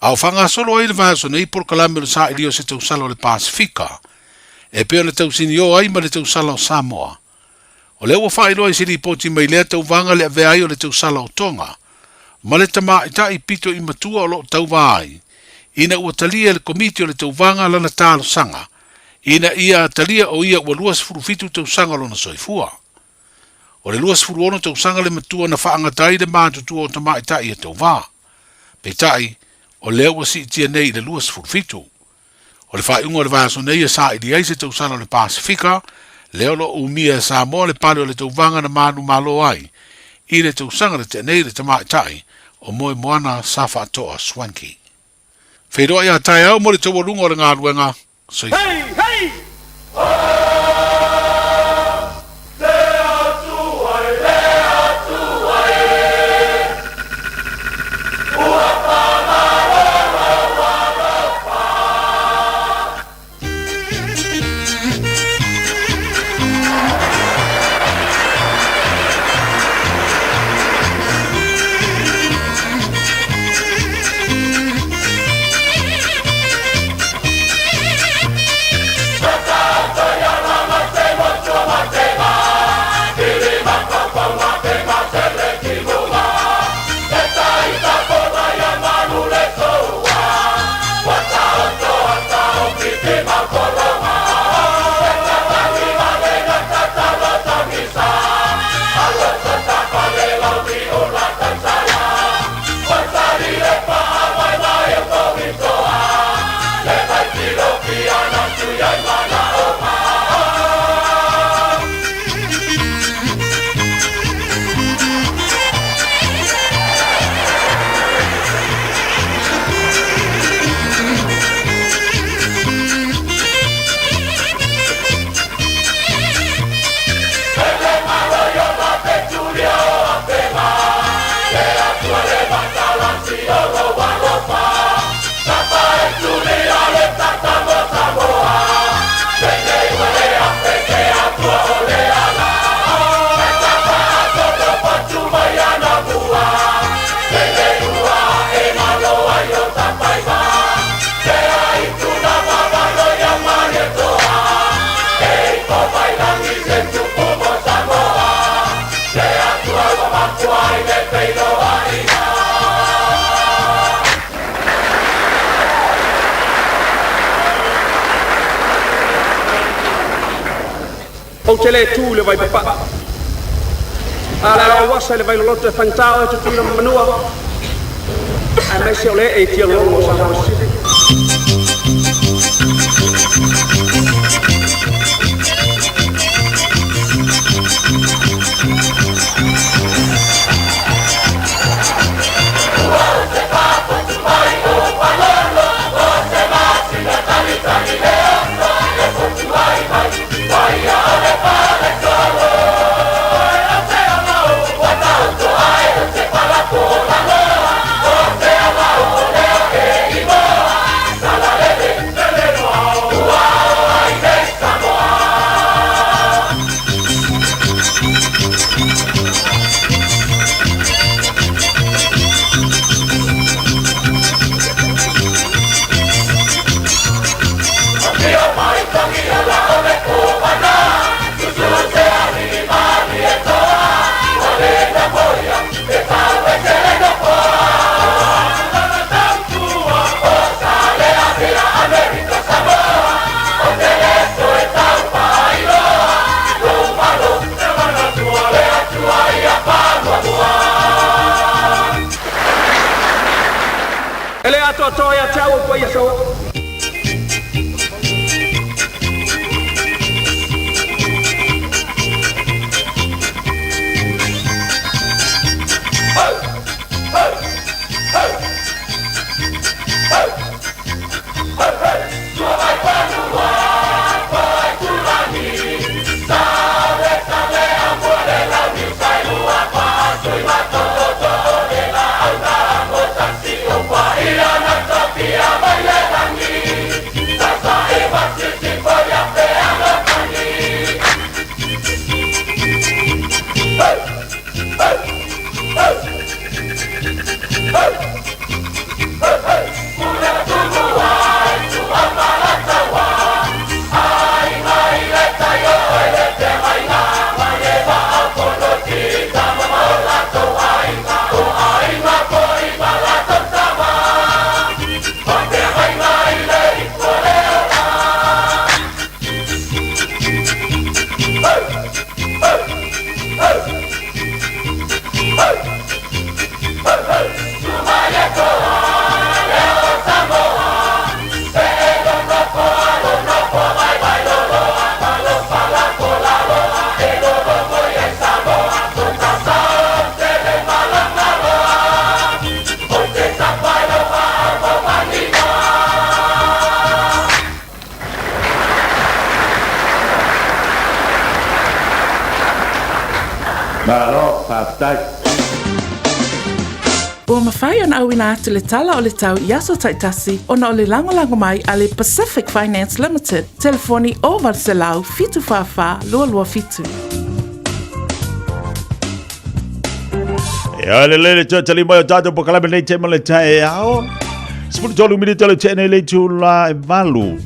A o faagasolo ai le vaiaso nei polokalame o le sailia o se tausala o le Pasefika, e pei ona tausinio ai ma le tausala o Samoa. O lea ua faailoa i se lipoti mai lea tauvaga le avea ai o le tausala o Tonga ma le tamaitai pito i matua o lo o tauva ai, ina ua talia e le Komiti o le Tauvaga lana talosaga ina ia talia o ia ua 27 tausaga lona soifua. O le 26 tausaga le matua na faagata ai le matutua o tamaitai e tauva. Peitai, o lea ua siitia nei i le 27. O le faaiuga o le vaiaso nei e saili ai se tausala o le Pasefika, lea o lo o umia e Samoa le pale o le tauvaga na manumalo ai i le tausaga na tea nei le tamaitai o Moemoana Safaatoa Swanky. Feiloai a taeao mo le taualuga o le galuega. Soifua. Hey! Hey! Ou te le tu i le vai papaa. A le ao asa i le vai loloto e faigata oe Tutuila ma Manua, aemaise o le ee i tialogo o Samoa Sisifo. E le atoatoa ia te au o paia Saoa. Faafetai. Ua mafai ona auina atu le tala o le tau i aso taitasi ona o le lagolago mai a le Pacific Finance Limited, telefoni 0800 744 227. Ia le lele toe tali mai o tātou pokalame nei te ma le taeao. 13 minute le tene le tula e valu.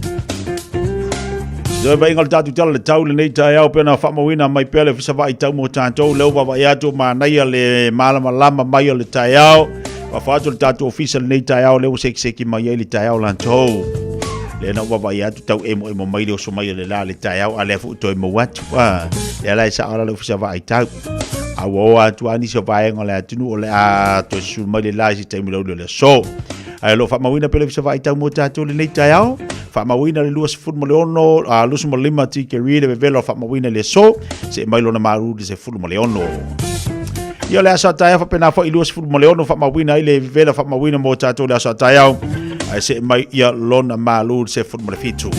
Toe vai ngol tātou tala le tau lenei taeao pe na whaamauina mai pea le ofisa vai tau mo tātou leo vava i atu manaia le malama lama mai o le taeao. Whawha atu le tātou ofisa lenei taeao leo seki seki mai ai le taeao lantou. Le na vava i atu tau emo emo mai le oso mai o le la le taeao a lea fu toe mau atu. Le ala e sa ala le ofisa vai tau. A ua o atu a nisi o vaega o le atunuu o le a toe susulu mai le la i se taimi lauli o le aso. Ae o lo o faamauina pea le ofisa vaai tau mo tatou lenei taeao. Faamauina le 26, a 25 tikeri le vevela o faamauina i le aso, se mai lona malu i le 16. Ia o le aso a taeao faapena foi 26 faamauina ai le vevela faamauina mo tatou le aso a taeao. Ae se mai ia lona malu i le 17.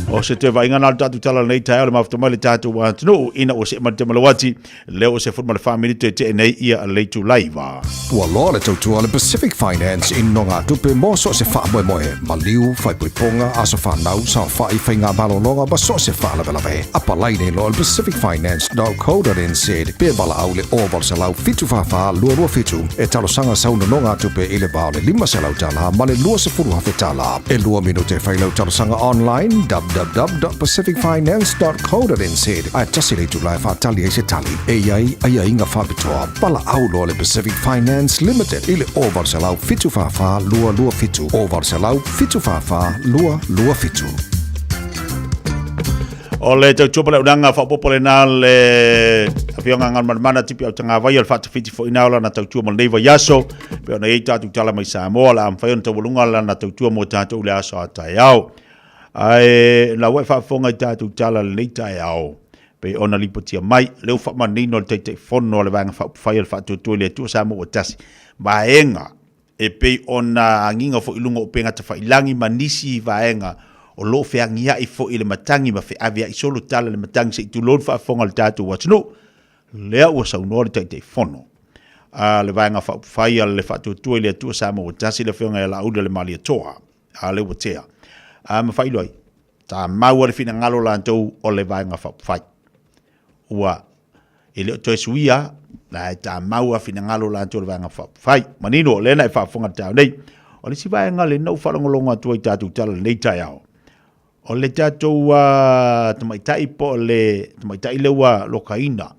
O se toe vaaiga na o le tatou tala lenei taeao le mafuta mai le tatou atunuu ina ua see mai le temalauati lea ua 14 minute te nei ia le itulaiva. Ua loa le tautua a le Pacific Finance i nogatupe mo so o se faamoemoe, maliu, faaipoipoga, aso fanau, saofai, faigamalologa ma so o se faalavelave. Apalai nei loa i le pacificfinance.co.nz pe valaau i le 0800 744 227 e talosaga sau nonogatupe i le va o le $500 ma le $20,000. E lua minute e fai lau talosaga online www.pacificfinance.co.nz ae tasi le itula e faatali ai se tali. E i ai aiaiga faapitoa. Valaau loa le Pacific Finance Limited i le 0800 744 227, 0800 744 227. O le tautua ma le aunaga faaopoopo lena le Afioga Galumalemana Tipi Autagavaia o le faatafiti foi na o lana tautua mo lenei vaiaso. Pei ona i ai tatou tala mai Samoa, o le a mafai ona taualuga lana tautua mo tatou i le aso a taeao. Ae la ua e faafofoga i tatou tala i lenei taeao, pei ona lipotia mai, lea ua faamanino le Taitaifono a le Vaega Faaupufai o le Faatuatua i le Atua Samoa ua Tasi, vaega e pei ona agiga foi i luga o upega tafailagi ma nisi vaega o lo o feagiai foi i le matagi ma feaveai solo tala i le matagi se i tulou le faafofoga a le tatou atunuu. Lea ua saunoa le Taitaifono a le Vaega Faaupufai a le Faatuatua i le Atua Samoa ua Tasi, le Afioga ia Laauli Lemalietoa, a lea ua tea. A ma faailoa ai, tamau a le finagalo latou o le Vaega Faaupufai. Ua e le o toe suia, la e tamau a finagalo latou o le Vaega Faaupufai. Manino, o lea na e faafofoga i le taeao nei. O le isi vaega lea na ou faalogologo atu ai i tatou tala i lenei taeao, o le tatou tamaitai po o le tamaitai lea ua lokaina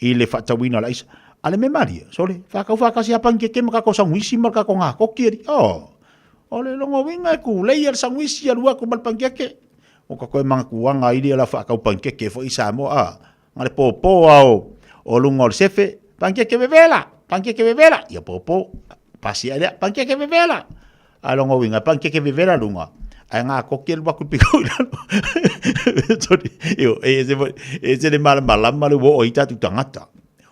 i le faatauina o le aisa. A le mea malie, sole, faatau faatasi lava panikeke ma tatou sanuisi ma le tatou gakoki alii. Oh, o le lona uiga e tulei le sanuisi alu atu ma le panikeke. Ua ka toe manatuaga ai lea o le a faatau panikeke foi i Samoa, a, na le pōpō lava o luga o le sefe, panikeke vevela, panikeke vevela, ia pōpō, pasi ae lea, panikeke vevela. A lona uiga, e panikeke vevela luga, ae gakoki alu atu i le pito i lalo. Sorry, io, e ese foi, e ese le malamalama le ua oo ai tatou tagata.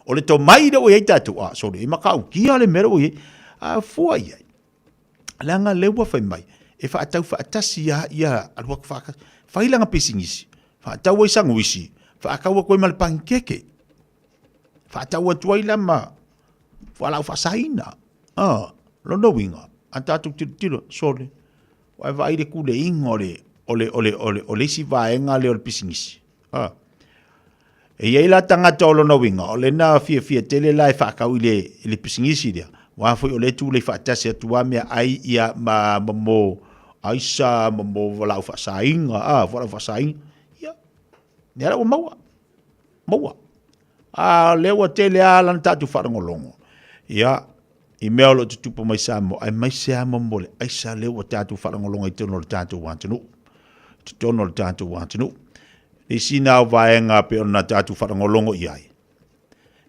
O le tomai lea ua i ai tatou, a, sorry, e matautia le mea lea ua i ai. A fua i ai, leaga lea ua fai mai, e faatau faatasi lava ia alu atu faatasi. Fai lana pisinisi, faatau ai sanuisi, faatau atu ai ma le panikeke. Faatau atu ai la ma fualaau faasaina. Ah, lona uiga, a tatou tilotilo, sole, ua e vaai i le kuleiga o le, o le, o le, o le, o le isi vaega lea o le pisinisi. Ah. E i ai la tagata o lona uiga, o lena fiafia tele la e faatau i le, i le pisinisi lea, aua foi o lea e tulei faatasi atu lava meaai ia ma, ma mo aisa ma mo fualaau faasaina, ah, fualaau faasaina. Ia, lea la ua maua. Maua. A lea ua tele lava lana tatou faalogologo, ia, i mea o lo o tutupu mai Samoa, aemaise lava mo le aisa lea ua tatou faalogologo i totonu o le tatou atunuu. I totonu o le tatou atunuu. Le isi na o vaega pei ona tatou faalogologo i ai,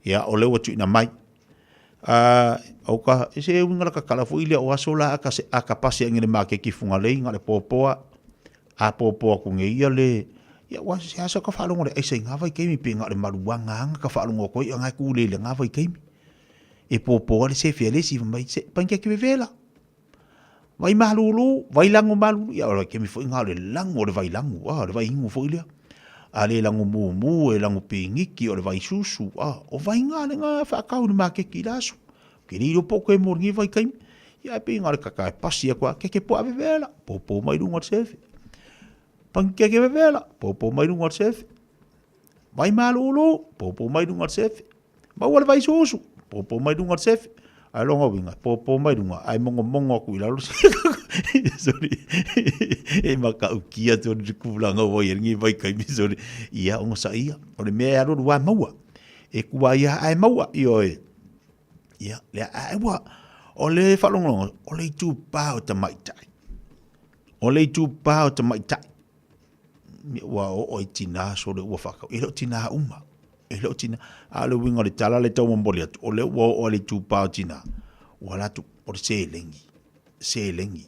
ia, o lea ua tuuina mai. O ka, e se uiga la kakala foi lea o aso la a ka, a ka pasi ai le maketi Fugalei na o le popo a, a popo atu nei ia le, ia ua se aso ka faalogo le aisa i ngā vaitaimi pe na o le maluaga anga ka faalogo atu ai a nga e kule i le ngā vaitaimi. E popo a le sefe a le isi mai se panikeke vevela. Vai malulu, vai lagu malulu, ia o le taimi foi na o le lagu o le vai lagu, a o le vai inu foi lea. A le lago mumu, e lago pigiki, o le vaisusu, a, o vaiga lega faatau i le maketi i le aso. Ou te le iloa po o toe mo lenei vaitaimi. Ia ae pei na o le kaka e pasi atu lava, keke puaa vevela, popo mai luga o le sefe. Panikeke vevela, popo mai luga o le sefe. Vai malūlū, popo mai luga o le sefe. Maua le vaisusu, popo mai luga o le sefe. Ae lona uiga, popo mai luga, ae mogomogo atu i lalo. Sorry. E matautia tonu le tulaga ua i ai lenei vaitaimi, sorry. Ia, onosaia, o le mea e alualu lava maua. E tuai lava ae maua, ioe. Ia, lea, ae ua, o le faalogologo, o le itupa o tamaitai. O le itupa o tamaitai. Ua oo i tinā sole ua faatau. E le o tinā uma. E le o tinā. A o le uiga o le tala lea e tau momoli atu, o lea ua oo i le itupa o tinā, ua alu atu, o le seleni, seleni,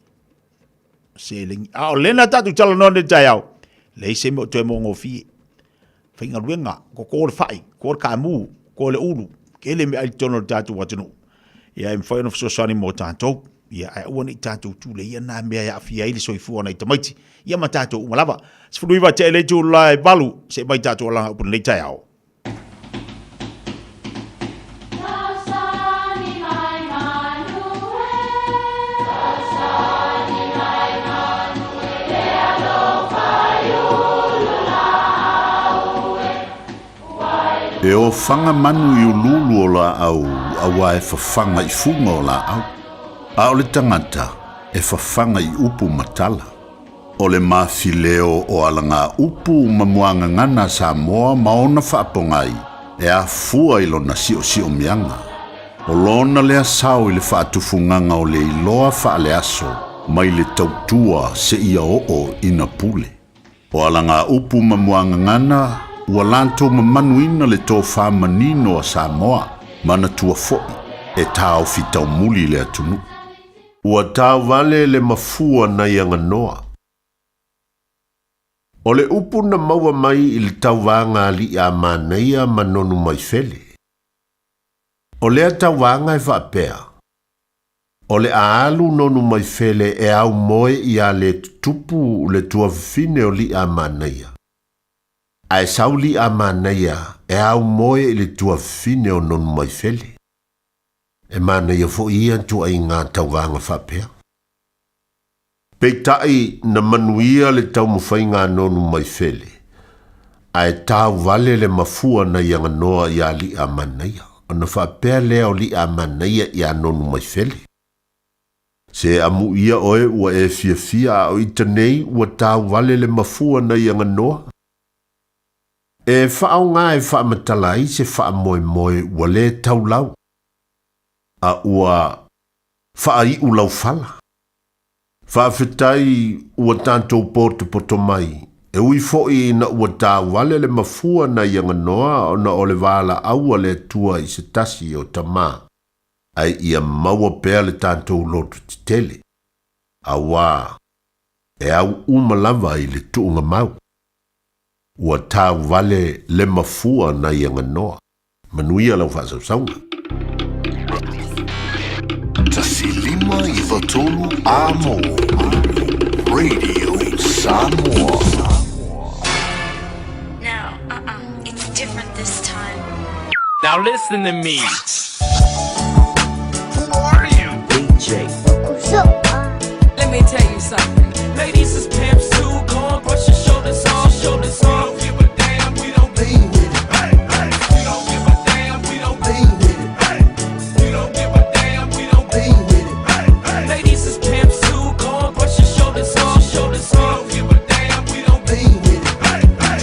seleni. A o lea na tatou talanoa nei i le taeao, leai se mea o toe mogofie. Faigaluega, toto le fai, toto le kaamu, toto le ulu, tele meaai i totonu o le tatou atunuu. Ia e mafai ona fesoasoani mo tatou. Ia ae aua ne i tatou tuleia na mea e aafia ai le soifua o nai tamaiti, ia ma tatou uma lava. 19 tea i le itula e 8, seʻe mai tatou alaga upu i lenei taeao. E ofaga manu i uluulu o laau auā e fafaga i fuga o laau, a o le tagata e fafaga i upu ma tala. O le mafileo o alagaupu ma muagagana a Samoa ma ona faapogai e afua i lona siosiomiaga. O lona lea sao i le faatufugaga o le iloa faaleaso mai le tautua seia oo ina pule. O alagaupu ma muagagana ua latou mamanuina le tofa manino a Samoa, manatua foi e taofi taumuli le atunuu. Ua tauvale le mafua nai aganoa. O le upu na maua mai i le tauvaga a Aliiamanaia ma Nonumaifele. O lea tauvaga e faapea, O le a alu Nonumaifele e aumoe iā Letotupu le tuafafine o Liiamanaia, ae sau Liiamanaia e aumoe i le tuafafine o Nonumaifele. E manaia foi ia tuaiga tauvaga faapea. Peitai na manuia le taumafaiga a Nonumaifele, ae tauvale le mafua nai aganoa iā Liiamanaia, ona faapea lea o Liiamanaia iā Nonumaifele, Se amuia oe ua e fiafia a o ita nei ua tauvale le mafua nai aganoa? E faaaoga e faamatala ai se faamoemoe ua lē taulau, a ua faaiu laufala. Faafetai ua tatou potopoto mai, e ui foi ina ua tauvale le mafua nai aganoa ona o le valaau a le Atua i se tasi o tama, ae ia maua pea le tatou loto tetele, auā e au uma lava i le tuugamau. Ua tauvale le mafua nai aganoa. Manuia lau faasausauga. 1 5 93 A mo Radio Samoa. No, uh-uh. It's different this time. Now listen to me. Who are you? DJ. Let me tell you something. Ladies is pimps too. Go on, brush your shoulders off, shoulders off. We don't give a damn, we don't play with it. Hey, hey. We don't give a damn, we don't play with it. Hey. We don't give a damn, we don't play with it. Hey, hey. Ladies is pimps too. Go on, brush your shoulders off, shoulders off. We don't give a damn, we don't play with it. Hey, hey.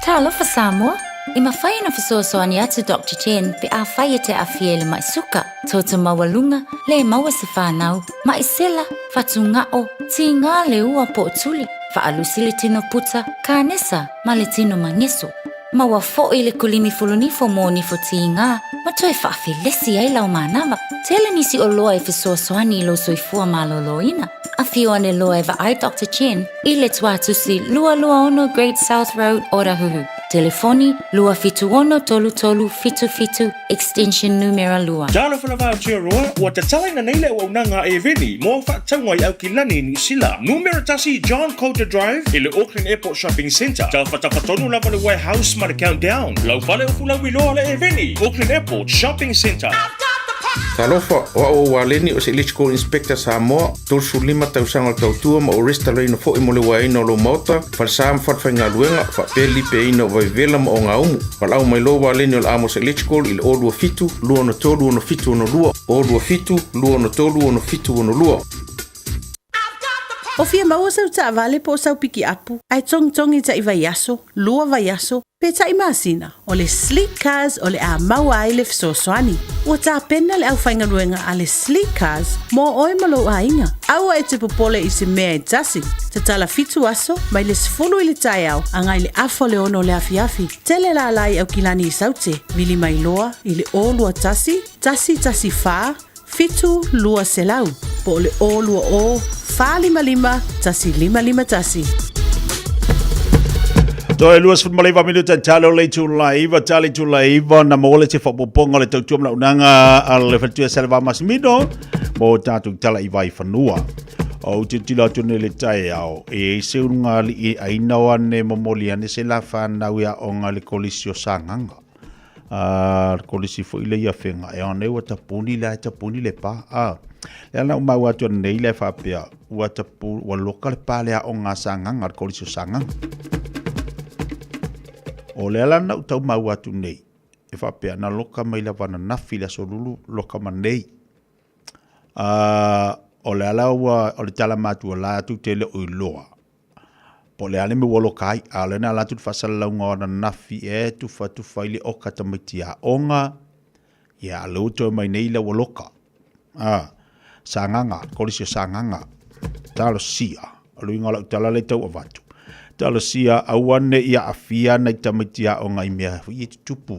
Talofa Samoa! E mafai ona fesoasoani atu Doctor Chen pe afai e te aafia i le ma'i suka, toto maualuga, le maua se fanau, ma'i sela, fatuga'o, tigā le ua po o tuli, faalusi le tino puta, kanesa ma le tino mageso. Maua fo'i le kulimi fulunifo mo nifo tigā ma toe faafelesi ai lau manava. Tele nisi oloa e fesoasoani i lou soifua malōlōina. Afio ane loa e vaai Doctor Chen i le Tuatusi 226 Great South Road, Otahuhu. Telefoni, 276 3377, extension numera 2. Talofa lava Aotearoa, ua tatalaina nei le auaunaga a Eveni mo au faatauga i Aukilani i Niu Sila. Numera tasi John Coulter Drive i le Auckland Airport Shopping Centre. Tafatafa tonu lava le Warehouse ma le Countdown. Lau fale o Fulauiloa le Eveni, Auckland Airport Shopping Centre. Talofa, o au o Waleni o se Electrical Inspector Samoa, 35 tausaga o le tautua ma o restalaina foi mo le uaeina o lou maota, falesa ma falefaigaluega, faapea le lipeaina o vaivevela ma ogaumu. Valaau mai loa Waleni o le Amos Electrical i le 027 263 6762, 027 263 6762. O fia maua sau taavale po o sau pikiapu, ae togitogi taʻi vaiaso, lua vaiaso, pe taʻi masina, o le Sleek Cars o le a maua ai le fesoasoani. Ua tapena le aufaigaluega a le Sleek Cars mo oe ma lou aiga. Aua e te popole i se mea e tasi. Tatala fitu aso, mai le 10 i le taeao agai le afa o le ono o le afiafi. Tele lala i Aukilani i Saute, vili mai loa i le 021 114 7200, po o le 020 455 1551. Toe 29 minuta talo le itula iva, talo itula iva, na maua le te whapoponga le tautua manaunanga a le whatua Saleva Masimino mo tātou tala i vai whanua. O te tila atu nei le tae ao, e se unga li i aina o ane momoli ane se la whanau ia o ngā le kolisi o sanganga. A le kolisi fo ile ia whenga, e ane ua tapuni le tapuni le pa. A, le ana umau atu nei le whapea, ua tapu, ua loka le pa le a o ngā sanganga, le kolisi o sanganga. O le ala na utau mau atu nei, e whapea, na loka mai lava na nafi le aso lulu, loka ma nei. O le ala ua, o le tala matua la atu te le oi loa. Po le ale me ua loka ai, a le na la atu whasalalaunga o na nafi e tufa tufa i le oka tamaiti a onga, ia a le uto mai nei le ua loka. Sanganga, kolisi o sanganga, talo sia, o luinga lau tala le tau avatu. Talo sia, aua ne ia awhia nei tamaiti a onga i mea, i e tutupu,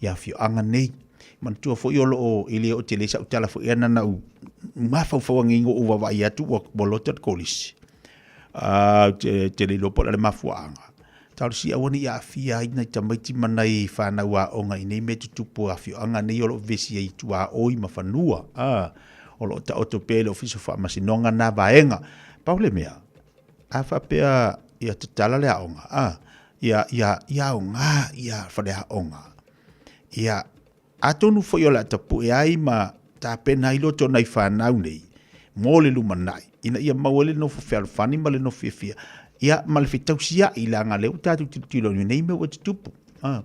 ia awhio anga nei. Manatua foi o loo, i le o te le sa utala foi ana na u, mawhauwhau angi ngo uwa vai atu, ua lota te kolisi. Te le lopo le mafua anga. Talo sia, aua ne ia awhia ai nei tamaiti manai whanau a onga i nei me tutupu awhio anga nei o loo vesi ai tua oi mawhanua. O loo ta oto pe le ofiso wha masinonga nā vaenga. Pau le mea, a whapea ia te tala le aonga. Ia, ia, ia aonga, ia whare aonga. Ia, atonu foi o la tapu e ai ma tā pena i loto nei whanau nei, mō le lumanai, ina ia maua le nofo fealofani ma le nofo fiafia. Ia, ma le fetausia i la ngā leo tātou tilotilo ni nei mea ua tutupu. A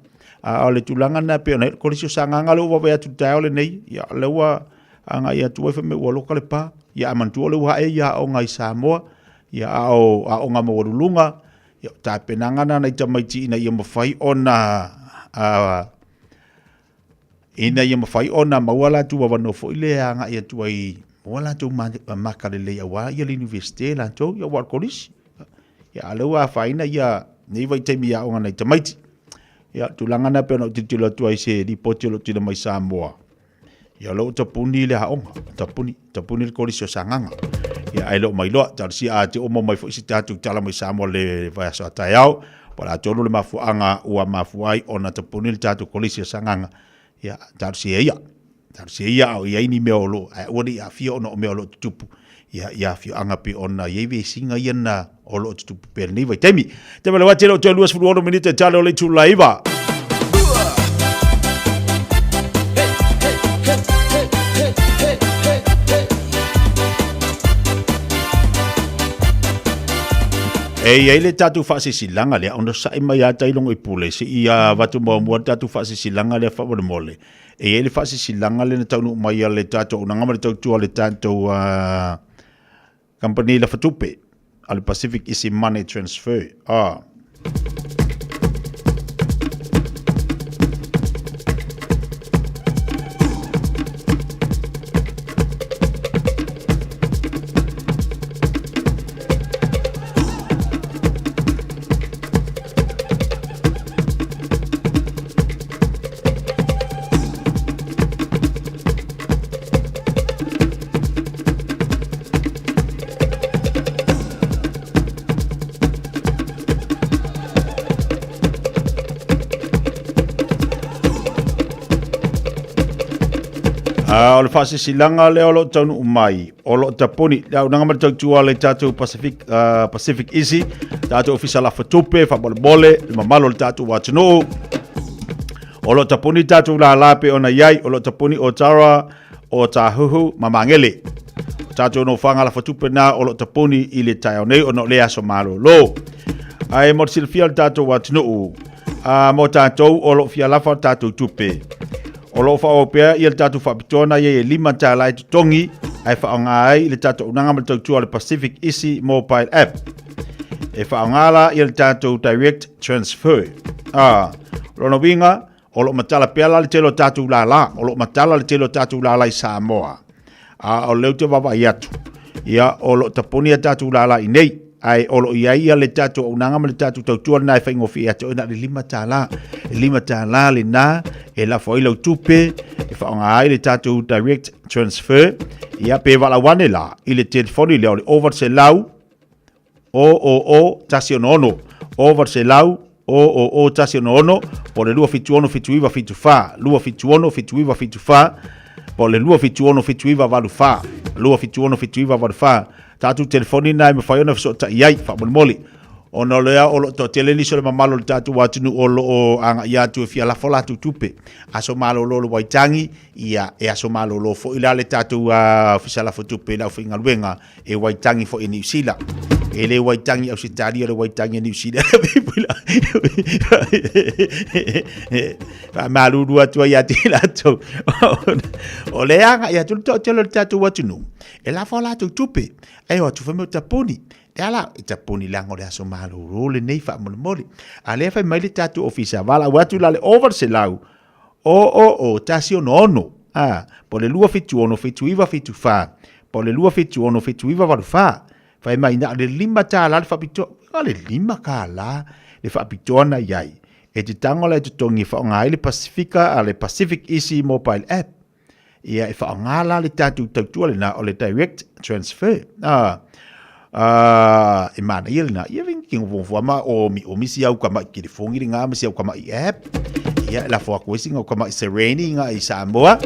o le tulaga na pe ona kolisi o sanganga le ua wawe atu tae o le nei, ia le ua anga ia tua i whame ua loka le pā, ia amantua le ua e ia o ngai Samoa, ia a o, a o ngā mawarulunga, ia tā penanga nā nei tamaiti ina ia mawhai ona, ina ia mawhai ona maua la tua wano fo ile anga ia tua i, maua la tua makalele ia wā, ia le universite la tua, ia wā kolisi. Ia a le ua whaina ia, nei vai taimi ia o ngā nei tamaiti. Ia, tulaga na pe ona tilotilo atu ai se lipoti o lo tila mai Samoa. Ia lo tapuni le haonga, tapuni, tapuni le kolisi o sanganga. Ia ai lo mai loa, talosia a te omo mai foi se tatou tala mai Samoa le vaiaso a taeao. Po o le a tonu le mafuaaga ua mafua ai ona tapuni le tatou kolisi o sanganga. Ia, talosia ia. Talosia ia a o i ai ni mea o lo, ae aua ne i aafia ona o mea o lo o tutupu. Ia, ia afioaga pe ona i ai vesiga ia na o lo o tutupu pea lenei vaitaimi. Te wale wate lo te 26 minute tale o le itula iva. E i ai le tatou faasisilaga lea ona sa'i mai a tailogo i pule se i avatu muamua le tatou faasisilaga lea faamolemole. E i ai le faasisilaga lea na taunuu mai a le tatou auaunaga ma le tautua a le tatou kamupani lafatupe a le Pacific Easy Money Transfer. O le faasisilaga lea o lo o taunuu mai, o lo o tapuni le auaunaga ma le tautua a le tatou Pacific, Pacific Easy, tatou ofisa lafatupe, faamolemole, le mamalu o le tatou atunuu. O lo o tapuni tatou lālā pei ona i ai, o lo o tapuni o Tara, o Tāhuhu ma Magele. O tatou nofoaga lafatupe na o lo o tapuni i le taeao nei ona o lea aso malolo. Ae mo le silafia o le tatou atunuu, mo tatou o lo o fia lafa tatou tupe. O lo o faaauau pea ia le tatou faapitoa na i ai e $5 e totogi ae faaaoga ai i le tatou auaunaga ma le tautua o le Pacific Easy Mobile App. E faaaoga la ia le tatou Direct Transfer. O lona uiga, o lo o matala pea la le tele o tatou lālā, o lo o matala le tele o tatou lālā i Samoa. A o lea ou te vaavaai atu, ia, o lo o tapuni a tatou lālā i nei, ae o lo o i ai ia le tatou auaunaga ma le tatou tautua lena e faigofie ia te oe na o le $5. E $5 lena e lafo ai lau tupe, e faaaoga ai le tatou direct transfer, ia, pe valaau ane la i le telefoni lea o le 0800 000 166, 0800 o o 166, po o le 276 79 74, 276 79 74, po o le 276 79 84, 276 79 84. Tatou telefoni na e mafai ona fesootai ai faamolemole ona o lea o lo o toatele nisi o le mamalu o le tatou atunuu o lo o agaia atu e fia lafo latou tupe. Aso malolo le Waitangi, ia e aso malolo foi la le tatou ofisa lafo tupe i le aufaigaluega e Waitangi foi i Niu Sila. E le Waitangi i Ausetalia, o le Waitangi i Niu Sila. Faamalulu atu ai ia te i latou. O lea agai atu le toatele o le tatou atunuu, e lafo a latou tupe, e o atu foi me o tapuni. Le a la, e tapuni leaga o le aso malolo lenei faamolemole. A lea fai mai le tatou ofisa, valaau atu la le 800 o 166, a, po o le 276 79 74, po o le 276 79 84. Fai mai na o le lima tālā le faapitoa, na o le lima tālā le faapitoa na i ai. E te tago la e totogi e faaaoga ai le Pasifika a le Pacific Easy Mobile App. Ia e faaaoga la le tatou tautua lena o le direct transfer. A, a, e manaia lena. Ia vingi ki ngofo ma o mi o misi au ka mai telefongi le ngā ma si au ka mai app. Ia e lafo aku esi ngau ka mai Sereni ngā i Samoa.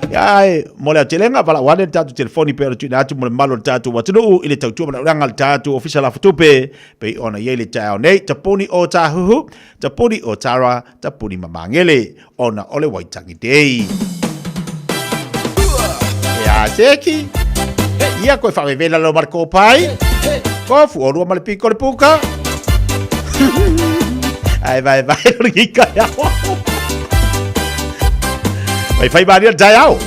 Ia e mo le aotelega valaau ane le tatou telefoni pei ona tuuina atu mo le mamalu o le tatou atunuu i le tautua manaoaga a le tatou Ofisa Lafo Tupe pei ona i ai le taeao nei. Tapuni o Tāhuhu, tapuni o Tara, tapuni ma Magele ona o le Waitangi Day. Ia seki. Ia koe whaawewela lo mar kōpai. Kofu o rua ma le piko le puka. Ai vai vai o le kika ia. Vai whai maria le taeao.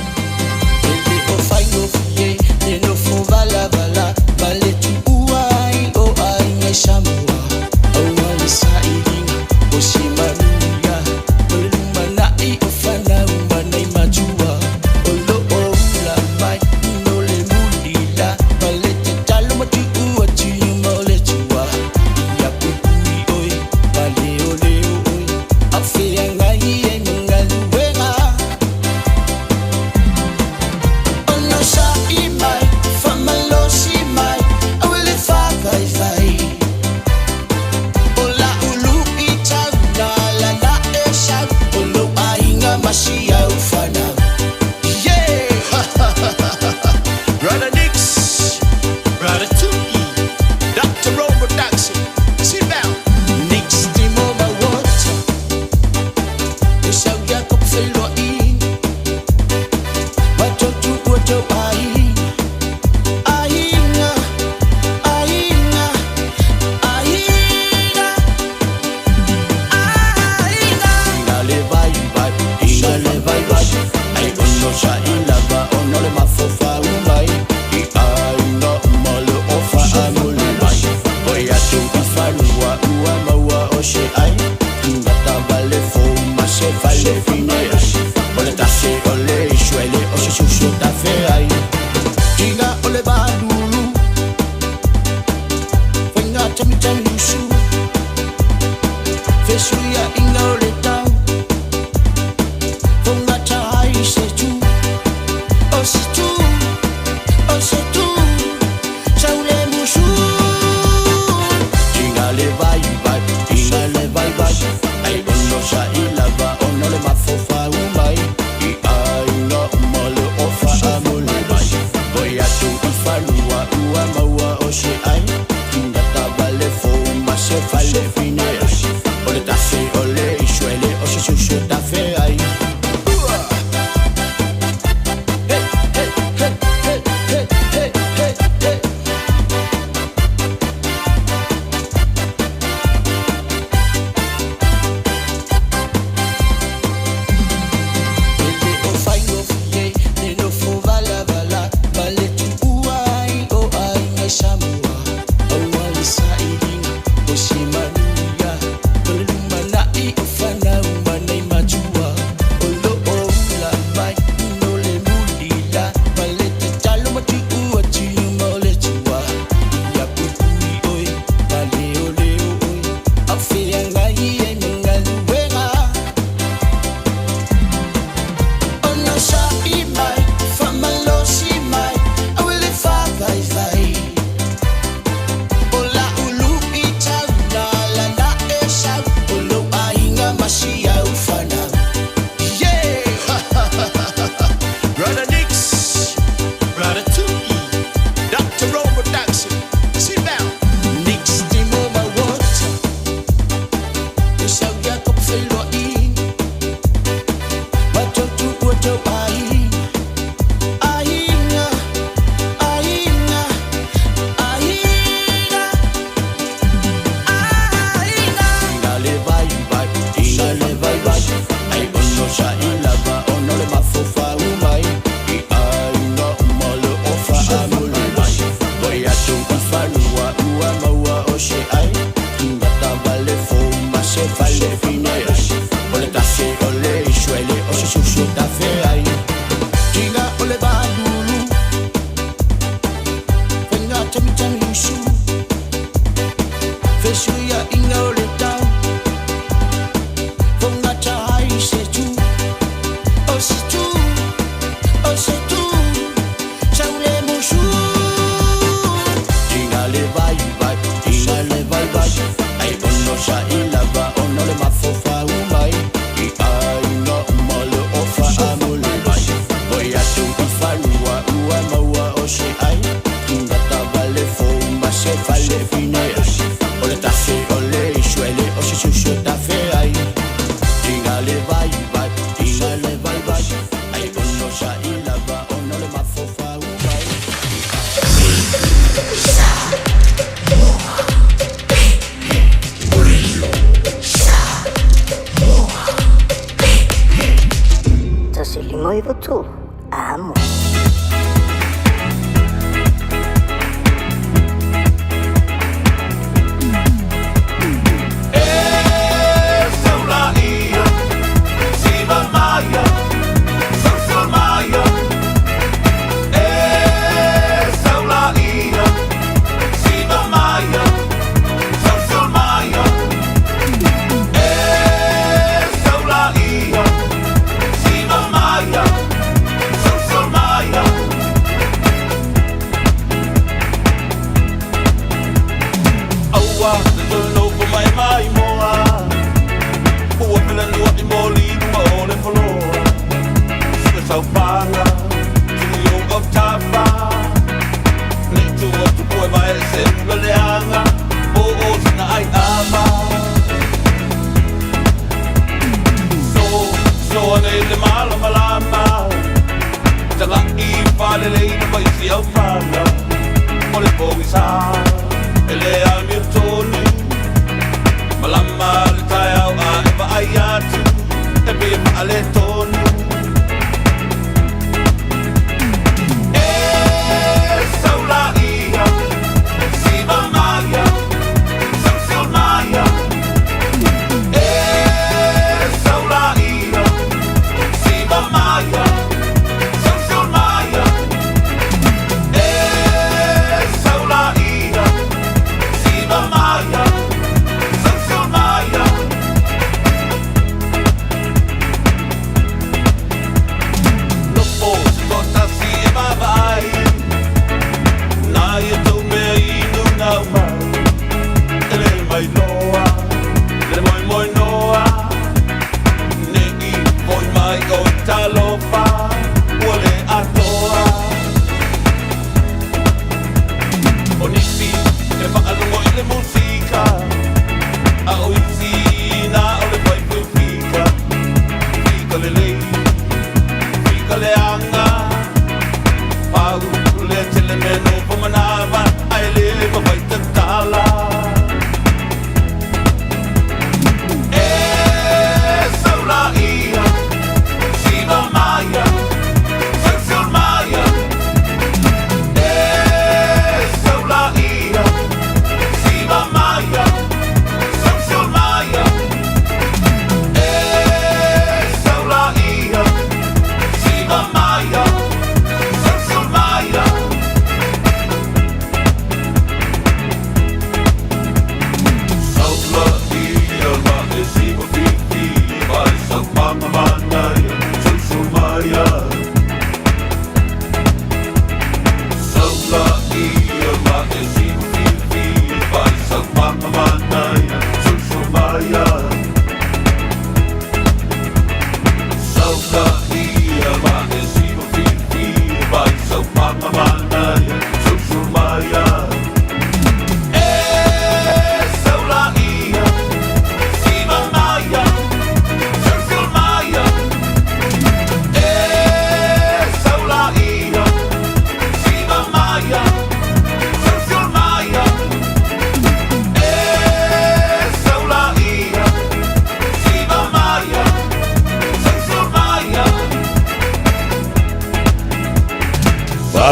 1 5 93. Amo.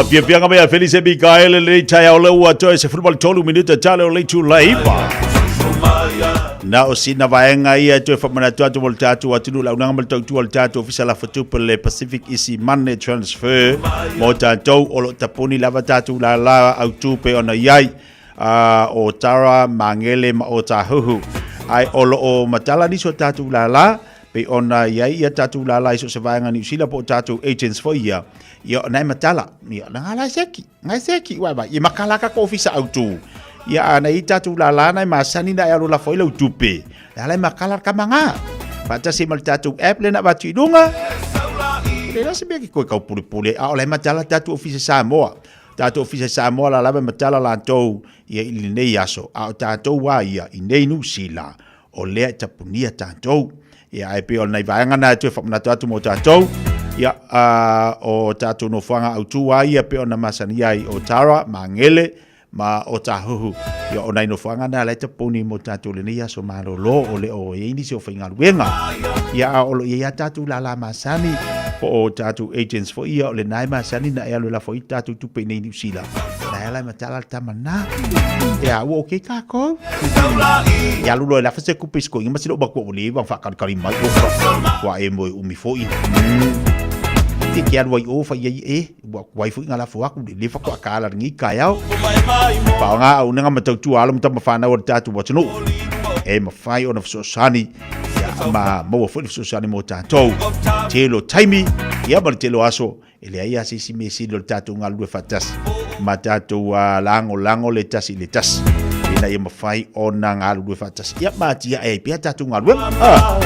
Faafiafiaga mai a Felise Mikaele lenei taeao lea ua toe 13 minute tale o le itu laiva. Na o sina vaega ia e toe faamanatu atu mo le tatou atunuu le auaunaga ma le tautua a le tatou Ofisa Lafatupe le Pacific Easy Money Transfer mo tatou o lo o tapuni lava tatou lala autu pei ona i ai o Tara, Magele ma o Tāhuhu. Ae o lo o matala nisi o tatou lala pei ona i ai ia tatou lala i so o se vaega Niu Sila po o tatou agents foi ia, ia na e matala. Ia na ngala e seki, ngai seki ua vai. Ia makala ka ko ofisa autu. Ia ana i tatou lala na e masani na e alo lafo i lau tupe. Le ala e makala ka manga. Faatasi ma le tatou app le na avatu i luga. Le la se mea ke koe kau pulepule a o la e matala tatou ofisa Samoa. Tatou ofisa Samoa la lava e matala latou ia i lenei aso a o tatou a ia i nei Niu Sila o lea e tapunia tatou. Ia ae pei o nai vaega na e toe faamanatu atu mo tatou. Ia o tatou nofoaga autu a ia pei ona masani ai o Tara, Magele ma Otahuhu. Ia, o nai nofoaga na la e tapuni mo tatou lenei aso malolo o le o i ai nisi o faigaluega. Ia, a o lo o i ai lava tatou lala masani po o tatou agents foi ia o lena e masani na e alu e lafo ai tatou tupe i nei Niu Sila. Na e ala e matala le tama na. Ia, ua okay kākou. Ia alu loa e lafa se kupe i sikoiga ma sila o matua ua leva ona faakalikali mai. Ua e moe umi foi. Te ke alu ai o fai ai e. Ua kuai foi ngā lafo aku le le whakoa la lenei taeao. Whaonga au nenga matautua alo ma tama whanau o le tātou atunuu. E mawhai ona fesoasoani ia ma maua foi le fesoasoani mo tātou. Tele o taimi, ia ma le tele o aso, e leai lava se isi mea sili o le tātou galulue faatasi ma tātou lagolago le tasi i le tasi ina ia mafai ona galulue faatasi. Ia ma atiae ai pea tātou galuega. Ah.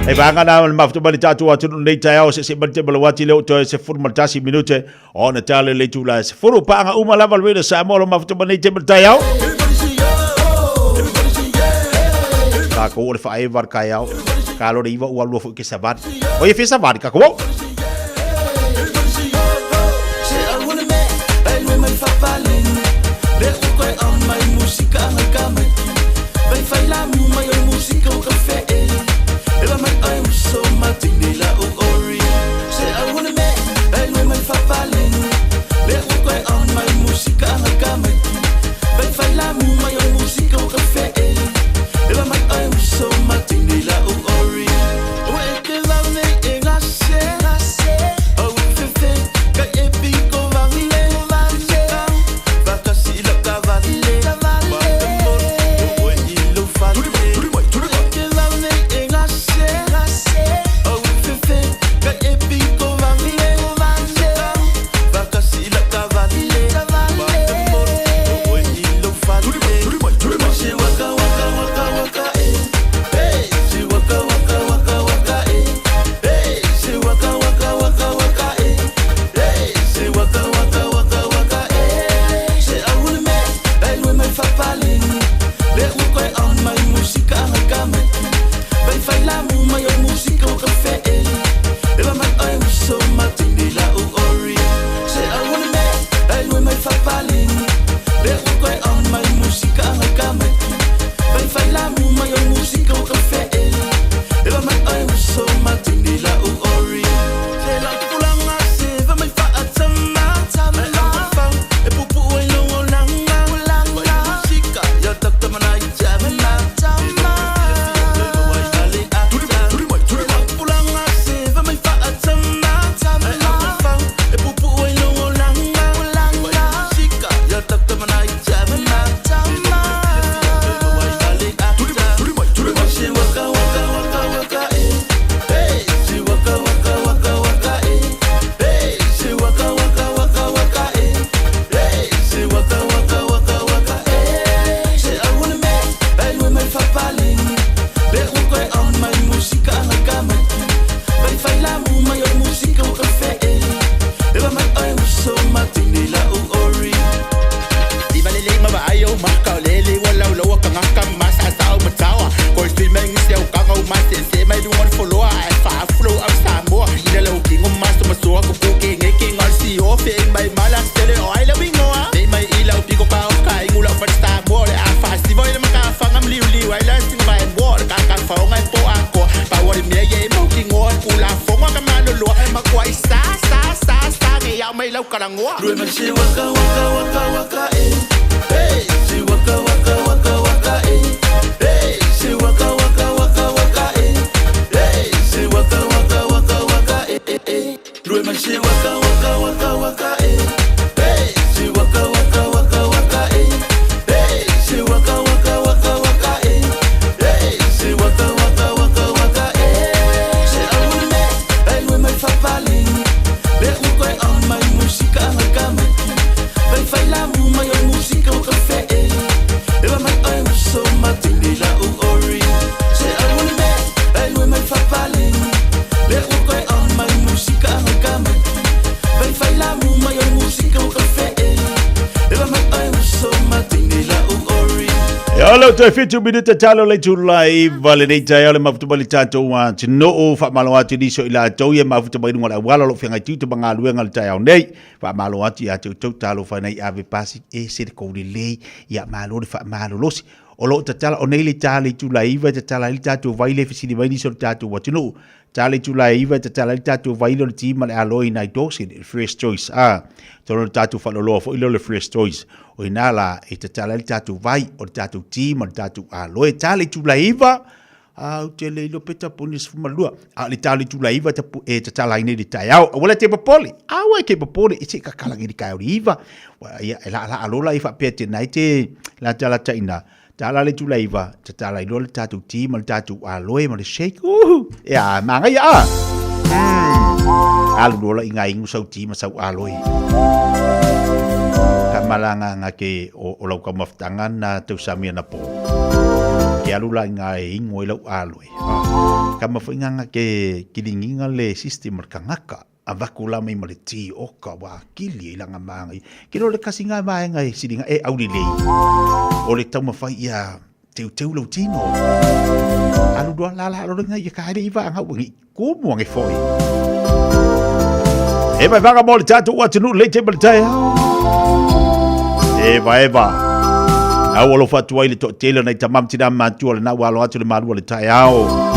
E vanga na le mafuta mai le tātou atunuu nei taeao se se mate malawati le o toe se furu matasi minute ona tale le tula se furu paanga uma lava le Samoa lo mafuta mai nei te taeao. Kākou o le whaewa le kaeao. Ka lore iwa ua lua fo ke savali. O ye fe savali ka ko. Olo toe 7 minuta talo le tulai vale nei taeao le mafuta mai le tatou atunuu. Faamalo atu i nisi o i latou ia mafuta mai luga o le auala o lo o feagai tiute ma galuega le taeao nei. Faamalo atu ia te outou talofa nei ave pasi e se le kou lelei ia malo le faamalolosi. O lo o tatala o nei le ta le itula e 9 e tatala ai le tatou vai le fesili mai nisi o le tatou atunuu. Ta le itula e 9 e tatala ai le tatou vai lea o le ti ma le aloe i nai Dawson, le Fresh Choice. A, tonu o le tatou faaloloa foi lea o le Fresh Choice. O ina la e tatala ai le tatou vai o le tatou ti ma le tatou aloe. Ta le itula e 9, a ou te le iloa pe tapuni le 12. A o le ta le itula e 9 e tatala ai nei le taeao. Aua la te popole, aua e te popole, e se kakala nei le taeao le 9. Ia, e laalaa loa la i faapea te nai te la tala taina. Tala le itula e 9, tatala ai loa le tatou ti ma le tatou aloe ma le shake. Uhu! Ea, māngaia a! Alu loa la i ngā ingu sau ti ma sau aloe. Ka malanga nga ke o, o lau kaumafutanga na tausami ana po. Ke alu la i ngā e ingo i lau aloe. Ah. Ka mawhainga nga ke kiringinga le system o le kangaka. Avaku la mai ma le ti oka wa kili i langa maangai. Ke lo le kasi ngā vaenga e siringa e auri lei. O le taumawhai ia teuteu lau tino. Alu doa la la lo nga ia ka haere i vaanga ua ngi kumu ange foi. E vai vanga mo le tātou atunuu lei te ma le taeao. Eva eva. Au alofa atu ai le toatele o nai tama ma tina matua le nau alo atu le malua le taeao.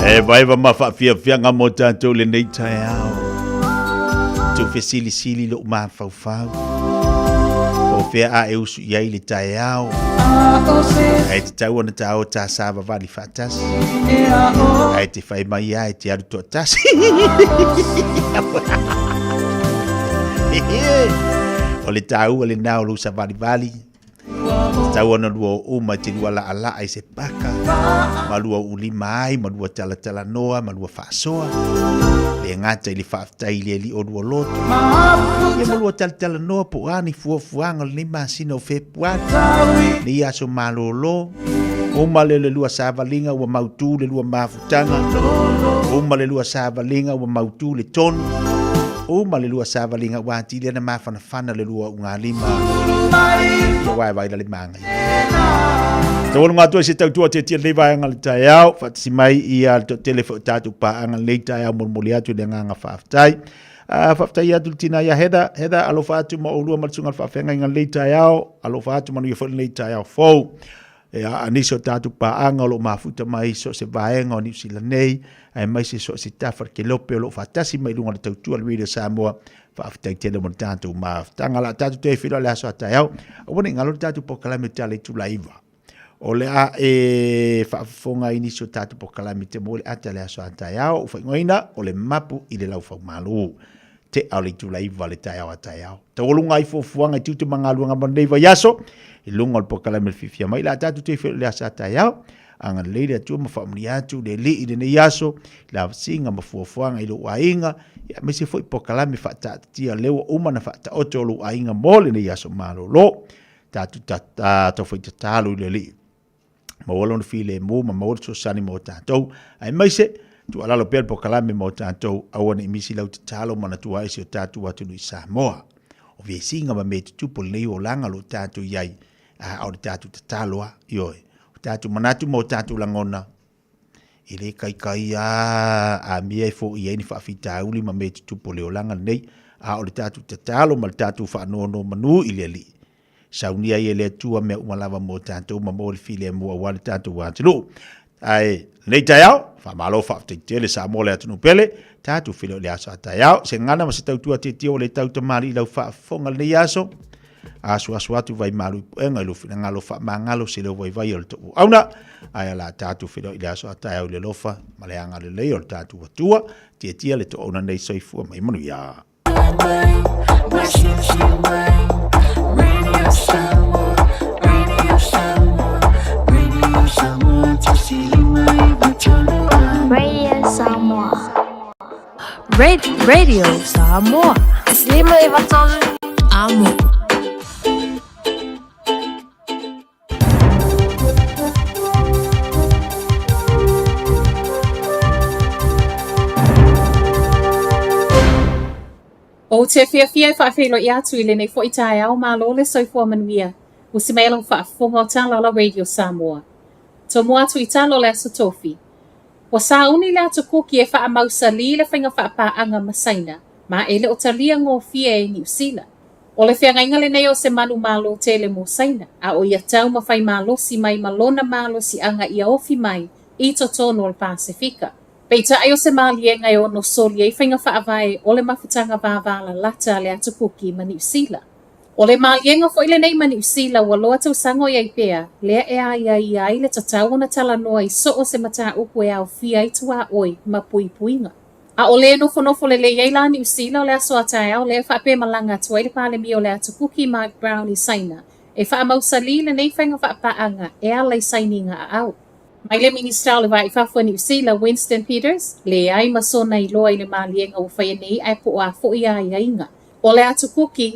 E vaeva ma faafiafiaga mo tatou lenei taeao. Tu fesilisili lou mafaufau. Po o fea a e usu i ai le taeao. Ae tatau ona ta o ta savavali faatasi. Ae te fai mai a e te alu toatasi. O le taua lena o lou savalivali. Tatau ona lua oo uma i te lua laalaa i se paka, ma lua uulima ai, ma lua talatalanoa, ma lua faasoa. Le gata i le faafetai i le Alii o lua loto. Ia ma lua talatalanoa po o a ni fuafuaga o lenei masina o Fepuari, lenei aso malolo. Uma lea o le lua savaliga ua mautu le lua mafutaga. Uma le lua savaliga ua mautu le tonu. Uma le lua savaliga ua atili ana mafanafana le lua ugalima. Ia wae vai la le manga. Taualuga atu ai se tautua tietie lenei vaega o le taeao, faatasi mai ia le toatele foi o tatou paaga lenei taeao molimoli atu i le agaga faafetai. Faafetai atu le tina ia Heather. Heather, alofa atu ma oulua ma le susuga i le faafeagaiga lenei taeao. Alofa atu manuia foi lenei taeao fou. Ia, a nisi o tatou paaga o lo o mafuta mai so o se vaega o Niu Sila nei, aemaise so o se tafa o le kelope o lo o faatasi mai i luga o le tautua a le Radio Samoa, faafetai tele mo le tatou mafutaga. O le a tatou toe feiloai i le aso a taeao. Aua ne i galo le tatou polokalame o Tala i Tula 9. O le a e faafofoga i nisi o tatou polokalame te maua i le ata i le aso a taeao. Ua faaigoaina o le mapu i le laufaumalo. Tea o le itula 9 le taeao a taeao. Taualuga ai fuafuaga i tiute ma galuega mo lenei vaiaso i luga o le polokalame o le Fiafia Mai. O le a tatou toe feiloai i le aso a taeao. Agalelei le Atua ma faamanuia atu le Alii i lenei aso, i le avasiga ma fuafuaga i lou aiga, ia aemaise foi polokalame faataatitia lea ua uma ona faataoto o lou aiga mo lenei aso malolo. Tatou taufai tatalo i le Alii. Maua lona filemu ma maua le fesoasoani mo tatou, aemaise tuualalo pea le polokalame mo tatou, aua ne i misi lau tatalo manatua ai si o tatou atunuu i Samoa. O vesiga ma mea tutupu o lenei olaga o lo o tatou i ai, a o le tatou tatalo lava, ioe, o tatou manatu ma o tatou lagona, e le kaikai lava a mea e foia ai ni faafitauli ma mea tutupu o le olaga lenei, a o le tatou tatalo ma le tatou faanonomanu i le Alii, saunia ai e le Atua mea uma lava mo tatou ma mo le filemu aua le tatou atunuu. Ae lenei taeao, faamalo faafetai tele Samoa le atunuu pele, tatou feiloai i le aso a taeao. Se gagana ma se tautua tietie ua le tau tamalii i lau faafofoga lenei aso. Asuasu atu vai malu i puega i lou finagalo faamagalo se leo vaivai o le toauauna. Ae o le a tatou feiloai i le aso a taeao i le alofa ma le agalelei o le tatou Atua. Tietie le toauna nei soifua mai manuia. Radio Samoa. Radio Samoa. Lima iwa tolu. Amo. Ou te fiafia e faafeiloai atu i lenei foi taeao malo le soifua manuia. Usi mai lau faafofoga o Tala o la Radio Samoa. Tomua atu i talo o le Aso Tofi. Ua sauni le Atu Kuki e faamausalī le faiga faapaaga ma Saina, ma e le o talia gofie e Niu Sila. O le feagaiga lenei o se manu malo tele mo Saina, a o ia taumafai malosi mai ma lona malosiaga ia ofi mai i totonu o le Pasefika. Peitai o se maliega e ono soli ai faiga faavae o le mafutaga vāvālalata a le Atu Kuki ma Niu Sila. O le maliega foi lenei ma Niu Sila ua loa tausaga o i ai pea, lea e aiaia ai le tatau ona talanoa i so o se mataupu e aofia ai tuaoi ma puipuiga. A o le nofonofo lelei ai la Niu Sila o le aso a taeao lea e faapea malaga atu ai le Palemia o le Atu Kuki Mark Brown i Saina e faamausalī lenei faiga faapaaga e ala i sainiga aau. Mai le Minisita o le Va i Fafo a Niu Sila, Winston Peters, leai ma sona iloa i le maliega ua faia nei ae po o a foi aiaiga. O le Atu Kuki,